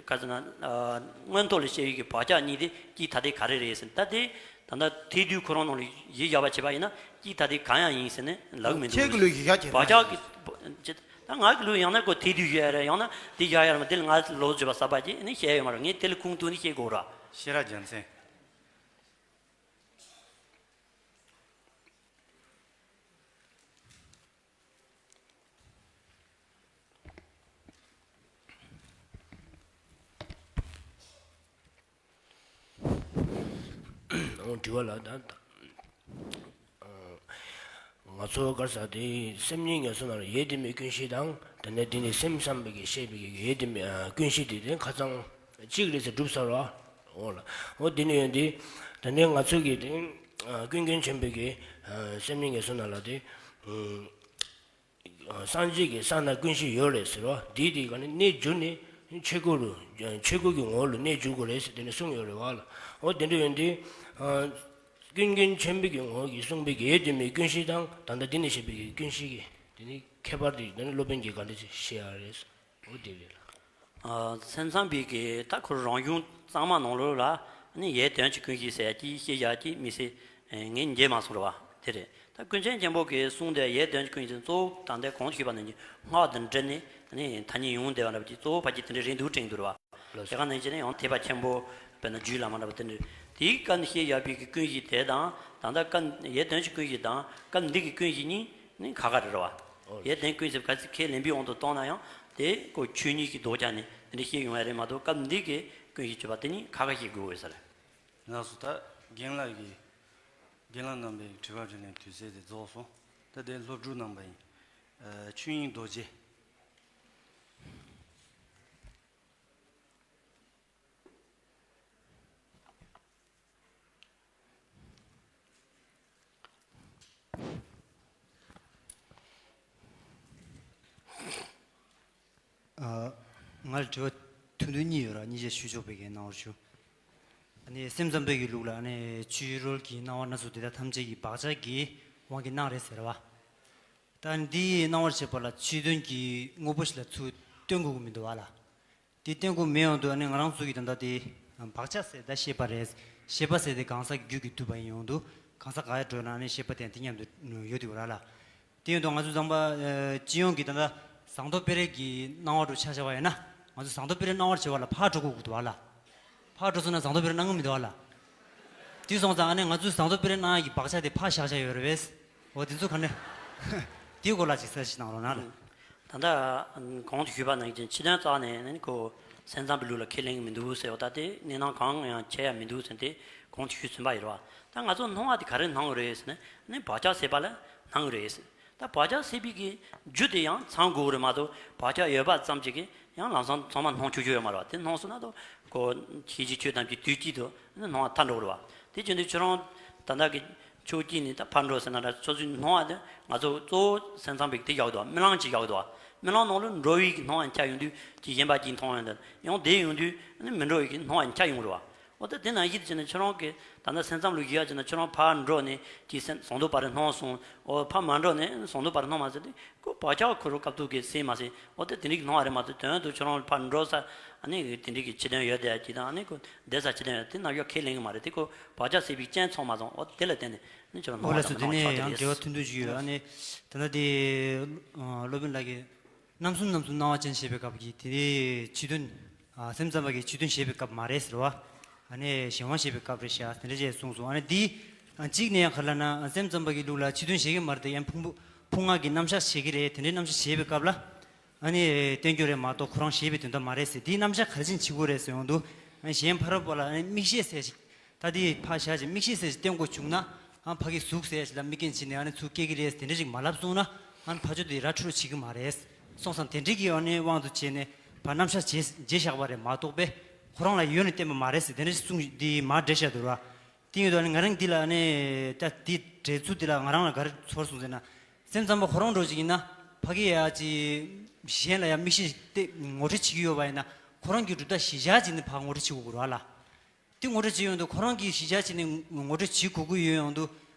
ག་ཟེར་ན་ཨ་མངོན་རྟོགས་ལ་སྐྱེ་བའི་གི་བག་ཆགས་གཉིས་དེ་གཅིག་ཐ་དད་ག་རེ་རེད་ཟེར་ན། ད་དེ་ད་ལྟ་ཐེག་བསྡུས་ཁོ་རང་ནང་ལ་གཞི་བཞག་པ་བྱས་པ་ཡིན་ན་གཅིག་ཐ་དད་གང་ཡང་ཡིན་ཟེར་ནས་ལབ་མི་འདུག་ཁྱེད་ཀྱི་ལུགས་ཀྱི་བཞག་བྱས་བག་ཆགས་ཀྱི་ད་ང་གི་ལུགས་ཡང་ན་ཁོ་ཐེག་བསྡུས་བཞག་ཡ་རེད། ཡང་ན་དེ་བཞག་ཡ་རེད་མ། དེ་ལ་ང་ལོག་བརྗོད་པ་གསར་པ་ཅིག་ནི་བཤད་ཡོད་མ་རེད། ངས་དེ་ལ་ཁུངས་གཏུགས་ནས་བཤད་དགོས་ར། ཤེས་རབ་རྒྱལ་མཚན། འོ་དྲི་བ་ལ་ད། ང་ཚོ་ག་རེ་ཟེར་དེ་སེམས་ཉིད་ངེས་སོ་ནང་ལ་ཡུལ་དུ་མེད་ཀུན་གཞི་དང་། དེ་ནས་དེ་ནི་སེམས་ཙམ་པའི་གི་བཤད་པའི་གི་ཡུལ་དུ་མེད་ཀུན་གཞི་དེ་དེ་ཁ་ཚང་གཅིག་རེད་ཟེར་གྲུབ་ཚར་བ། འོ་ལ་འོ་དེ་ནི་ཡོད་དེ། དེ་ནས་ང་ཚོ་གི་དེ་ཀུན་མཁྱེན་ཆེན་པོའི་གི་སེམས་ཉིད་ངེས་སོ་ནང་ལ་དེ། སངས་རྒྱས་ཀྱི་ས་ན་ཀུན་གཞི་ཡོད་རེད་ཟེར་བ་འདི་དེ་ག་ནི་གནས་གྱུར་ནས་ ཆོས་སྐུ་རུ་ཆོས་སྐུ་གི་ངོ་བོ་ལ་གནས་འཇུག་དགོས་རེད་ཟེར་དེ་ནས་གསུངས་ཡོད་རེད་བ་ལ། འོ་དེ་འདྲ་ཡོད་དུས། ཀུན་མཁྱེན་ཆེན་པོ་གི་ངོ་བོ་གིས་གསུངས་པའི་གི་ཡེ་གདོད་མའི་ཀུན་གཞི་དང་ད་ལྟ་འདི་ནས་བཤད་པའི་གི་ཀུན་གཞི་གི་དེ་ནི་ཁྱད་པར་དེ་དེ་ནི་སློབ་དཔོན་གྱིས་ག་འདྲ་ཞིག་བཤད་ཡ་རེད། འོ་དེ་རེད་ལ། ཨ། སེམས་ཙམ་པའི་གི་ད་ཁོ་རང་གཞུང་གཙང་མ་ནང་ལོགས་ལ་ནི་ཡེ་གདོད་ཀྱི་ཀུན་གཞི་ཟེར་ཡ་ཅིག་བཤད་ཡ་ཅིག་མི་སྲིད། ངས་མཇལ་མ་སོང་རེད་བ། དེ་རེད། ད་ཀུན་མཁྱེན་ཆེན་པོ་གིས་གསུངས་དེ་ཡེ་གདོད་ཀྱི་ཀུན་གཞི་གཙོ་བོ་ད་ལྟའི་གོང་དུ་ཞུས་པ་ནང་བཞིན་སྔགས་དང་འབྲེལ་ནས་ནི་ཐ་སྙད་ཡོང་བསྡད་པ་འདྲ་བ་ཅིག་གཙོ་བོ་ཕལ་ཆེར་དེ་འདྲ་རེད་འདུག་དྲན་གྱི་འདུག་རེད་བ། ལགས་སོ། དེ་ག་ནང་བཞིན་ཡང་ཐེག་པ་ཆེན་པོ་དཔེར་ན་རྒྱུད་བླ་མ་འདྲ་བ་དེ་འདྲ། དེའི་སྐབས་ནས་བཤད་ཡོད་པའི་གི་ཀུན་གཞི་དེ་དང་ད་ལྟ་སྐབས་ཡེ་གདོད་ཀྱི་ཀུན་གཞི་དང་སྐབས་འདི་གི་ཀུན་གཞི་གཉིས་ནི་ཁ་ཁ་རེད་རེད་བ། ཨོ། ཡེ་གདོད་ཀུན་གཞི་ག་ཚོད་ཁས་ལེན་པའི་དབང་དུ་བཏང་ན་ཡང་དེ་ཁོ་ཆོས་ཉིད་ཀྱི་ལྡོག་ཆ་ནས་དེ་འདྲ་བཤད་ཡོང་ཡ་རེད་མ་གཏོགས་སྐབས་འདི་གི་ཀུན་གཞི་བརྗོད་པ་དེ་ནི་ཁ་ཁ་བཤད་དགོས་ཡོད་ས་རེད། ལགས་སོ། ད་རྒན་ལགས་ཀྱིས་རྒན་ལགས་རྣམ་པའི་དྲི་བ་དྲིས་ལན་དུས་ཚོད་དེ་རྫོགས་སོང་། ད་དེ་སློབ་ཕྲུག་རྣམ་པ་ཡིན། ཨ། ཆོས་དབྱིངས་རྡོ་རྗེ། ཨ། ང་ལ་དྲི་བ་ཐུང་ཐུང་གཉིས་ཡོད་ར། གཉིས་ཆ་ཞུ་ཆོག་པའི་གི་གནང་བར་ཞུ། ཨ་ནི་སེམས་ཙམ་པའི་གི་ལུགས་ལ་ཨ་ནི་ཆོས་རོལ་གྱི་སྣང་བ་སྣ་ཚོགས་དེ་དག་ཐམས་ཅད་ཀྱི་བག་ཆགས་ཀྱི་དབང་གིས་སྣང་རེད་ཟེར་བ། ད་འདིའི་སྣང་བར་བྱེད་པ་ལ་ཕྱི་དོན་གྱི་དངོས་པོ་ཞིག་ལ་ཚུར་སྟོན་དགོས་ཀྱི་མི་འདུག་བ་ལ། དེ་སྟོན་དགོས་མེད་ཡོང་དུས་ཨ་ནི་ང་རང་ཚོ་གི་ད་ལྟ་དེ་བག་ཆགས་ཟེར་ད་ཤེས་པ་རེད། ཤེས་པ་ཟེར་དེ་གང་ཟག་རྒྱུད་ཀྱིས་བསྡུས་པ་ཡིན་ཡོང་དུས་གང་ཟག་ག་ཡ་འགྲོ་ན་ཨ་ནི་ཤེས་པ་དེ་དེ་མཉམ་དུ་ཡོད་དུས་ར་ལ། དེ་ཡོང་དུས་ང་ཚོ་ཚང་མ་ཨ་སྤྱི་ཡོངས་ཀྱི་ད་ལྟ་ཟངས་མདོག་དཔལ་རི་གི་སྣང་བ་འདྲ་ཆ་བཞག་པ་ཡིན་ན་ང་ཚོ་ཟངས་མདོག་དཔལ་རི་སྣང་བར་བྱེད་པ་ལ་ཕར་འགྲོ་དགོས་ཀྱི་འདུག་བ་ལ། ཕར་འགྲོ་སོང་ན་ཟངས་མདོག་དཔལ་རི་སྣང་གི་མི་འདུག་བ་ལ། དེ་སོང་ཙང་ཨ་ནི་ང་ཚོས་ཟངས་མདོག་དཔལ་རི་སྣང་ཡག་གི་བག་ཆགས་དེ་ཕར་བཞག་བཞག་ཡོད་རེད་པས། འོ་དེ་ཚོ་ག་ནས་དེའི་སྐོར་ལ་ཅིག་གསལ་བཤད་གནང་རོགས་གནང་ལ། ད་ལྟ་གོང་དུ་ཞུས་པ་ནང་བཞིན་ཕྱི་དོན་རྩ་ནས་ནི་ཁོ་སེམས་ཙམ་པའི་ལུགས་ལ་ཁས་ལེན་གྱི་མི་འདུག་ཟེར་བ་ད་དེ་གནས་སྟངས་གང་ཡང་འཆད་ཡ་མི་འདུག་ཟེར་ཏེ་གོང་དུ་ཞུས་ཟིན་པ་ཡིན་རེད་བ། ད་ང་ཚོ་སྣང་བ་དེ་ག་རེ་སྣང་གི་རེད་ཟེར་ན་ནི་བག་ཆགས་ཟེར་པ་ལ་སྣང་གི་རེད་ཟེར། ད་བག་ཆགས་ཟེར་བའི་གི་རྒྱུ་དེ་ཡང་ཚང་དགོས་རེད་མ་གཏོགས་བག་ཆགས་ཡོད་པ་ཙམ་གྱིས་གི་ཡང་ལམ་སང་ཚང་མ་སྣང་ཆོག་ཆོག་ཡོད་མ་རེད་བ། དེ་སྣང་སོང་ན་ད་ཁོ་ཤེས་བྱའི་ཆོས་ཐམས་ཅད་དུས་གཅིག་ཏུ་ནི་སྣང་བ་ཐར་འགྲོ་གི་རེད་བ། དེ་བྱས་དུས་ཁྱོད་རང་ད་ལྟ་གི་ཕྱོགས་གཅིག་ནས་ད་ཕར་འགྲོ་ཟེར་ན་འདྲ་ཆོས་ཚུལ་སྣང་བ་དེ་ང་ཚོ་གཙོ་བོ་སེམས་ཙམ་པའི་དེ་བཞག་འདུག་བ། རྨི་ལམ་གཅིག་བཞག་འདུག་བ། རྨི་ལམ་ནང་ལ་འགྲོ་བའི་གི་སྣང་བ་འཆར་ཡོང་དུས་ཀྱི་གཞན་པ་གཅིག་མཐོང་ཡོང་དུས་ཡང་དེ་ཡོང་དུས་ནི་མི་འགྲོ་བའི་གི་སྣང་བ་འཆར་ཡོང་རེད་བ། འོ་ད་དེ་ནང་བཞིན་བྱས་ན་ཁྱོད་རང་གི་ད་ལྟ་སེམས་ཙམ་ལུགས་ཡོད་ཅེ་ན་ཁྱོད་རང་ཕར་འགྲོ་ནས་ཀྱི་སེམས་ཟངས་མདོག་དཔལ་རི་སྣང་སོང་། འོ་ཕར་མ་འགྲོ་ནས་ཟངས་མདོག་དཔལ་རི་སྣང་མ་ཟེར་ཏེ་ཁོ་བག་ཆགས་ཁོ་རང་སྐབས་ཐོག་གི་སེམས་མ་ཟེར། འོ་ད་དེ་འདྲའི་སྣང་བ་རེད་མ་གཏོགས་དོན་དུ་ཁྱོད་རང་ཕར་འགྲོ་ས་ཨ་ནི་དེ་འདྲའི་གི་ཕྱི་དོན་ཡོད་དེ་ཅི་དང་ཨ་ནི་ཁོ་བསྡད་ས་ཕྱི་དོན་ཡོད་དེ་ནམ་ཡང་ཁས་ལེན་གི་མ་རེད། དེ་ཁོ་བག་ཆགས་ཟེར་བའི་རྐྱེན་ཚང་མ་སོང་། འོ་དེ་ལ་བརྟེན་ནས་ནི་ཁྱོད་རང་སྣང་བ་ཅང་མི་སྣང་བ་ཆགས་དེ་རེད། འོ་ལགས་སོ། དེ་ནས་ཡང་འགྲེལ་བ་ཐུང་ཐུང་ཞིག་ཡོད། ཨ་ནི་ད་ལྟ་དེ་སློབ་དཔོན་ལགས་ཀྱིས་རྣམ་གསུམ་རྣམ་གསུམ་སྣང་བ་ཅན་ཞེས་པའི་སྐབས་ཀྱི་དེ་ནས་ཕྱི་དོན། ཨ་སེམས་ཙམ་པ་གི་ཕྱི་དོན་བཞེད་པའི་སྐབས་མ་རེད་ཟེར་བ། ཨ་ནི་གཞན་དབང་བཞེད་པའི་སྐབས་རེད་ཤག་དེ་འདྲ་ཅེས་གསུངས་སོང་། ཨ་ནི་འདི་གཅིག་ནས་ཡང་ག་ལ་ན་སེམས་ཙམ་པ་གི་ལུགས་ལ་ཕྱི་དོན་བཞེད་ཀྱི་མ་རེད་དེ་ཡང་ཕུང་པོ་ཕུང་ལྔ་གི་རྣམ་གཞག་བྱེད་ཀྱི་རེད། དེ་འདྲའི་རྣམ་གཞག་བྱེད་པའི་སྐབས་ལ་ཨ་ནི་བསྟན་རྒྱུ་རེད་མ་གཏོགས་ཁོ་རང་བཞེད་པའི་དོན་དག་མ་རེད་ཟེར། འདིའི་རྣམ་གཞག་ག་རེ་བྱེད་དགོས་རེད་ཟེར་ཡོང་དུས་ཨ་ནི་གཞན་ཕ་རོལ་པོ་ལ་ཨ་ནི་མིག་ཤེས་ཟེར་ཞིག་ད་དེ་ཕར་བཞག་ཅིག་མིག་ཤེས་ཟེར་ཞིག་བསྟན་དགོས་བྱུང་ན། ཨ་ཕ་གི་གཟུགས་ཟེར་ཞིག་ལ་དམིགས་རྐྱེན་བྱས་ནས་ཨ་ནི་ཚུར་སྐྱེ་གི་རེད་དེ་འདྲ་ཞིག་མ་ལབ་སོང་ན་ཨ་ནི་ཕ་ཆོས་དེ་ར་འཕྲོད་བྱེད་ཀྱི་མ་རེད། སོང་ཙང་དེ་འདྲ་གི་ཨ་ནི་དབང་དུ་བྱས་ནས་ཕར་རྣམ་གཞག་བྱས་བྱས་བཞག་པ་རེད་མ་གཏོགས་པས་ཁོ་རང་ལ་ཡོད་ནས་བསྟན་པ་མ་རེད་ཟེར་དེ་འདྲ་ཞིག་གསུངས། འདི་མར་འགྲེལ་བཤད་འདུག་ར། དེ་ཡིན་དུས་ཨ་ནི་ང་རང་འདི་ལ་ཨ་ནི་ད་འདི་འགྲེལ་ཚུལ་འདི་ལ་ང་རང་ལ་ག་རེ་ཚོར་སོང་ཟེར་ན། སེམས་ཙམ་པ་ཁོ་རང་འདྲ་ཅིག་ཡིན་ན་ཕ་གི་ཡ་ཅིག་གཞན་ལ་ཡ་མིག་ཤེས་དེ་ངོ་སྤྲོད་བྱེད་ཀྱི་ཡོད་པ་ཡིན་ན་ཁོ་རང་གི་གྲུབ་མཐའ་གཞི་བཞག་བྱས་ནས་ཕར་ངོ་སྤྲོད་བྱེད་དགོས་ཀྱི་རེད་བ་ལ། དེ་ངོ་སྤྲོད་བྱེད་ཡོང་དུས་ཁོ་རང་གིས་གཞི་བཞག་བྱས་ནས་ངོ་སྤྲོད་བྱེད་དགོས་ཀྱི་ཡོད་ཡོང་དུས།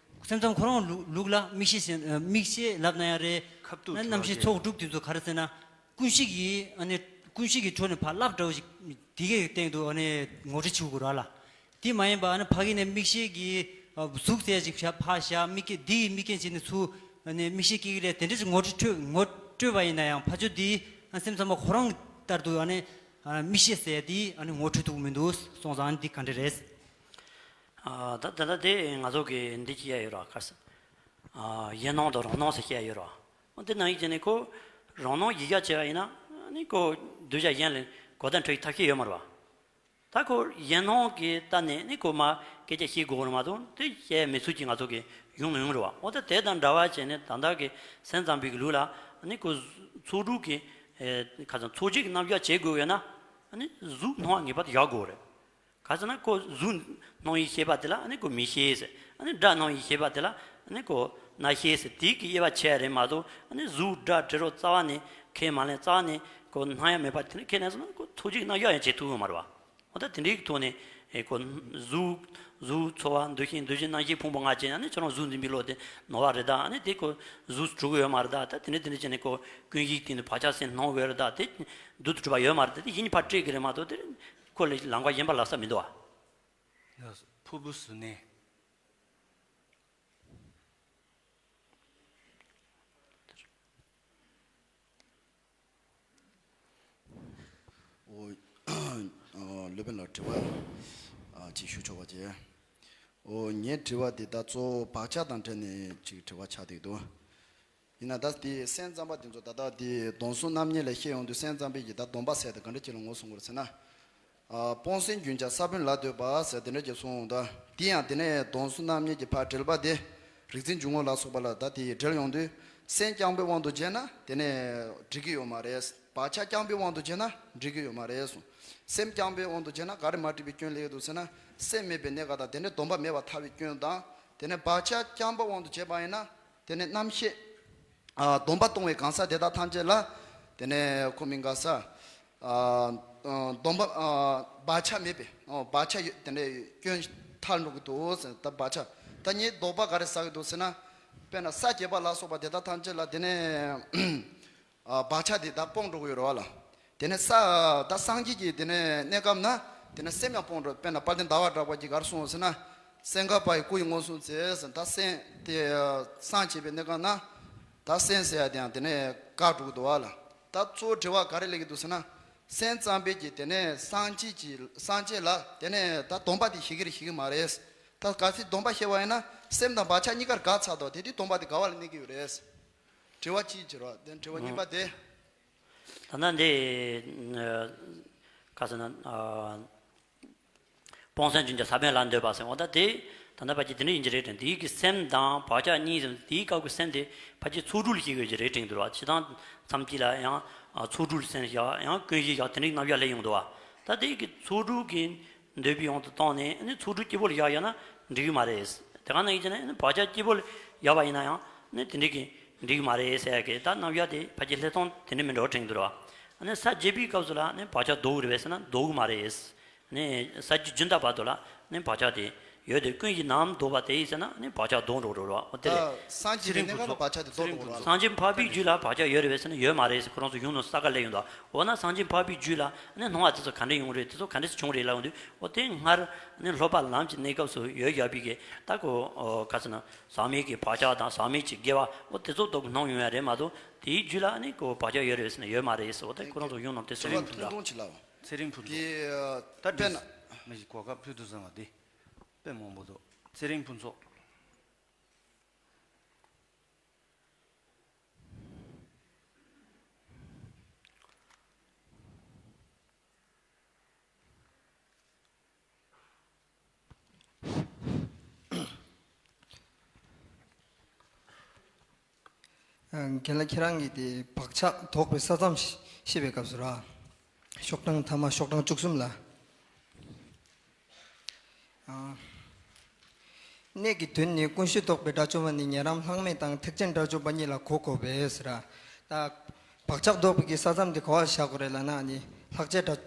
སེམས་ཙམ་ཁོ་རང་ལུགས་ལུགས་ལ་མིག་ཤེས་ཟེར་མིག་ཤེས་ལབ་ན་ཡང་རེད། ཁ་ཐུག་ན་རྣམ་ཤེས་ཚོགས་དྲུག་དེ་ཚོ་ག་རེ་ཟེར་ན། ཀུན་གཞི་གི་ཨ་ནི་ཀུན་གཞི་གི་ཁྲོད་ནས་ཕར་བསླབ་འདྲ་བོ་ཞིག་དེ་གའི་སྟེང་དུ་ཨ་ནི་ངོ་སྤྲོད་བྱེད་དགོས་རེད་བ་ལ། དེ་མ་ཡིན་པ་ཨ་ནི་ཕ་གི་ནས་མིག་ཤེས་ཀྱི་གཟུགས་ཟེར་ཅིག་ཕར་བཞག་མིག་གི་དེ་ཡི་མིག་རྐྱེན་བྱས་ནས་ཚུར་ཨ་ནི་མིག་ཤེས་སྐྱེ་གི་རེད་དེ་འདྲ་ཞིག་ངོ་སྤྲོད་ངོ་སྤྲོད་པ་ཡིན་ན་ཡང་ཕ་ཆོས་དེ་སེམས་ཙམ་པ་ཁོ་རང་ལྟར་དུ་ཨ་ནི། ཨ་མིག་ཤེས་ཟེར་དེ་ཨ་ནི་ངོ་འཕྲོད་ཐུབ་ཀྱི་མི་འདུག་སོང་ཙང་ཨ་ནི་འདི་ག་འདྲ་རེད། ཨ་ད་ད་ལྟ་དེ་ང་ཚོ་གི་འདི་ཅི་ཡ་ཡོད་ར་ག་ས། ཨ་ཡེ་སྣང་དང་རང་སྣང་ཟེར་བཤད་ཡ་ཡོད་ར། འོ་དེ་ནང་བཞིན་བྱས་ནས་ཁོ་རང་སྣང་གཞི་བཞག་བྱས་པ་ཡིན་ན་ཨ་ནི་ཁོ་གདུལ་བྱ་གཞན་ལས་གོ་བརྡ་འཕྲོད་ཀྱི་ཐབས་ཤེས་ཡོད་མ་རེད་བ། ད་ཁོ་ཡེ་སྣང་གི་ལྟ་ནས་ནི་ཁོ་མ་སྐད་ཆ་བཤད་དགོས་རེད་མ་གཏོགས་དེ་བཤད་མི་ཚུལ་གྱི་ང་ཚོ་གི་ཡོང་མི་ཡོང་རེད་བ། འོ་ད་དེ་དང་འདྲ་བ་བྱས་ནས་ད་ལྟ་གི་སེམས་ཙམ་པའི་གི་ལུགས་ལ་ནི་ཁོ་ཚོགས་དྲུག་གི་ཨེ་ཁ་སང་ཚོགས་བརྒྱད་ཀྱི་རྣམ་གཞག་བྱེད་དགོས་ཡོད་ན་ནི་གཟུགས་སྣང་བ་ངེས་པར་དུ་བཞག་དགོས་རེད། ག་ཟེར་ན་ཁོ་གཟུགས་སྣང་བའི་ཤེས་པ་དེ་ལ་ཨ་ནི་ཁོ་མིག་ཤེས་ཟེར། ཨ་ནི་སྒྲ་སྣང་བའི་ཤེས་པ་དེ་ལ་ཨ་ནི་ཁོ་རྣ་ཤེས་ཟེར། དེའི་གི་དབྱེ་བ་ཕྱེ་ཡ་རེད་མ་གཏོགས། ཨ་ནི་གཟུགས་སྒྲ་དྲི་རོ་རྩ་བ་ནས་ཁས་མ་ལེན། རྩ་བ་ནས་ཁོ་སྣང་ཡ་མེད་པ་དེ་ནི་ཁས་ལེན་སོང་ན་ཁོ་ཚོར་བྱེད་ཀྱི་རྣམ་གཞག་ཡང་བྱེད་ཐུབ་ཀྱི་མ་རེད་བ། འོ་ད་དེ་འདྲའི་གི་ཐོག་ནས་ཨེ་ཁོ་གཟུགས་གཟུགས་ཚོར་བ་འདུ་ཤེས་འདུ་བྱེད་རྣམ་ཤེས་ཕུང་པོ་ལྔ་ཅན། ཨ་ནི་ཁྱོད་རང་གཟུགས་འཛིན་པའི་བློ་དེ་ནོར་བ་རེད་ད། ཨ་ནི་དེ་ཁོ་གཟུགས་སུ་གྲུབ་ཀྱི་ཡོད་མ་རེད་ད། ད་དེ་འདྲ་དེ་འདྲ་བྱས་ནས་ཁོ་ཀུན་གཞིའི་སྟེང་དུ་བག་ཆགས་སེམས་སྣང་གི་ཡོད་རེད་ད། དེ་རྡུལ་དུ་གྲུབ་པ་ཡོད་མ་རེད་ད། དེ་གཞི་ནས་ཕར་སྤྲད་ཀྱི་རེད་མ་གཏོགས་དེ་ཁོ་ལ་ལམ་ཁ་གཞན་པ་ལབ་ས་མི་འདུག་བ། ཕུར་བུ་ཟུར་ནས། ཨོ། ཨ། སློབ་དཔོན་ལ་དྲི་བ་ཨ་ཅིག་ཞུ་ཆོག་པ་བྱས། ཨོ། ངའི་དྲི་བ་འདི་ད་གཙོ་བོ་བག་ཆགས་དང་འབྲེལ་ནས་ཅིག་དྲི་བ་ཆགས་བསྡད་འདུག། ཡིན་ན་ད་དེ་སེམས་ཙམ་པ་དེ་ཚོ་ད་ལྟ་དེ་སྡོམ་གསུམ་རྣམ་གཉིས་ལ་བཤད་ཡོང་དུས་སེམས་ཙམ་པས་ཀྱིས་ད་སྡོམ་པ་ཟེར་དེ་ག་འདྲ་ཅིག་ལ་ངོས་བཟུང་དགོས་རེད་ཟེར་ན། ཨ། སྤོང་སེམས་རྒྱུན་ཆགས་ས་བོན་ལ་ལྟོས་པ་ཟེར་དེ་འདྲ་ཅིག་གསུངས་འོང་། ད་དེ་ཡང་དེ་ནས་སྡོམ་གསུམ་རྣམ་གཉིས་ཀྱི་ཕར་འགྲེལ་པ་དེ་རིག་འཛིན་འཇུག་ངོགས་ལ་སོགས་པ་ལ་ད་དེ་འགྲེལ་ཡོང་དུས་སེམས་རྐྱང་པའི་དབང་དུ་བྱས་ན་དེ་ནས་འགྲིག་གི་ཡོད་མ་རེད། བག་ཆགས་རྐྱང་པའི་དབང་དུ་བྱས་ན་འགྲིག་གི་ཡོད་མ་རེད་གསུངས། སེམས་རྐྱང་པའི་དབང་དུ་བྱས་ན་ག་རེ་མ་འགྲིག་པའི་སྐྱོན་སླེབས་ཀྱི་འདུག་ཟེར་ན། སེམས་མེད་པའི་གནས་སྐབས་དང་དེ་ནས་སྡོམ་པ་མེད་པར་ཐལ་བའི་སྐྱོན་དང་། དེ་ནས་བག་ཆགས་རྐྱང་པ་དབང་དུ་བྱས་པ་ཡིན་ན། དེ་ནས་རྣམ་ཤེས། ཨ། སྡོམ་པ་གཏོང་བའི་གང་ཟག་དེ་དག་ཐམས་ཅད་ལ། དེ་ནས་ཁོ་མི་དགའ་ས། ཨ། ཨ། སྡོམ་པ། ཨ། བག་ཆགས་མེད་པའི། ཨོ། བག་ཆགས་ཡོད་དེ་འདྲའི་སྐྱོན་ཐལ་འགྲོ་གི་འདུག་ཟེར། ད་བག་ཆགས་ད་ངས་དོགས་པ་ག་རེ་ཟ་གི་འདུག་ཟེར་ན། དཔེར་ན་ས་བརྒྱད་པ་ལ་སོགས་པ་དེ་དག་ཐམས་ཅད་ལ་དེ་ནས། ཨ། བག་ཆགས་དེ་ད་སྤོང་འགྲོ་གི་ཡོད་རེད་བ་ལ། དེ་ནས་ས། ད་སངས་རྒྱས་ཀྱི་དེ་ནས་གནས་སྐབས་ན་དེ་ནས་སེམས་ཡང་སྤོང་འགྲོ། དཔེར་ན་དཔལ་ལྡན་ཟླ་བ་གྲགས་པ་གིས་ག་རེ་གསུངས་ཟེར་ན། སེམས་འགགས་པ་ཡི་སྐུ་ཡི་མངོན་སུམ་མཛད་ཟེར། ད་སེམས་དེ་སངས་རྒྱས་པའི་གནས་སྐབས་ན་ད་སེམས་ཟེར་ཡ་དེ་ཡང་དེ་ནས་འགག་འགྲོ་གི་འདུག་བ་ལ། ད་གཙོ་བོ་དྲི་བ་ག་རེ་སླེབས་ཀྱི་འདུག་ཟེར་ན། སེམས་ཙམ་པས་ཀྱིས་དེ་ནས་སངས་རྒྱས་ཀྱི་སངས་རྒྱས་ལ་དེ་ནས་ད་སྡོམ་པ་དེ་བཞེས་ཀྱི་རེད་བཞེས་ཀྱི་མ་རེད། ད་གལ་སྲིད་སྡོམ་པ་བཞེས་པ་ཡིན་ན་སེམས་དང་བག་ཆགས་གཉིས་ཀར་འགག་ཚར་དོ། དེ་དུས་སྡོམ་པ་དེ་ག་བ་ལ་གནས་ཀྱི་ཡོད་རེད། དྲི་བ་གཅིག་བྱེད་རོགས། དེ་དྲི་བ་གཉིས་པ་དེ། ད་ལྟ་འདི། ཨ། ག་ཟེར་ན། ཨ། སྤོང་སེམས་རྒྱུན་ཆགས་ས་བོན་ལ་ལྟོས་པ་ཟེར། འོ་ད་དེ་ད་ལྟ་ཕལ་ཆེར་དེ་འདྲ་ཡིན་གྱི་རེད་དྲན། དེའི་གི་སེམས་དང་བག་ཆགས་གཉིས་ཟེར། དེའི་སྐབས་ཀྱི་སེམས་དེ་ཕལ་ཆེར་ཚོགས་དྲུག་ལ་བཤད་དགོས་ཀྱི་རེད་དྲན་འདུག་བ། སྤྱིར་བཏང་མཚམས་གཅིག་ལ་ཡང་ཚོགས་དྲུག་ལ་སེམས་བཞག་ཡང་ཀུན་གཞི་བཞག་དེ་འདྲའི་རྣམ་གཞག་སླེབས་ཡོང་འདུག་བ། ད་དེའི་གི་ཚོགས་དྲུག་གི་འདོད་པའི་དབང་དུ་བཏང་ནས་ནི་ཚོགས་དྲུག་སྐྱིད་པོ་ལ་བཞག་ཡོད་ན་འགྲིག་གི་མ་རེད། དེ་ག་ནང་བཞིན་བྱས་ན་ནི་བག་ཆགས་སྐྱིད་པོ་ལ་བཞག་པ་ཡིན་ན་ཡང་ནི་དེ་འདྲའི་གི་འགྲིག་གི་མ་རེད་ཟེར་ཡ་གི་ད་རྣམ་གཞག་དེ་ཕལ་ཆེར་སླེབས་སྟངས་དེ་འདྲ་མི་འདྲ་བ་དྲན་གྱི་འདུག་ར། ནི་ས་བརྒྱད་པའི་སྐབས་སུ་ལ་ནི་བག་ཆགས་ལྡོག་གི་རེད་པས་ཟེར་ན་ལྡོག་གི་མ་རེད། ནི་ས་བཅུ་བདུན་ལྟ་བར་དུ་ལ་ནི་བག་ཆགས་དེ་ཡོད་དེ་ཀུན་གཞི་ནམ་ལྡོག་པ་དེ་ཡིན་ཟེར་ན་ནི་བག་ཆགས་ལྡོག་འགྲོ་འགྲོ་རོགས། འོ་དེ་རེད། ད་སངས་རྒྱས་པའི་གནས་སྐབས་ལ་བག་ཆགས་དེ་ལྡོག་འགྲོ་རོགས། སངས་རྒྱས་འཕགས་པའི་རྒྱུད་ལ་བག་ཆགས་ཡོད་རེད་པས་ཟེར་ན་ཡོད་མ་རེད་ཟེར། ཁོ་རང་ཚོ་གཞུང་ནང་ས་ཀ་ལས་ཡོང་དུས། འོ་ན་སངས་རྒྱས་འཕགས་པའི་རྒྱུད་ལ་ནི་སྣང་བ་དེ་ཚོ་ག་འདྲ་ཡོང་རེད། དེ་ཚོ་ག་འདྲ་བྱུང་རེད་ལབ་ཡོང་དུས། འོ་དེ་སྔར་ནི་སློབ་པ་ལམ་གྱི་གནས་སྐབས་སུ་ཡོད་བཞག་པའི་གི་ད་ཁོ་ག་ཟེར་ན་ཟག་མེད་ཀྱི་བག་ཆགས་དང་ཟག་མེད་ཀྱི་དགེ་བ་འོ་དེ་ཚོ་ལྡོག་སྣང་ཡོང་ཡ་རེད་མ་གཏོགས། དེའི་རྒྱུད་ལ་ནི་ཁོ་བག་ཆགས་ཡོད་རེད་པས་ཟེར་ན་ཡོད་མ་རེད་ཟེར། འོ་དེ་ཁོ་རང་ཚོ་གཞུང་ནང་དེ་ཚོ་ཡོད་འདུག་ལ། ཚེ་རིང་ཕུན་ཚོགས། ཚེ་རིང་ཕུན་ཚོགས། དེ་ད་དཔེར་ན། མི་ཞིག་གོ་སྐབས་ཕུལ་དུ་བཟུང་བ་འདི་དཔེ་མང་པོ་འདུག། ཚེ་རིང་ཕུན་ཚོགས། རྒན་ལགས་ཁྱེད་རང་གིས་དེ་བག་ཆགས་ལྡོག་པའི་ས་མཚམས་ཤེས་པའི་སྐབས་སུ་ར། ཤོག་གྲངས་ཐ་མ་ཤོག་གྲངས་བཅུ་གསུམ་ལ། གནས་ཀྱི་དོན་ནི་ཀུན་གཞི་རྟོགས་པའི་དགྲ་བཅོམ་པ་ནི་ཉན་རང་ལྷག་མེད་དང་ཐེག་ཆེན་དགྲ་བཅོམ་པ་གཉིས་ལ་གོ་དགོས་པས་ཟེར། ད་བག་ཆགས་ལྡོག་པའི་གི་ས་མཚམས་དེ་ག་བ་བཞག་དགོས་རེད་ལབ་ན་ནི་ལྷག་བཅས་དགྲ་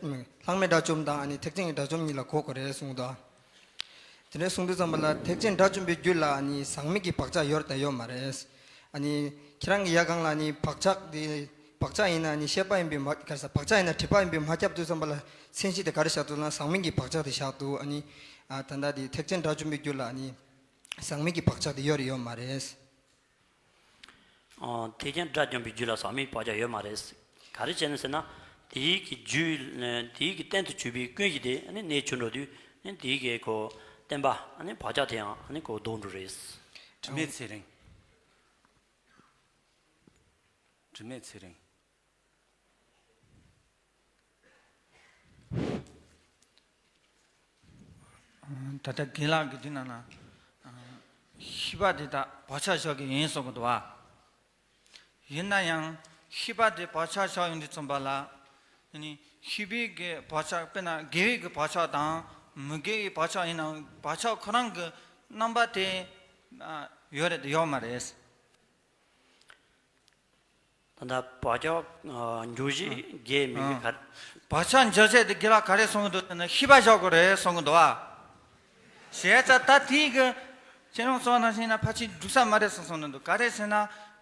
ལྷག་མེད་དགྲ་བཅོམ་དང་ནི་ཐེག་ཆེན་གྱི་དགྲ་བཅོམ་གཉིས་ལ་གོ་དགོས་རེད་གསུངས་འདུག། དེ་འདྲ་གསུངས་དུས་ཙམ་པ་ལ་ཐེག་ཆེན་དགྲ་བཅོམ་པའི་རྒྱུད་ལ་ནི་ཟག་མེད་ཀྱི་བག་ཆགས་ཡོད་དང་ཡོད་མ་རེད། ཨ་ནི་ཁྱེད་རང་གི་ཡ་གང་ལ་ནི་བག་ཆགས་དེ་བག་ཆགས་ཡིན་ན་ནི་ཤེས་པ་ཡིན་པས་མ་ག་ས་བག་ཆགས་ཡིན་ན་སྒྲིབ་པ་ཡིན་པས་མ་ཁྱབ་དུས་ཙམ་པ་ལ་མཚན་གཞི་དེ་ག་རེ་བཞག་འདུག་ན་ཟག་མེད་ཀྱི་བག་ཆགས་དེ་བཞག་འདུག། ཨ་ནི་ཨ་ད་ལྟ་དེ་ཐེག་ཆེན་དགྲ་བཅོམ་པའི་རྒྱུད་ལ་ནི་ཟག་མེད་ཀྱི་བག་ཆགས་དེ་ཡོད་རེད་ཡོད་མ་རེད། ཨ་ཐེག་ཆེན་དགྲ་བཅོམ་པའི་རྒྱུད་ལ་ཟག་མེད་བག་ཆགས་ཡོད་མ་རེད། ག་རེ་བྱས་ནས་ཟེར་ན། དེའི་གི་རྒྱུད་དེའི་གི་རྟེན་དུ་གྱུར་པའི་ཀུན་གཞི་དེ་ནི་གནས་གྱུར་འགྲོ་དུས་ནི་དེའི་གི་ཁོ་བརྟེན་པ་ནི་བག་ཆགས་དེའང་ནི་ཁོ་ལྡོག་འགྲོ་རེད། དྲི་མེད་ཚེ་རིང་། དྲི་མེད་ཚེ་རིང་། ད་ལྟ་རྒན་ལགས་ཀྱིས་འདི་ནང་ན་ཤེས་པ་དེ་དག་བག་ཆགས་བཞག་གི་ཡིན་གསུང་གི་འདུག་བ། ཡིན་ན་ཡང་ཤེས་པ་དེ་བག་ཆགས་བཞག་ཡོང་དུས་ཙམ་པ་ལ་ནི་ཤེས་པའི་གི་བག་ཆགས་དཔེར་ན་དགེ་བའི་གི་བག་ཆགས་དང་ མི་དགེ་བའི་བག་ཆགས་ཡིན་ནའང་བག་ཆགས་ཁོ་རང་གི་རྣམ་པ་དེ་ཨ་ཡོད་རེད་ཡོད་མ་རེད། ད་ལྟ་བག་ཆགས་ཨ་འཇོག་བྱེད་དགེ་མི་དགེ་ག་རེ། བག་ཆགས་འཇོག་བྱེད་དེ་དགེ་ལ་ག་རེ་གསུང་གི་འདུག་ཟེར་ན་ཤེས་པ་བཞག་དགོས་རེད་གསུང་གི་འདུག་བ། བྱས་ཙང་ད་དེའི་གི་ཁྱེད་རང་གསུངས་ནང་བཞིན་ན་ཕལ་ཆེར་འགྲིག་ས་མ་རེད་གསུང་གསུང་གི་འདུག་ག་རེ་ཟེར་ན་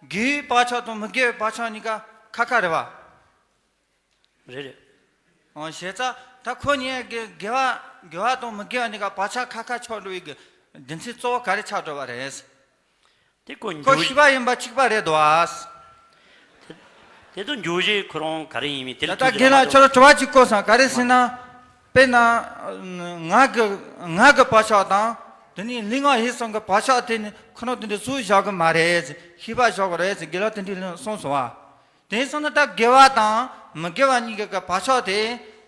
དགེ་བའི་བག་ཆགས་དང་མི་དགེ་བའི་བག་ཆགས་གཉིས་ཀ་ཁ་ཁ་རེད་བ། རེད་རེད། འོ་བྱས་ཙང་ད་ཁོ་གཉིས་དགེ་དགེ་བ་དགེ་བ་དང་མི་དགེ་བ་གཉིས་ཀ་བག་ཆགས་ཁ་ཁ་ཆགས་འགྲོ་བའི་གི་རྒྱུ་མཚན་གཙོ་བོ་ག་རེ་ཆགས་འགྲོ་བ་རེད། དེ་ཁོ་ཁོ་འཇོག་ཤེས་པ་ཡིན་པ་གཅིག་པ་རེད་དོ། དེ་དེ་དང་འཇོག་བྱེད་ཁོ་རང་ག་རེ་ཡིན་མིན་དེ་ལ་ད་ད་ཐུག་དགེ་ལ་ཁྱོད་རང་དྲི་བ་གཅིག་བཀོད་སོང་ག་རེ་ཟེར་ན། དཔེར་ན། ང་གི་ང་གི་བག་ཆགས་དང་། དེ་ནས་ལུས་ངག་ཡིད་གསུམ་གི་བག་ཆགས་དེ་ནི་ཁོ་རང་དེ་འདྲ་བཟོས་བཞག་གི་མ་རེད། ཤེས་པ་བཞག་གི་རེད་ཟེར་དགེ་ལ་དེ་འདྲ་གསུངས་སོང་བ། དེ་སོང་ན་ད་དགེ་བ་དང་མི་དགེ་བ་གཉིས་ཀྱི་བག་ཆགས་དེ་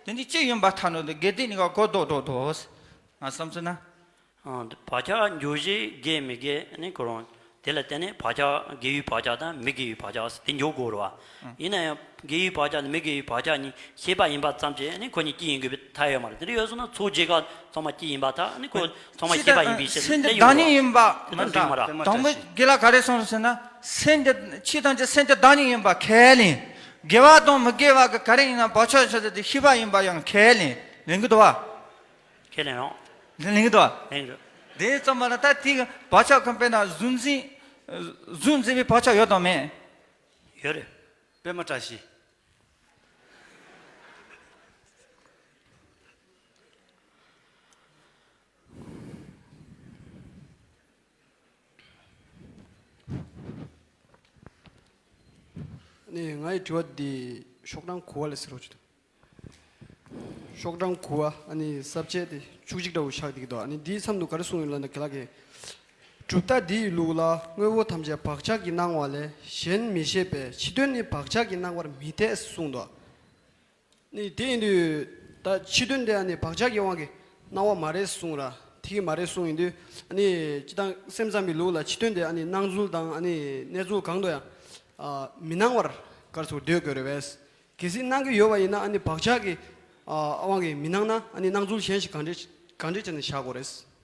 དེ་འདྲ་གཅིག་ཡིན་པ་ཐལ་འགྲོ་འདུག་དགེ་སྡིག་གཉིས་ཀ་གོ་ལྡོག་ལྡོག་འདུག་ང་བསམ་ཚུལ་ན། ཨང་། བག་ཆགས་འཇོག་བྱེད་དགེ་མི་དགེ་ནི་ཁོ་རང་དེ་ལ་བརྟེན་ནས་བག་ཆགས་དགེ་བའི་བག་ཆགས་དང་མི་དགེ་བའི་བག་ཆགས་དེ་འཇོག་དགོས་རེད་བ། ཡིན་ན་ཡང་དགེ་བའི་བག་ཆགས་དང་མི་དགེ་བའི་བག་ཆགས་གཉིས་ཤེས་པ་ཡིན་པ་ཙམ་གྱིས་ནི་ཁོ་གཉིས་གཅིག་ཡིན་དགོས་པའི་ཐབས་ཡོད་མ་རེད། དེ་འདྲ་ཡོད་སོང་ན་ཚོགས་བརྒྱད་ཀ་ཚང་མ་གཅིག་ཡིན་པ་ཐལ་ནི་ཁོ་ཚང་མ་ཤེས་པ་ཡིན་པའི་ཕྱིར་སེམས་དེ་ལས་ཡོད་བདག་ཉིད་ཡིན་པ་དེ་མ་འགྲིག་མ་རེད། དང་པོ་དགེ་ལ་ག་རེ་གསུངས་ཟེར་ན་སེམས་དེ་ཕྱི་དང་ཕྱི་སེམས་དེ་བདག་ཉིད་ཡིན་པ་ཁས་ལེན། དགེ་བ་དང་མི་དགེ་བ་གི་ག་རེ་ཡིན་ན་བག་ཆགས་ཆགས་ཚུལ་དེ་ཤེས་པ་ཡིན་པ་ཡང་ཁས་ལེན་ལེན་གི་འདུག་བ། ཁས་ལེན་རོགས། ལེན་གི་འདུག་བ། ལེན་རོགས། དེ་ཙམ་པ་ལ་ད་དེ་གི་བག་ཆགས་ཁམས་དཔེར་ན་གཟུགས་འཛིན། གཟུགས་འཛིན་པའི་བག་ཆགས་ཡོད་དམ་མེད། ཡོད་རེད། པད་མ་བཀྲ་ཤིས། ནས་ང་ཡི་དྲི་བ་འདི་ཤོག་གྲངས་དགུ་བ་ལ་ཟེར་རོགས་བྱེད། ཤོག་གྲངས་དགུ་བ་ཨ་ནི་ས་བཅད་དེ་བཅུ་གཅིག་འདྲ་བོ་ཆགས་བསྡད་ཀྱི་འདུག་ཨ་ནི་འདིའི་མཚམས་དུ་ག་རེ་གསུངས་ཡོད་ལབ་ན་དགེ་ལགས་ཀྱིས། གྲུབ་མཐའ་འདི་ཡི་ལུགས་ལ་དངོས་པོ་ཐམས་ཅད་བག་ཆགས་ཀྱིས་སྣང་བ་ལས་གཞན་མི་ཤེས་པས་ཕྱི་དོན་ནི་བག་ཆགས་ཀྱིས་སྣང་བར་མི་འཐད་གསུངས་འདུག་ནི་དེ་ཡིན་དུས་ད་ཕྱི་དོན་དེ་ཨ་ནི་བག་ཆགས་ཀྱི་དབང་གིས་སྣང་བ་མ་རེད་གསུངས་ར་ཐིག་གི་མ་རེད་གསུངས་ཡིན་དུས་ཨ་ནི་སྤྱི་བཏང་སེམས་ཙམ་པའི་ལུགས་ལ་ཕྱི་དོན་དེ་ཨ་ནི་སྣང་ཚུལ་དང་ཨ་ནི་གནས་ཚུལ་གང་དུ་ཡང་ཨ་མི་སྣང་བར་ག་རེ་ཟེར་འདོད་དགོས་རེད་པས། གལ་སྲིད་སྣང་གི་ཡོད་པ་ཡིན་ན་ཨ་ནི་བག་ཆགས་ཀྱི་ཨ་དབང་གིས་མི་སྣང་ན་ཨ་ནི་སྣང་ཚུལ་གཞན་ཞིག་གང་འདྲས་གང་འདྲས་བྱས་ནས་བཞག་དགོས་རེད།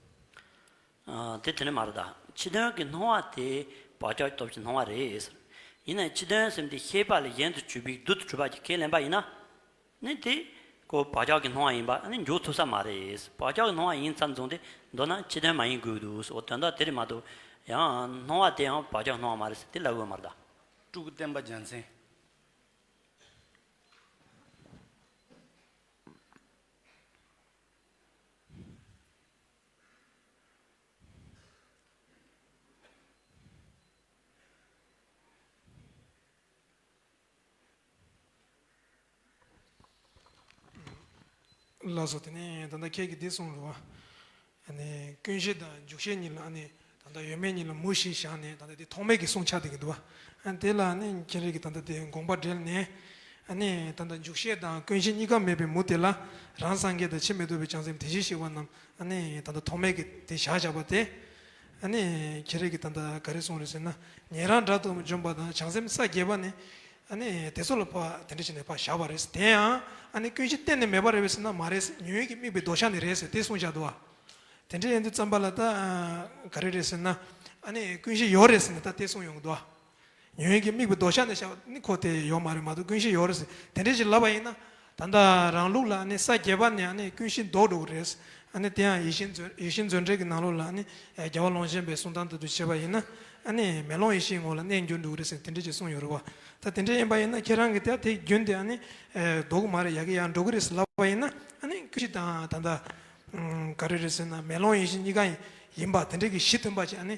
ཨ་དེ་དེ་ནི་མ་རེད་ད། ཕྱི་དོན་གྱི་སྣང་བ་དེ་བག་ཆགས་སྟོབས་ཀྱིས་སྣང་བ་རེད་ཟེར། ཡིན་ནའི་ཕྱི་དོན་སེམས་དེ་ཤེས་པ་ལས་གཞན་དུ་གྱུར་པའི་བདུད་དུ་གྲུབ་པ་གྱིས་ཁས་ལེན་པ་ཡིན་ན། ནི་དེ་ཁོ་བག་ཆགས་ཀྱི་སྣང་བ་ཡིན་པ་ནི་འཇོག་ཐུབ་ས་མ་རེད། བག་ཆགས་ཀྱི་སྣང་བ་ཡིན་ཙམ་བཟུང་སྟེ་མདོར་ན་ཕྱི་དོན་མ་ཡིན་དགོས་འདུག་ཟེར། འོ་དོན་དག་དེ་རེད་མ་གཏོགས་ཡང་སྣང་བ་དེ་ཡང་བག་ཆགས་སྣང་བ་མ་རེད་ཟེར་དེ་ལབ་དགོས་མ་རེད་ད། སྤྲུལ་སྐུ་བསྟན་པ་རྒྱལ་མཚན། ལགས་སོ། དེ་ནས་ད་ལྟ་ཁྱེད་ཀྱིས་འདི་གསུངས་རེད་བ། ཨ་ནི་ཀུན་གཞི་དང་འཇུག་ཤེས་གཉིས་ལ་ཨ་ནི་ད་ལྟ་ཡོད་མེད་གཉིས་ལ་མུ་བཞི་བཞག་ནས་ད་ལྟ་དེ་ཐོགས་མེད་ཀྱི་གསུང་ཆགས་བསྡད་ཀྱི་འདུག་བ། ཨ་ནི་དེ་ལ་ཨ་ནི་ཁྱེད་རང་གིས་ད་ལྟ་དེ་དགོངས་པ་འགྲེལ་ནས། ཨ་ནི་ད་ལྟ་འཇུག་ཤེས་དང་ཀུན་གཞི་གཉིས་ཀ་མེད་པའི་མུ་དེ་ལ་རང་སངས་རྒྱས་དང་ཕྱིར་མི་ལྡོག་པའི་བྱང་སེམས་དེ་བཞིན་གཤེགས་པ་རྣམས་ཨ་ནི་ད་ལྟ་ཐོགས་མེད་ཀྱི་དེ་བཞག་བཞག་པ་དེ། ཨ་ནི་ཁྱེད་རང་གིས་ད་ལྟ་ག་རེ་གསུངས་རེད་ཟེར་ན་ཉན་རང་དགྲ་དུ་འཇོམས་པ་དང་བྱང་སེམས་ས་བརྒྱད་པ་ནི། ཨ་ནི་དེ་ཚོ་ལ་ཕར་དེ་འདྲ་བྱས་ནས་ཕར་བཞག་པ་རེད། དེ་ཡང་ཨ་ནི་ཀུན་གཞི་གཏན་ནས་མེད་པ་རེད་པས་ཟེར་ན་མ་རེད། ཉོན་ཡིད་ཀྱི་དམིགས་པའི་ལྡོག་ཆ་ནི་རེད་ཟེར་དེ་གསུངས་བཞག་འདུག་བ། དེ་འདྲ་ཡིན་དུས་ཙམ་པ་ལ་ད་ག་རེ་རེད་ཟེར་ན། ཨ་ནི་ཀུན་གཞི་ཡོད་རེད་ཟེར་ནས་ད་དེ་གསུངས་ཡོང་གི་འདུག་བ། ཉོན་ཡིད་ཀྱི་དམིགས་པའི་ལྡོག་ཆ་ནས་བཞག་ནི་ཁོ་དེ་ཡོད་མ་རེད་མ་གཏོགས་ཀུན་གཞི་ཡོད་རེད་ཟེར་དེ་འདྲ་ཞིག་ལབ་པ་ཡིན་ན། ད་ལྟ་རང་ལུགས་ལ་ཨ་ནི་ས་བརྒྱད་པ་ནས་ཨ་ནི་ཀུན་གཞི་ལྡོག་འགྲོ་གི་རེད། ཨ་ནི་དེ་ཡང་ཡིད་བཞིན་མཛོད་ཡིད་བཞིན་མཛོད་འགྲེལ་གྱི་ནང་ལོགས་ལ་ཨ་ནི་རྒྱལ་བ་ཀློང་ཆེན་པའི་གསུང་སྟངས་ལྟར་དུ་བྱས་པ་ཡིན་ན། ཨ་ནི་མེ་ལོང་ཡེ་ཤེས་ངོ་ལ་གནས་འགྱུར་འགྲོ་གི་རེད་ཟེར་དེ་འདྲ་ཅིག་གསུངས་ཡོད་རེད་བ། ད་དེ་འདྲ་ཡིན་པ་ཡིན་ན་ཁྱེད་རང་གིས་ད་དེ་རྒྱུན་དེ་ཨ་ནི་ལྡོག་གི་མ་རེད། ཡ་གི་ཡར་འགྲོ་གི་རེད་ཟེར་ལབ་པ་ཡིན་ན་ཨ་ནི་ཀུན་གཞི་དང་ད་ལྟ་ག་རེ་རེད་ཟེར་ན་མེ་ལོང་ཡེ་ཤེས་གཉིས་ཀ་ཡིན་པ་དེ་འདྲ་གི་གཞི་མཐུན་པ་ཅིག་ཨ་ནི་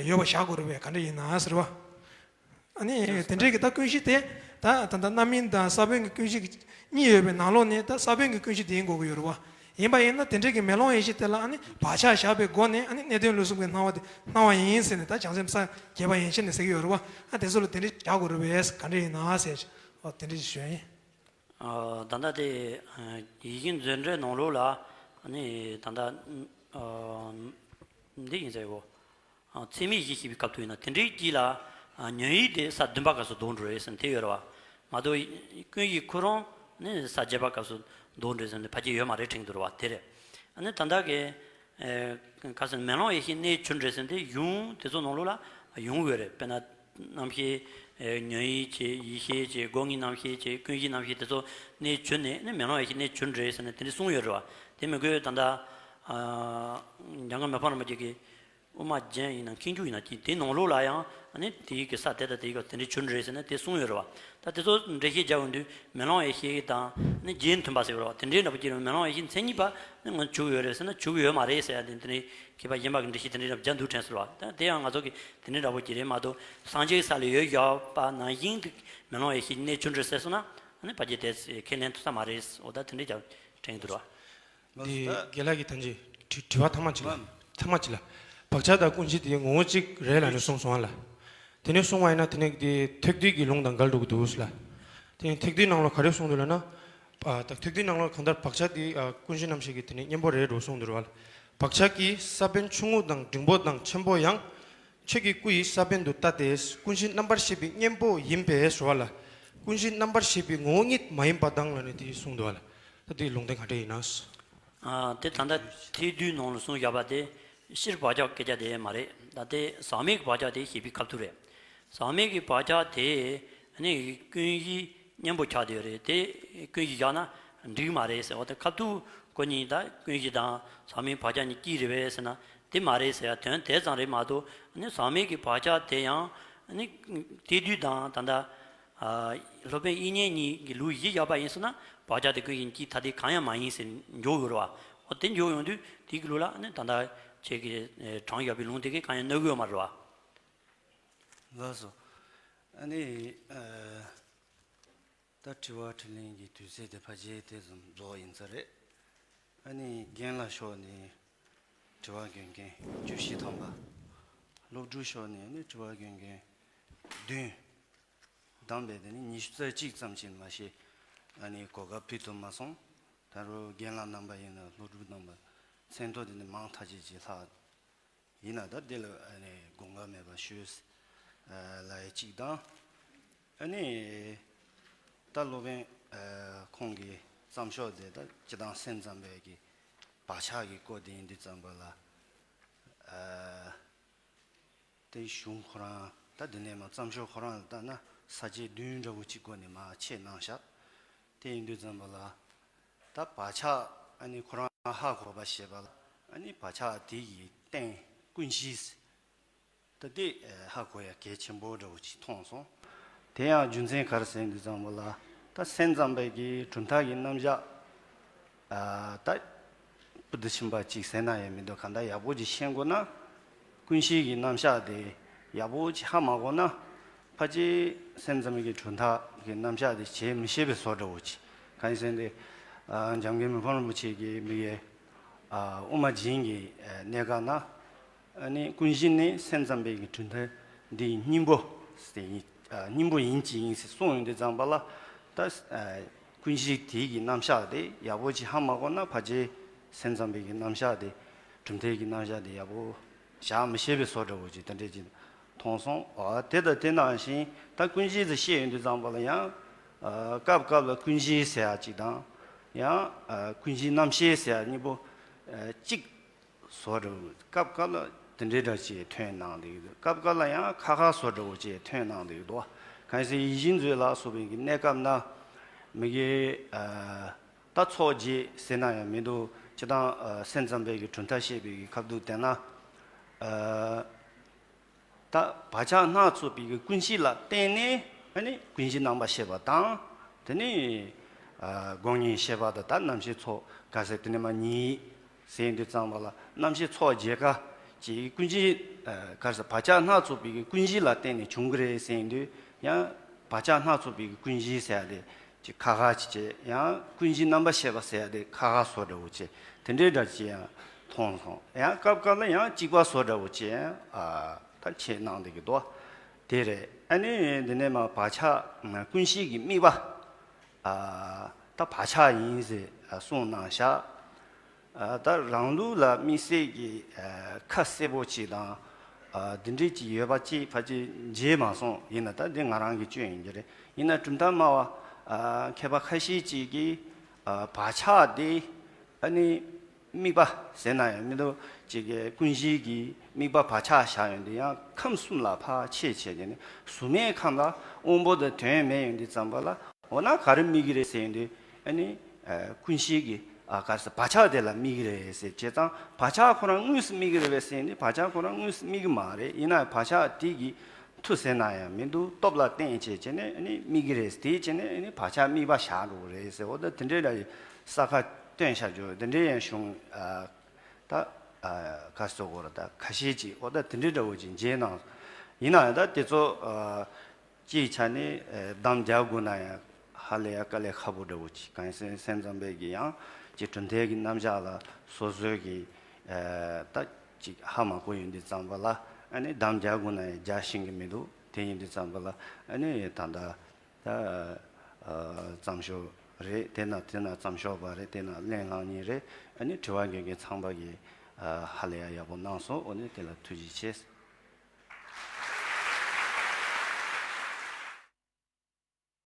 ཡོད་པ་བཞག་དགོས་རེད་པས་ག་འདྲ་ཡིན་ན་ཟེར་བ། ཨ་ནི་དེ་འདྲའི་གི་ད་ཀུན་གཞི་དེ་ད་ད་ལྟ་རྣམ་སྨིན་དང་ས་བོན་གྱི་ཀུན་གཞི་གཉིས་ཡོད་པའི་ནང་ལོགས་ནས་ད་ས་བོན་གྱི་ཀུན་གཞི་དེ་ཡིན་དགོས་ཀྱི་ཡོད་རེད་བ། ཡིན་པ་ཡིན་ན་དེ་འདྲའི་གི་མེ་ལོང་ཡེ་ཤེས་དེ་ལ་ཨ་ནི་བག་ཆགས་བཞག་པའི་སྒོ་ནས་ཨ་ནི་གནས་དོན་ལུགས་གསུམ་གྱི་སྣང་བ་དེ་སྣང་བ་ཡིན་ཟེར་ནས་ད་བྱང་སེམས་ས་བརྒྱད་པ་ཡན་ཆད་ནས་ཟེར་གྱི་ཡོད་རེད་བ། ཨ་དེ་ཚོ་ལ་དེ་འདྲ་བཞག་དགོས་རེད་པས་ག་འདྲ་ཡིན་ན་ཟེར་ཨོ་དེ་འདྲ་ཞིག་ཞུ་ཡ་ཡིན། ད་ལྟ་དེ་ཡིད་བཞིན་མཛོད་འགྲེལ་ནང་ལོགས་ལ་ཨ་ནི་ད་ལྟ་འདི་ཡིན་ཟེར་གོ། ཚད་མའི་གཞི་ཞེས་པའི་སྐབས་དུ་ཡིན་ན་དེ་འདྲའི་དཀྱིལ་ལ་ཉོན་ཡིད་དེ་ས་བདུན་པ་སྐབས་སུ་ལྡོག་འགྲོ་རེད་ཟེར་ནས་དེ་ཡོད་རེད་བ། མ་གཏོགས་ཀུན་གཞི་ཁོ་རང་ནི་ས་བརྒྱད་པ་སྐབས་སུ་ལྡོག་འགྲོ་ཟེར་ནས་ཕལ་ཆེར་ཡོད་མ་རེད་དྲན་གྱི་འདུག་རེད་བ་དེ་རེད། ཨ་ནི་ད་ལྟ་གི་ཨེ་ག་ཟེར་མེ་ལོང་ཡེ་ཤེས་གནས་བཅུ་འདྲེས་ཟེར་འདི་ཡུམ་དེ་ཚོ་ནང་ལོགས་ལ་ཡོང་གི་ཡོད་རེད། དཔེར་ན་རྣམ་ཤེས་ཨེ་ཉོན་ཡིད་བྱེད་ཡིད་ཤེས་བྱེད་སྒོ་ལྔའི་རྣམ་ཤེས་བྱེད་ཀུན་གཞིའི་རྣམ་ཤེས་དེ་ཚོ་གནས་བཅུ་ནས་ནི་མེ་ལོང་ཡེ་ཤེས་གནས་བཅུ་འདྲེས་ཟེར་ནས་དེ་འདྲ་གསུངས་ཡོད་རེད་བ། དེ་མི་དགོས་ད་ལྟ་ཨ་འཇམ་མགོན་མི་ཕམ་རིན་པོ་ཆེ་གིས་དབུ་མ་རྒྱན་ཡིན་ན་མཁས་འཇུག་ཡིན་ན་ཅི་དེའི་ནང་ལོགས་ལ་ཡང་ཨ་ནི་དེའི་གི་ས་དེ་དང་དེའི་གི་དེ་འདྲའི་ཆོས་འདྲ་རེད་ཟེར་ན་དེ་གསུངས་ཡོད་རེད་བ། ད་དེ་ཚོ་འགྲེལ་བཤད་རྒྱག་ཡོང་དུས་མེ་ལོང་ཡེ་ཤེས་དང་ནི་རྗེས་མཐུན་པ་ཟེར་བ་རེད་བ། དེ་འདྲའི་འདྲ་པོ་ཅིག་རེད། མེ་ལོང་ཡེ་ཤེས་མཚན་ཉིད་པ་ནི་ང་འཇུག་ཡོད་རེད་ཟེར་ན་འཇུག་ཡོད་མ་རེད་ཟེར་ཡ་དེ་འདི་ནི་མཁས་པ་གཞན་པ་གི་འགྲེལ་བཤད་དེ་འདྲའི་འདྲ་པོ་རྒྱག་འདུག་དྲན་ཟེར་བ། ད་དེ་ཡང་ང་ཚོ་གི་དེ་འདྲའི་འདྲ་པོ་ཅིག་རེད་མ་གཏོགས་སངས་རྒྱས་ས་ལ་ཡོད་བཞག་པ་ནང་བཞིན་དུ་མེ་ལོང་ཡེ་ཤེས་གནས་ཆོས་འདྲ་ཟེར་སོང་ན་ནི་ཕལ་ཆེར་དེ་ཁས་ལེན་ཐུབ་ས་མ་རེད། འོ་ད་དེ་འདྲའི་རྒྱག་དྲན་གྱི་འདུག་རེད་བ། འདི་རྒན་ལགས་ཀྱིས་ཐམས་ཅད་དྲི་དྲི་བ་ཐ་མ་གཅིག་ལ། ཐ་མ་གཅིག་ལ། བག་ཆགས་དང་ཀུན་གཞི་དེ་ངོ་བོ་གཅིག་རེད་ལབ་ནས་གསུངས་སོང་ཨ་ལ། དེ་ནས་གསུངས་པ་ཡིན་ན་དེ་ནས་དེ་ཐེག་བསྡུས་ཀྱི་ལུང་དང་འགལ་འགྲོ་གི་འདུག་ལ། དེ་ནས་ཐེག་བསྡུས་ནང་ལ་ག་རེ་གསུངས་འདུག་ལབ་ན། ཨ་ད་ཐེག་བསྡུས་ནང་ལ་གང་ལྟར་བག་ཆགས་དེ་ཨ་ཀུན་གཞི་རྣམ་ཤེས་ཀྱི་དེ་ནས་གཉེན་པོ་རེད་འགྲོ་གསུངས་འདུག་རེད་བ་ལ། བག་ཆགས་ཀྱི་ས་བོན་ཆུང་ངུ་དང་འབྲིང་པོ་དང་ཆེན་པོ་ཡང་། ཆོས་ཀྱི་སྐུ་ཡི་ས་བོན་དུ་ལྟ་སྟེ་ཀུན་གཞི་རྣམ་པར་ཤེས་པའི་གཉེན་པོ་ཡིན་པས་ཟེར་བ་ལ། ཀུན་གཞི་རྣམ་པར་ཤེས་པའི་ངོ་བོ་ཉིད་མ་ཡིན་པ་དང་ལབ་ནས་དེ་གསུངས་འདུག་བ་ལ། ད་དེའི་ལུང་དོན་ག་འདྲ་ཡིན་ན། ཨ་དེ་ད་ལྟ་ཐེག་བསྡུས་ནང་ལ་གསུངས་བཞག་པ་དེ་སྤྱིར་བག་ཆགས་སྐད་ཆ་དེ་མ་རེད། ད་དེ་ཟག་མེད་ཀྱི་བག་ཆགས་དེ་ཞེས་པའི་ཁ་ཐུག་རེད། ཟག་མེད་ཀྱི་བག་ཆགས་དེ་ནི་ཀུན་གཞིའི་གཉེན་པོ་ཆགས་བསྡད་ཡོད་རེད། དེ་ཀུན་གཞི་བཞག་ན་འགྲིག་མ་རེད་ཟེར་བ་དེ་ཁ་ཐུག་ཁོ་གཉིས་ད་ཀུན་གཞི་དང་ཟག་མེད་བག་ཆགས་གཉིས་གཅིག་རེད་པས་ཟེར་ན། དེ་མ་རེད་ཟེར་ཡ་དོན་དེ་ཙམ་རེད་མ་གཏོགས་ནི་ཟག་མེད་ཀྱི་བག་ཆགས་དེ་ཡང་ནི་ཐེག་བསྡུས་དང་ད་ལྟ་ཨ་སློབ་དཔོན་དབྱིག་གཉེན་གཉིས་ཀྱི་ལུགས་གཞི་བཞག་པ་ཡིན་ཟེར་ན་བག་ཆགས་དེ་ཀུན་གཞི་གཅིག་ཐ་དད་གང་ཡང་མ་ཡིན་ཟེར་འཇོག་ཡོད་རེད་བ། འོ་དེ་འཇོག་ཡོང་དུས་དེ་གི་ལུགས་ལ་ནི་ད་ལྟ་ཁྱེད་ཀྱིས་དྲངས་བཞག་པའི་ལུང་དེ་གས་གང་ཡང་གནོད་གི་ཡོད་མ་རེད་བ། ལགས་སོ། ཨ་ནི་ཨ། ད་དྲི་བ་དྲིས་ལན་གྱི་དུས་ཚོད་དེ་ཕལ་ཆེར་དེ་ཙམ་རྫོགས་ཡིན་ས་རེད། ཨ་ནི་རྒན་ལགས་ཕྱོགས་ནས་དྲི་བ་འདོན་མཁན་བཅུ་བཞི་ཐམ་པ། སློབ་ཕྲུག་ཕྱོགས་ནས་ནི་དྲི་བ་འདོན་མཁན་བདུན། བདམས་པས་དེ་ནི་ཉི་ཤུ་རྩ་གཅིག་ཙམ་ཞིག་མ་ཤེས། ཨ་ནི་གོ་སྐབས་ཕུལ་ཐུབ་མ་སོང་། ད་རུང་རྒན་ལགས་རྣམ་པ་ཡིན་ན་སློབ་ཕྲུག་རྣམ་པ་མཚན་ཐོ་དེ་ནི་མང་ཐག་ཆོད་ཅིག་ལྷག་ཡིན་ན་ད་འདི་ལ་ཨ་ནི་དགོངས་པ་མེད་པ་ཞུས་ལ་གཅིག་དང་། ཨ་ནི་ད་སློབ་དཔོན་ཁོང་གི་བརྩམས་ཆོས་དེ་ད་སྤྱིར་བཏང་སེམས་ཙམ་པའི་གི་བག་ཆགས་ཀྱི་སྐོར་དེ་ཡིན་དུས་ཙམ་པ་ལ། དེ་གཞུང་ཁོ་རང་ད་འདི་ནས་མ་བརྩམས་ཆོས་ཁོ་རང་ལ་ལྟ་ན་ས་བཅད་བདུན་འདྲ་བོ་གཅིག་སྒོ་ནས་མ་ཕྱེ་གནང་ཤག་དེ་ཡིན་དུས་ཙམ་པ་ལ། ད་བག་ཆགས་ཨ་ནི་ཁོ་རང་ཧ་གོ་བ་ཞེས་པ་ལ་ཨ་ནི་བག་ཆགས་དེ་ཡི་རྟེན་ཀུན་གཞི་ད་དེ་ཧ་གོ་ཡ་གལ་ཆེན་པོ་འདྲ་བོ་ཅིག་མཐོང་སོང་། དེ་ཡང་རྒྱུ་མཚན་ག་རེ་ཟེར་དུས་ཙམ་པ་ལ་ད་སེམས་ཙམ་པའི་གི་གྲུབ་མཐའ་གི་རྣམ་གཞག་ད་པུ་ཏི་ཕྱིན་པ་ཅིག་ཟེར་ན་ཡང་མི་འདུག་གང་ལྟར་ཡག་པོ་ཅིག་ཤེས་དགོས་ན། ཀུན་གཞི་གི་རྣམ་གཞག་དེ་ཡག་པོ་ཅིག་ཧ་མ་གོ་ན། ཕལ་ཆེར་སེམས་ཙམ་གྱི་གྲུབ་མཐའ་གི་རྣམ་གཞག་དེ་བྱེད་མི་ཤེས་པའི་བཟོ་འདྲ་བོ་ཅིག་གང་ཡིན་ཟེར་ན། འཇམ་མགོན་མི་ཕམ་རིན་པོ་ཆེ་གིས་མི་ཡི་དབུ་མ་རྒྱན་གྱི་གནད་འགག་ན། ཨ་ནི་ཀུན་གཞི་ནི་སེམས་ཙམ་པའི་གི་གྲུབ་མཐའ་འདིའི་སྙིང་པོ་ཟེར་ཡིན། སྙིང་པོ་ཡིན་གཅིག་ཡིན་ཟེར་གསུངས་ཡོང་དུས་ཙམ་པ་ལ། ད་ཀུན་གཞི་དེའི་གི་རྣམ་གཞག་དེ་ཡག་པོ་ཅིག་ཧ་མ་གོ་ན་ཕལ་ཆེར་སེམས་ཙམ་པའི་གི་རྣམ་གཞག་དེ་གྲུབ་མཐའི་གི་རྣམ་གཞག་དེ་ཡག་པོ་བཞག་མི་ཤེས་པའི་བཟོ་འདྲ་བོ་ཅིག་དེ་འདྲས་ཅིག་མཐོང་སོང་། ཨ་དེ་དང་དེ་ནང་བཞིན་ད་ཀུན་གཞི་ཟེར་བཤད་ཡོང་དུས་ཙམ་པ་ལ་ཡང་། སྐབས་སྐབས་ལ་ཀུན་གཞི་ཟེར་ཡ་ཅིག་དང་། ཡང་ཀུན་གཞི་རྣམ་ཤེས་ཟེར་ཡ་གཉིས་པོ་གཅིག་བཟོ་འདྲ་བོ། སྐབས་སྐབས་ལ་དེ་འདྲའི་འདྲ་ཅིག་ཐོན་གནང་འདུག་སྐབས་སྐབས་ལ་ཡང་ཁ་ཁ་བཟོ་འདྲ་བོ་ཅིག་ཐོན་གནང་འདུག་དོ། གང་ཡིན་ཟེར་ཡིད་བཞིན་མཛོད་ལ་སོགས་པའི་གི་གནས་སྐབས་ན་མི་དགེ་ད་ཚོགས་བརྒྱད་ཟེར་ན་ཡང་མི་འདུག་སྤྱིར་བཏང་སེམས་ཙམ་པའི་གི་གྲུབ་མཐའ་བཤད་པའི་གི་ཁ་ཐུག་དེ་ན། ད་བག་ཆགས་སྣ་ཚོགས་པའི་གི་ཀུན་གཞི་ལ་བརྟེན་ནས་ཨ་ནི་ཀུན་གཞིའི་རྣམ་པ་ཤེས་པ་དང་། དེ་ནས་སྒོ་ལྔའི་ཤེས་པ་དང་ད་རྣམ་ཤེས་ཚོགས་ག་ཟེར་དེ་ནས་མ་གཉིས་ཟེར་དུས་ཙམ་པ་ལ་རྣམ་ཤེས་ཚོགས་བརྒྱད་ཀ་ཅིག་ཀུན་གཞི་ག་ཟེར་བག་ཆགས་སྣ་ཚོགས་པའི་གི་ཀུན་གཞི་ལ་བརྟེན་ནས་བྱུང་གི་རེད་ཟེར་དུས་ཡང་བག་ཆགས་སྣ་ཚོགས་པའི་གི་ཀུན་གཞི་ཟེར་ཡ་དེ། ཅིག་ཁ་ཁ་ཅིག་བྱས་ཡང་ཀུན་གཞིའི་རྣམ་པ་ཤེས་པ་ཟེར་ཡ་དེ་ཁ་ཁ་བཟོ་འདྲ་བོ་བྱས་དེ་འདྲའི་འདྲ་ཅིག་ཡང་མཐོང་སོང་། ཡང་སྐབས་སྐབས་ལ་ཡང་གཅིག་པ་བཟོ་འདྲ་བོ་བྱས་ཨ་ད་བྱས་གནང་བསྡད་ཀྱི་འདུག་དེ་རེད། ཨ་ནི་འདི་ནས་མ་བག་ཆགས་ཀུན་གཞི་གི་དམིགས་པ་ཨ་ད་བག་ཆགས་ཡིན་ཟེར་གསུངས་གནང་བཞག་ཨ་ད་རང་ལུགས་ལ་དམིགས་བསལ་གྱི་ཨ་ཁ་གསལ་པོ་ཅིག་དང་། ཨ་འདི་འདྲའི་ཅིག་ཡོད་པ་ཅིག་ཕལ་ཆེར་མཇལ་མ་སོང་། ཡིན་ན་ད་འདི་ང་རང་གི་སྐྱོན་ཡིན་གྱི་རེད། ཡིན་ན་གྲུབ་མཐའ་སྨྲ་བ་ཨ་མཁས་པ་ཁ་ཤས་ཅིག་གིས་ཨ་བག་ཆགས་དེ་ཨ་ནི་ དམིགས་པ་ཟེར་ན་ཡང་མི་འདུག་ཅིག་གི་ཀུན་གཞི་གི་དམིགས་པ་བག་ཆགས་བཞག་ཡོང་དུས་ཡང་ཁམས་གསུམ་ལ་ཕར་ཕྱེ་བྱས་ཀྱི་ནི་གཟུགས་མེད་ཁམས་ལ་དབང་པོ་དང་དོན་མེད་ཡོང་དུས་ཙམ་པ་ལ་འོ་ན་ག་རེ་དམིགས་ཀྱི་རེད་ཟེར་ཡོང་དུས་ཨ་ནི་ཀུན་གཞི་གི་ཨ་ག་རེ་ཟེར་བག་ཆགས་དེ་ལ་དམིགས་ཀྱི་རེད་ཟེར་བྱས་ཙང་བག་ཆགས་ཁོ་རང་དངོས་སུ་དམིགས་ཀྱི་རེད་པས་ཟེར་ཡོང་དུས་བག་ཆགས་ཁོ་རང་དངོས་སུ་དམིགས་ཀྱི་མ་རེད། ཡིན་ན་བག་ཆགས་དེ་གི་མཐུ་ཟེར་ན་ཡང་མི་འདུག་སྟོབས་ལ་བརྟེན་བྱས་བྱས་ནས་ཨ་ནི་དམིགས་ཀྱི་རེད། དེ་བྱས་ནས་ཨ་ནི་བག་ཆགས་དམིགས་པ་བཞག་འགྲོ་གི་རེད་ཟེར། འོ་ད་དེ་འདྲའི་ལ་ས་ཁ་སྟོན་བྱ་རྒྱུ་དེ་འདྲའི་ཡང་བྱུང་ཨ། ད་ཨ་ག་སོ་གོ་ར་ད་ཁ་ཤས་ཅིག་འོ་ད་དེ་འདྲའི་འདྲ་བོ་ཅིག་མཇལ་གནང་། ཡིན་ན་ཡང་ད་དེ་ཚོ་ཨ་གཅིག་ཆ་ནས་ཨ་བདམས་རྒྱག་དགོས་ན་ཡང་ཧ་ལས་ཡ་དཀའ་ལས་ཁག་པོ་འདྲ་བོ་ཅིག་གང་ཡིན་སེམས་ཙམ་པས་ཀྱི་ཡང་ཅིག་གྲུབ་མཐའི་གི་རྣམ་གཞག་ལ་སོ་སོའི་གི་ཨ་ད་ཅིག་ཧ་མ་གོ་ཡོང་དུས་ཙམ་པ་ལ་ཨ་ནི་བདམས་རྒྱག་དགོས་ན་ཡང་རྒྱག་ཤེས་ཀྱི་མི་འདུག་དེ་ཡིན་དུས་ཙམ་པ་ལ་ཨ་ནི་ད་ལྟ། ད་ཨ་བརྩམས་ཆོས་རེད། དེ་ན་དེ་ན་བརྩམས་ཆོས་པ་རེད། དེ་ན་གླེང་བསླང་མཁན་རེད། ཨ་ནི་དྲི་བ་འགོད་མཁན་ཚང་མ་གིས་ཨ་ཧ་ལས་ཡ་ཡག་པོ་གནང་སོང་། འོ་ནི་དེ་ལ་ཐུགས་རྗེ་ཆེ།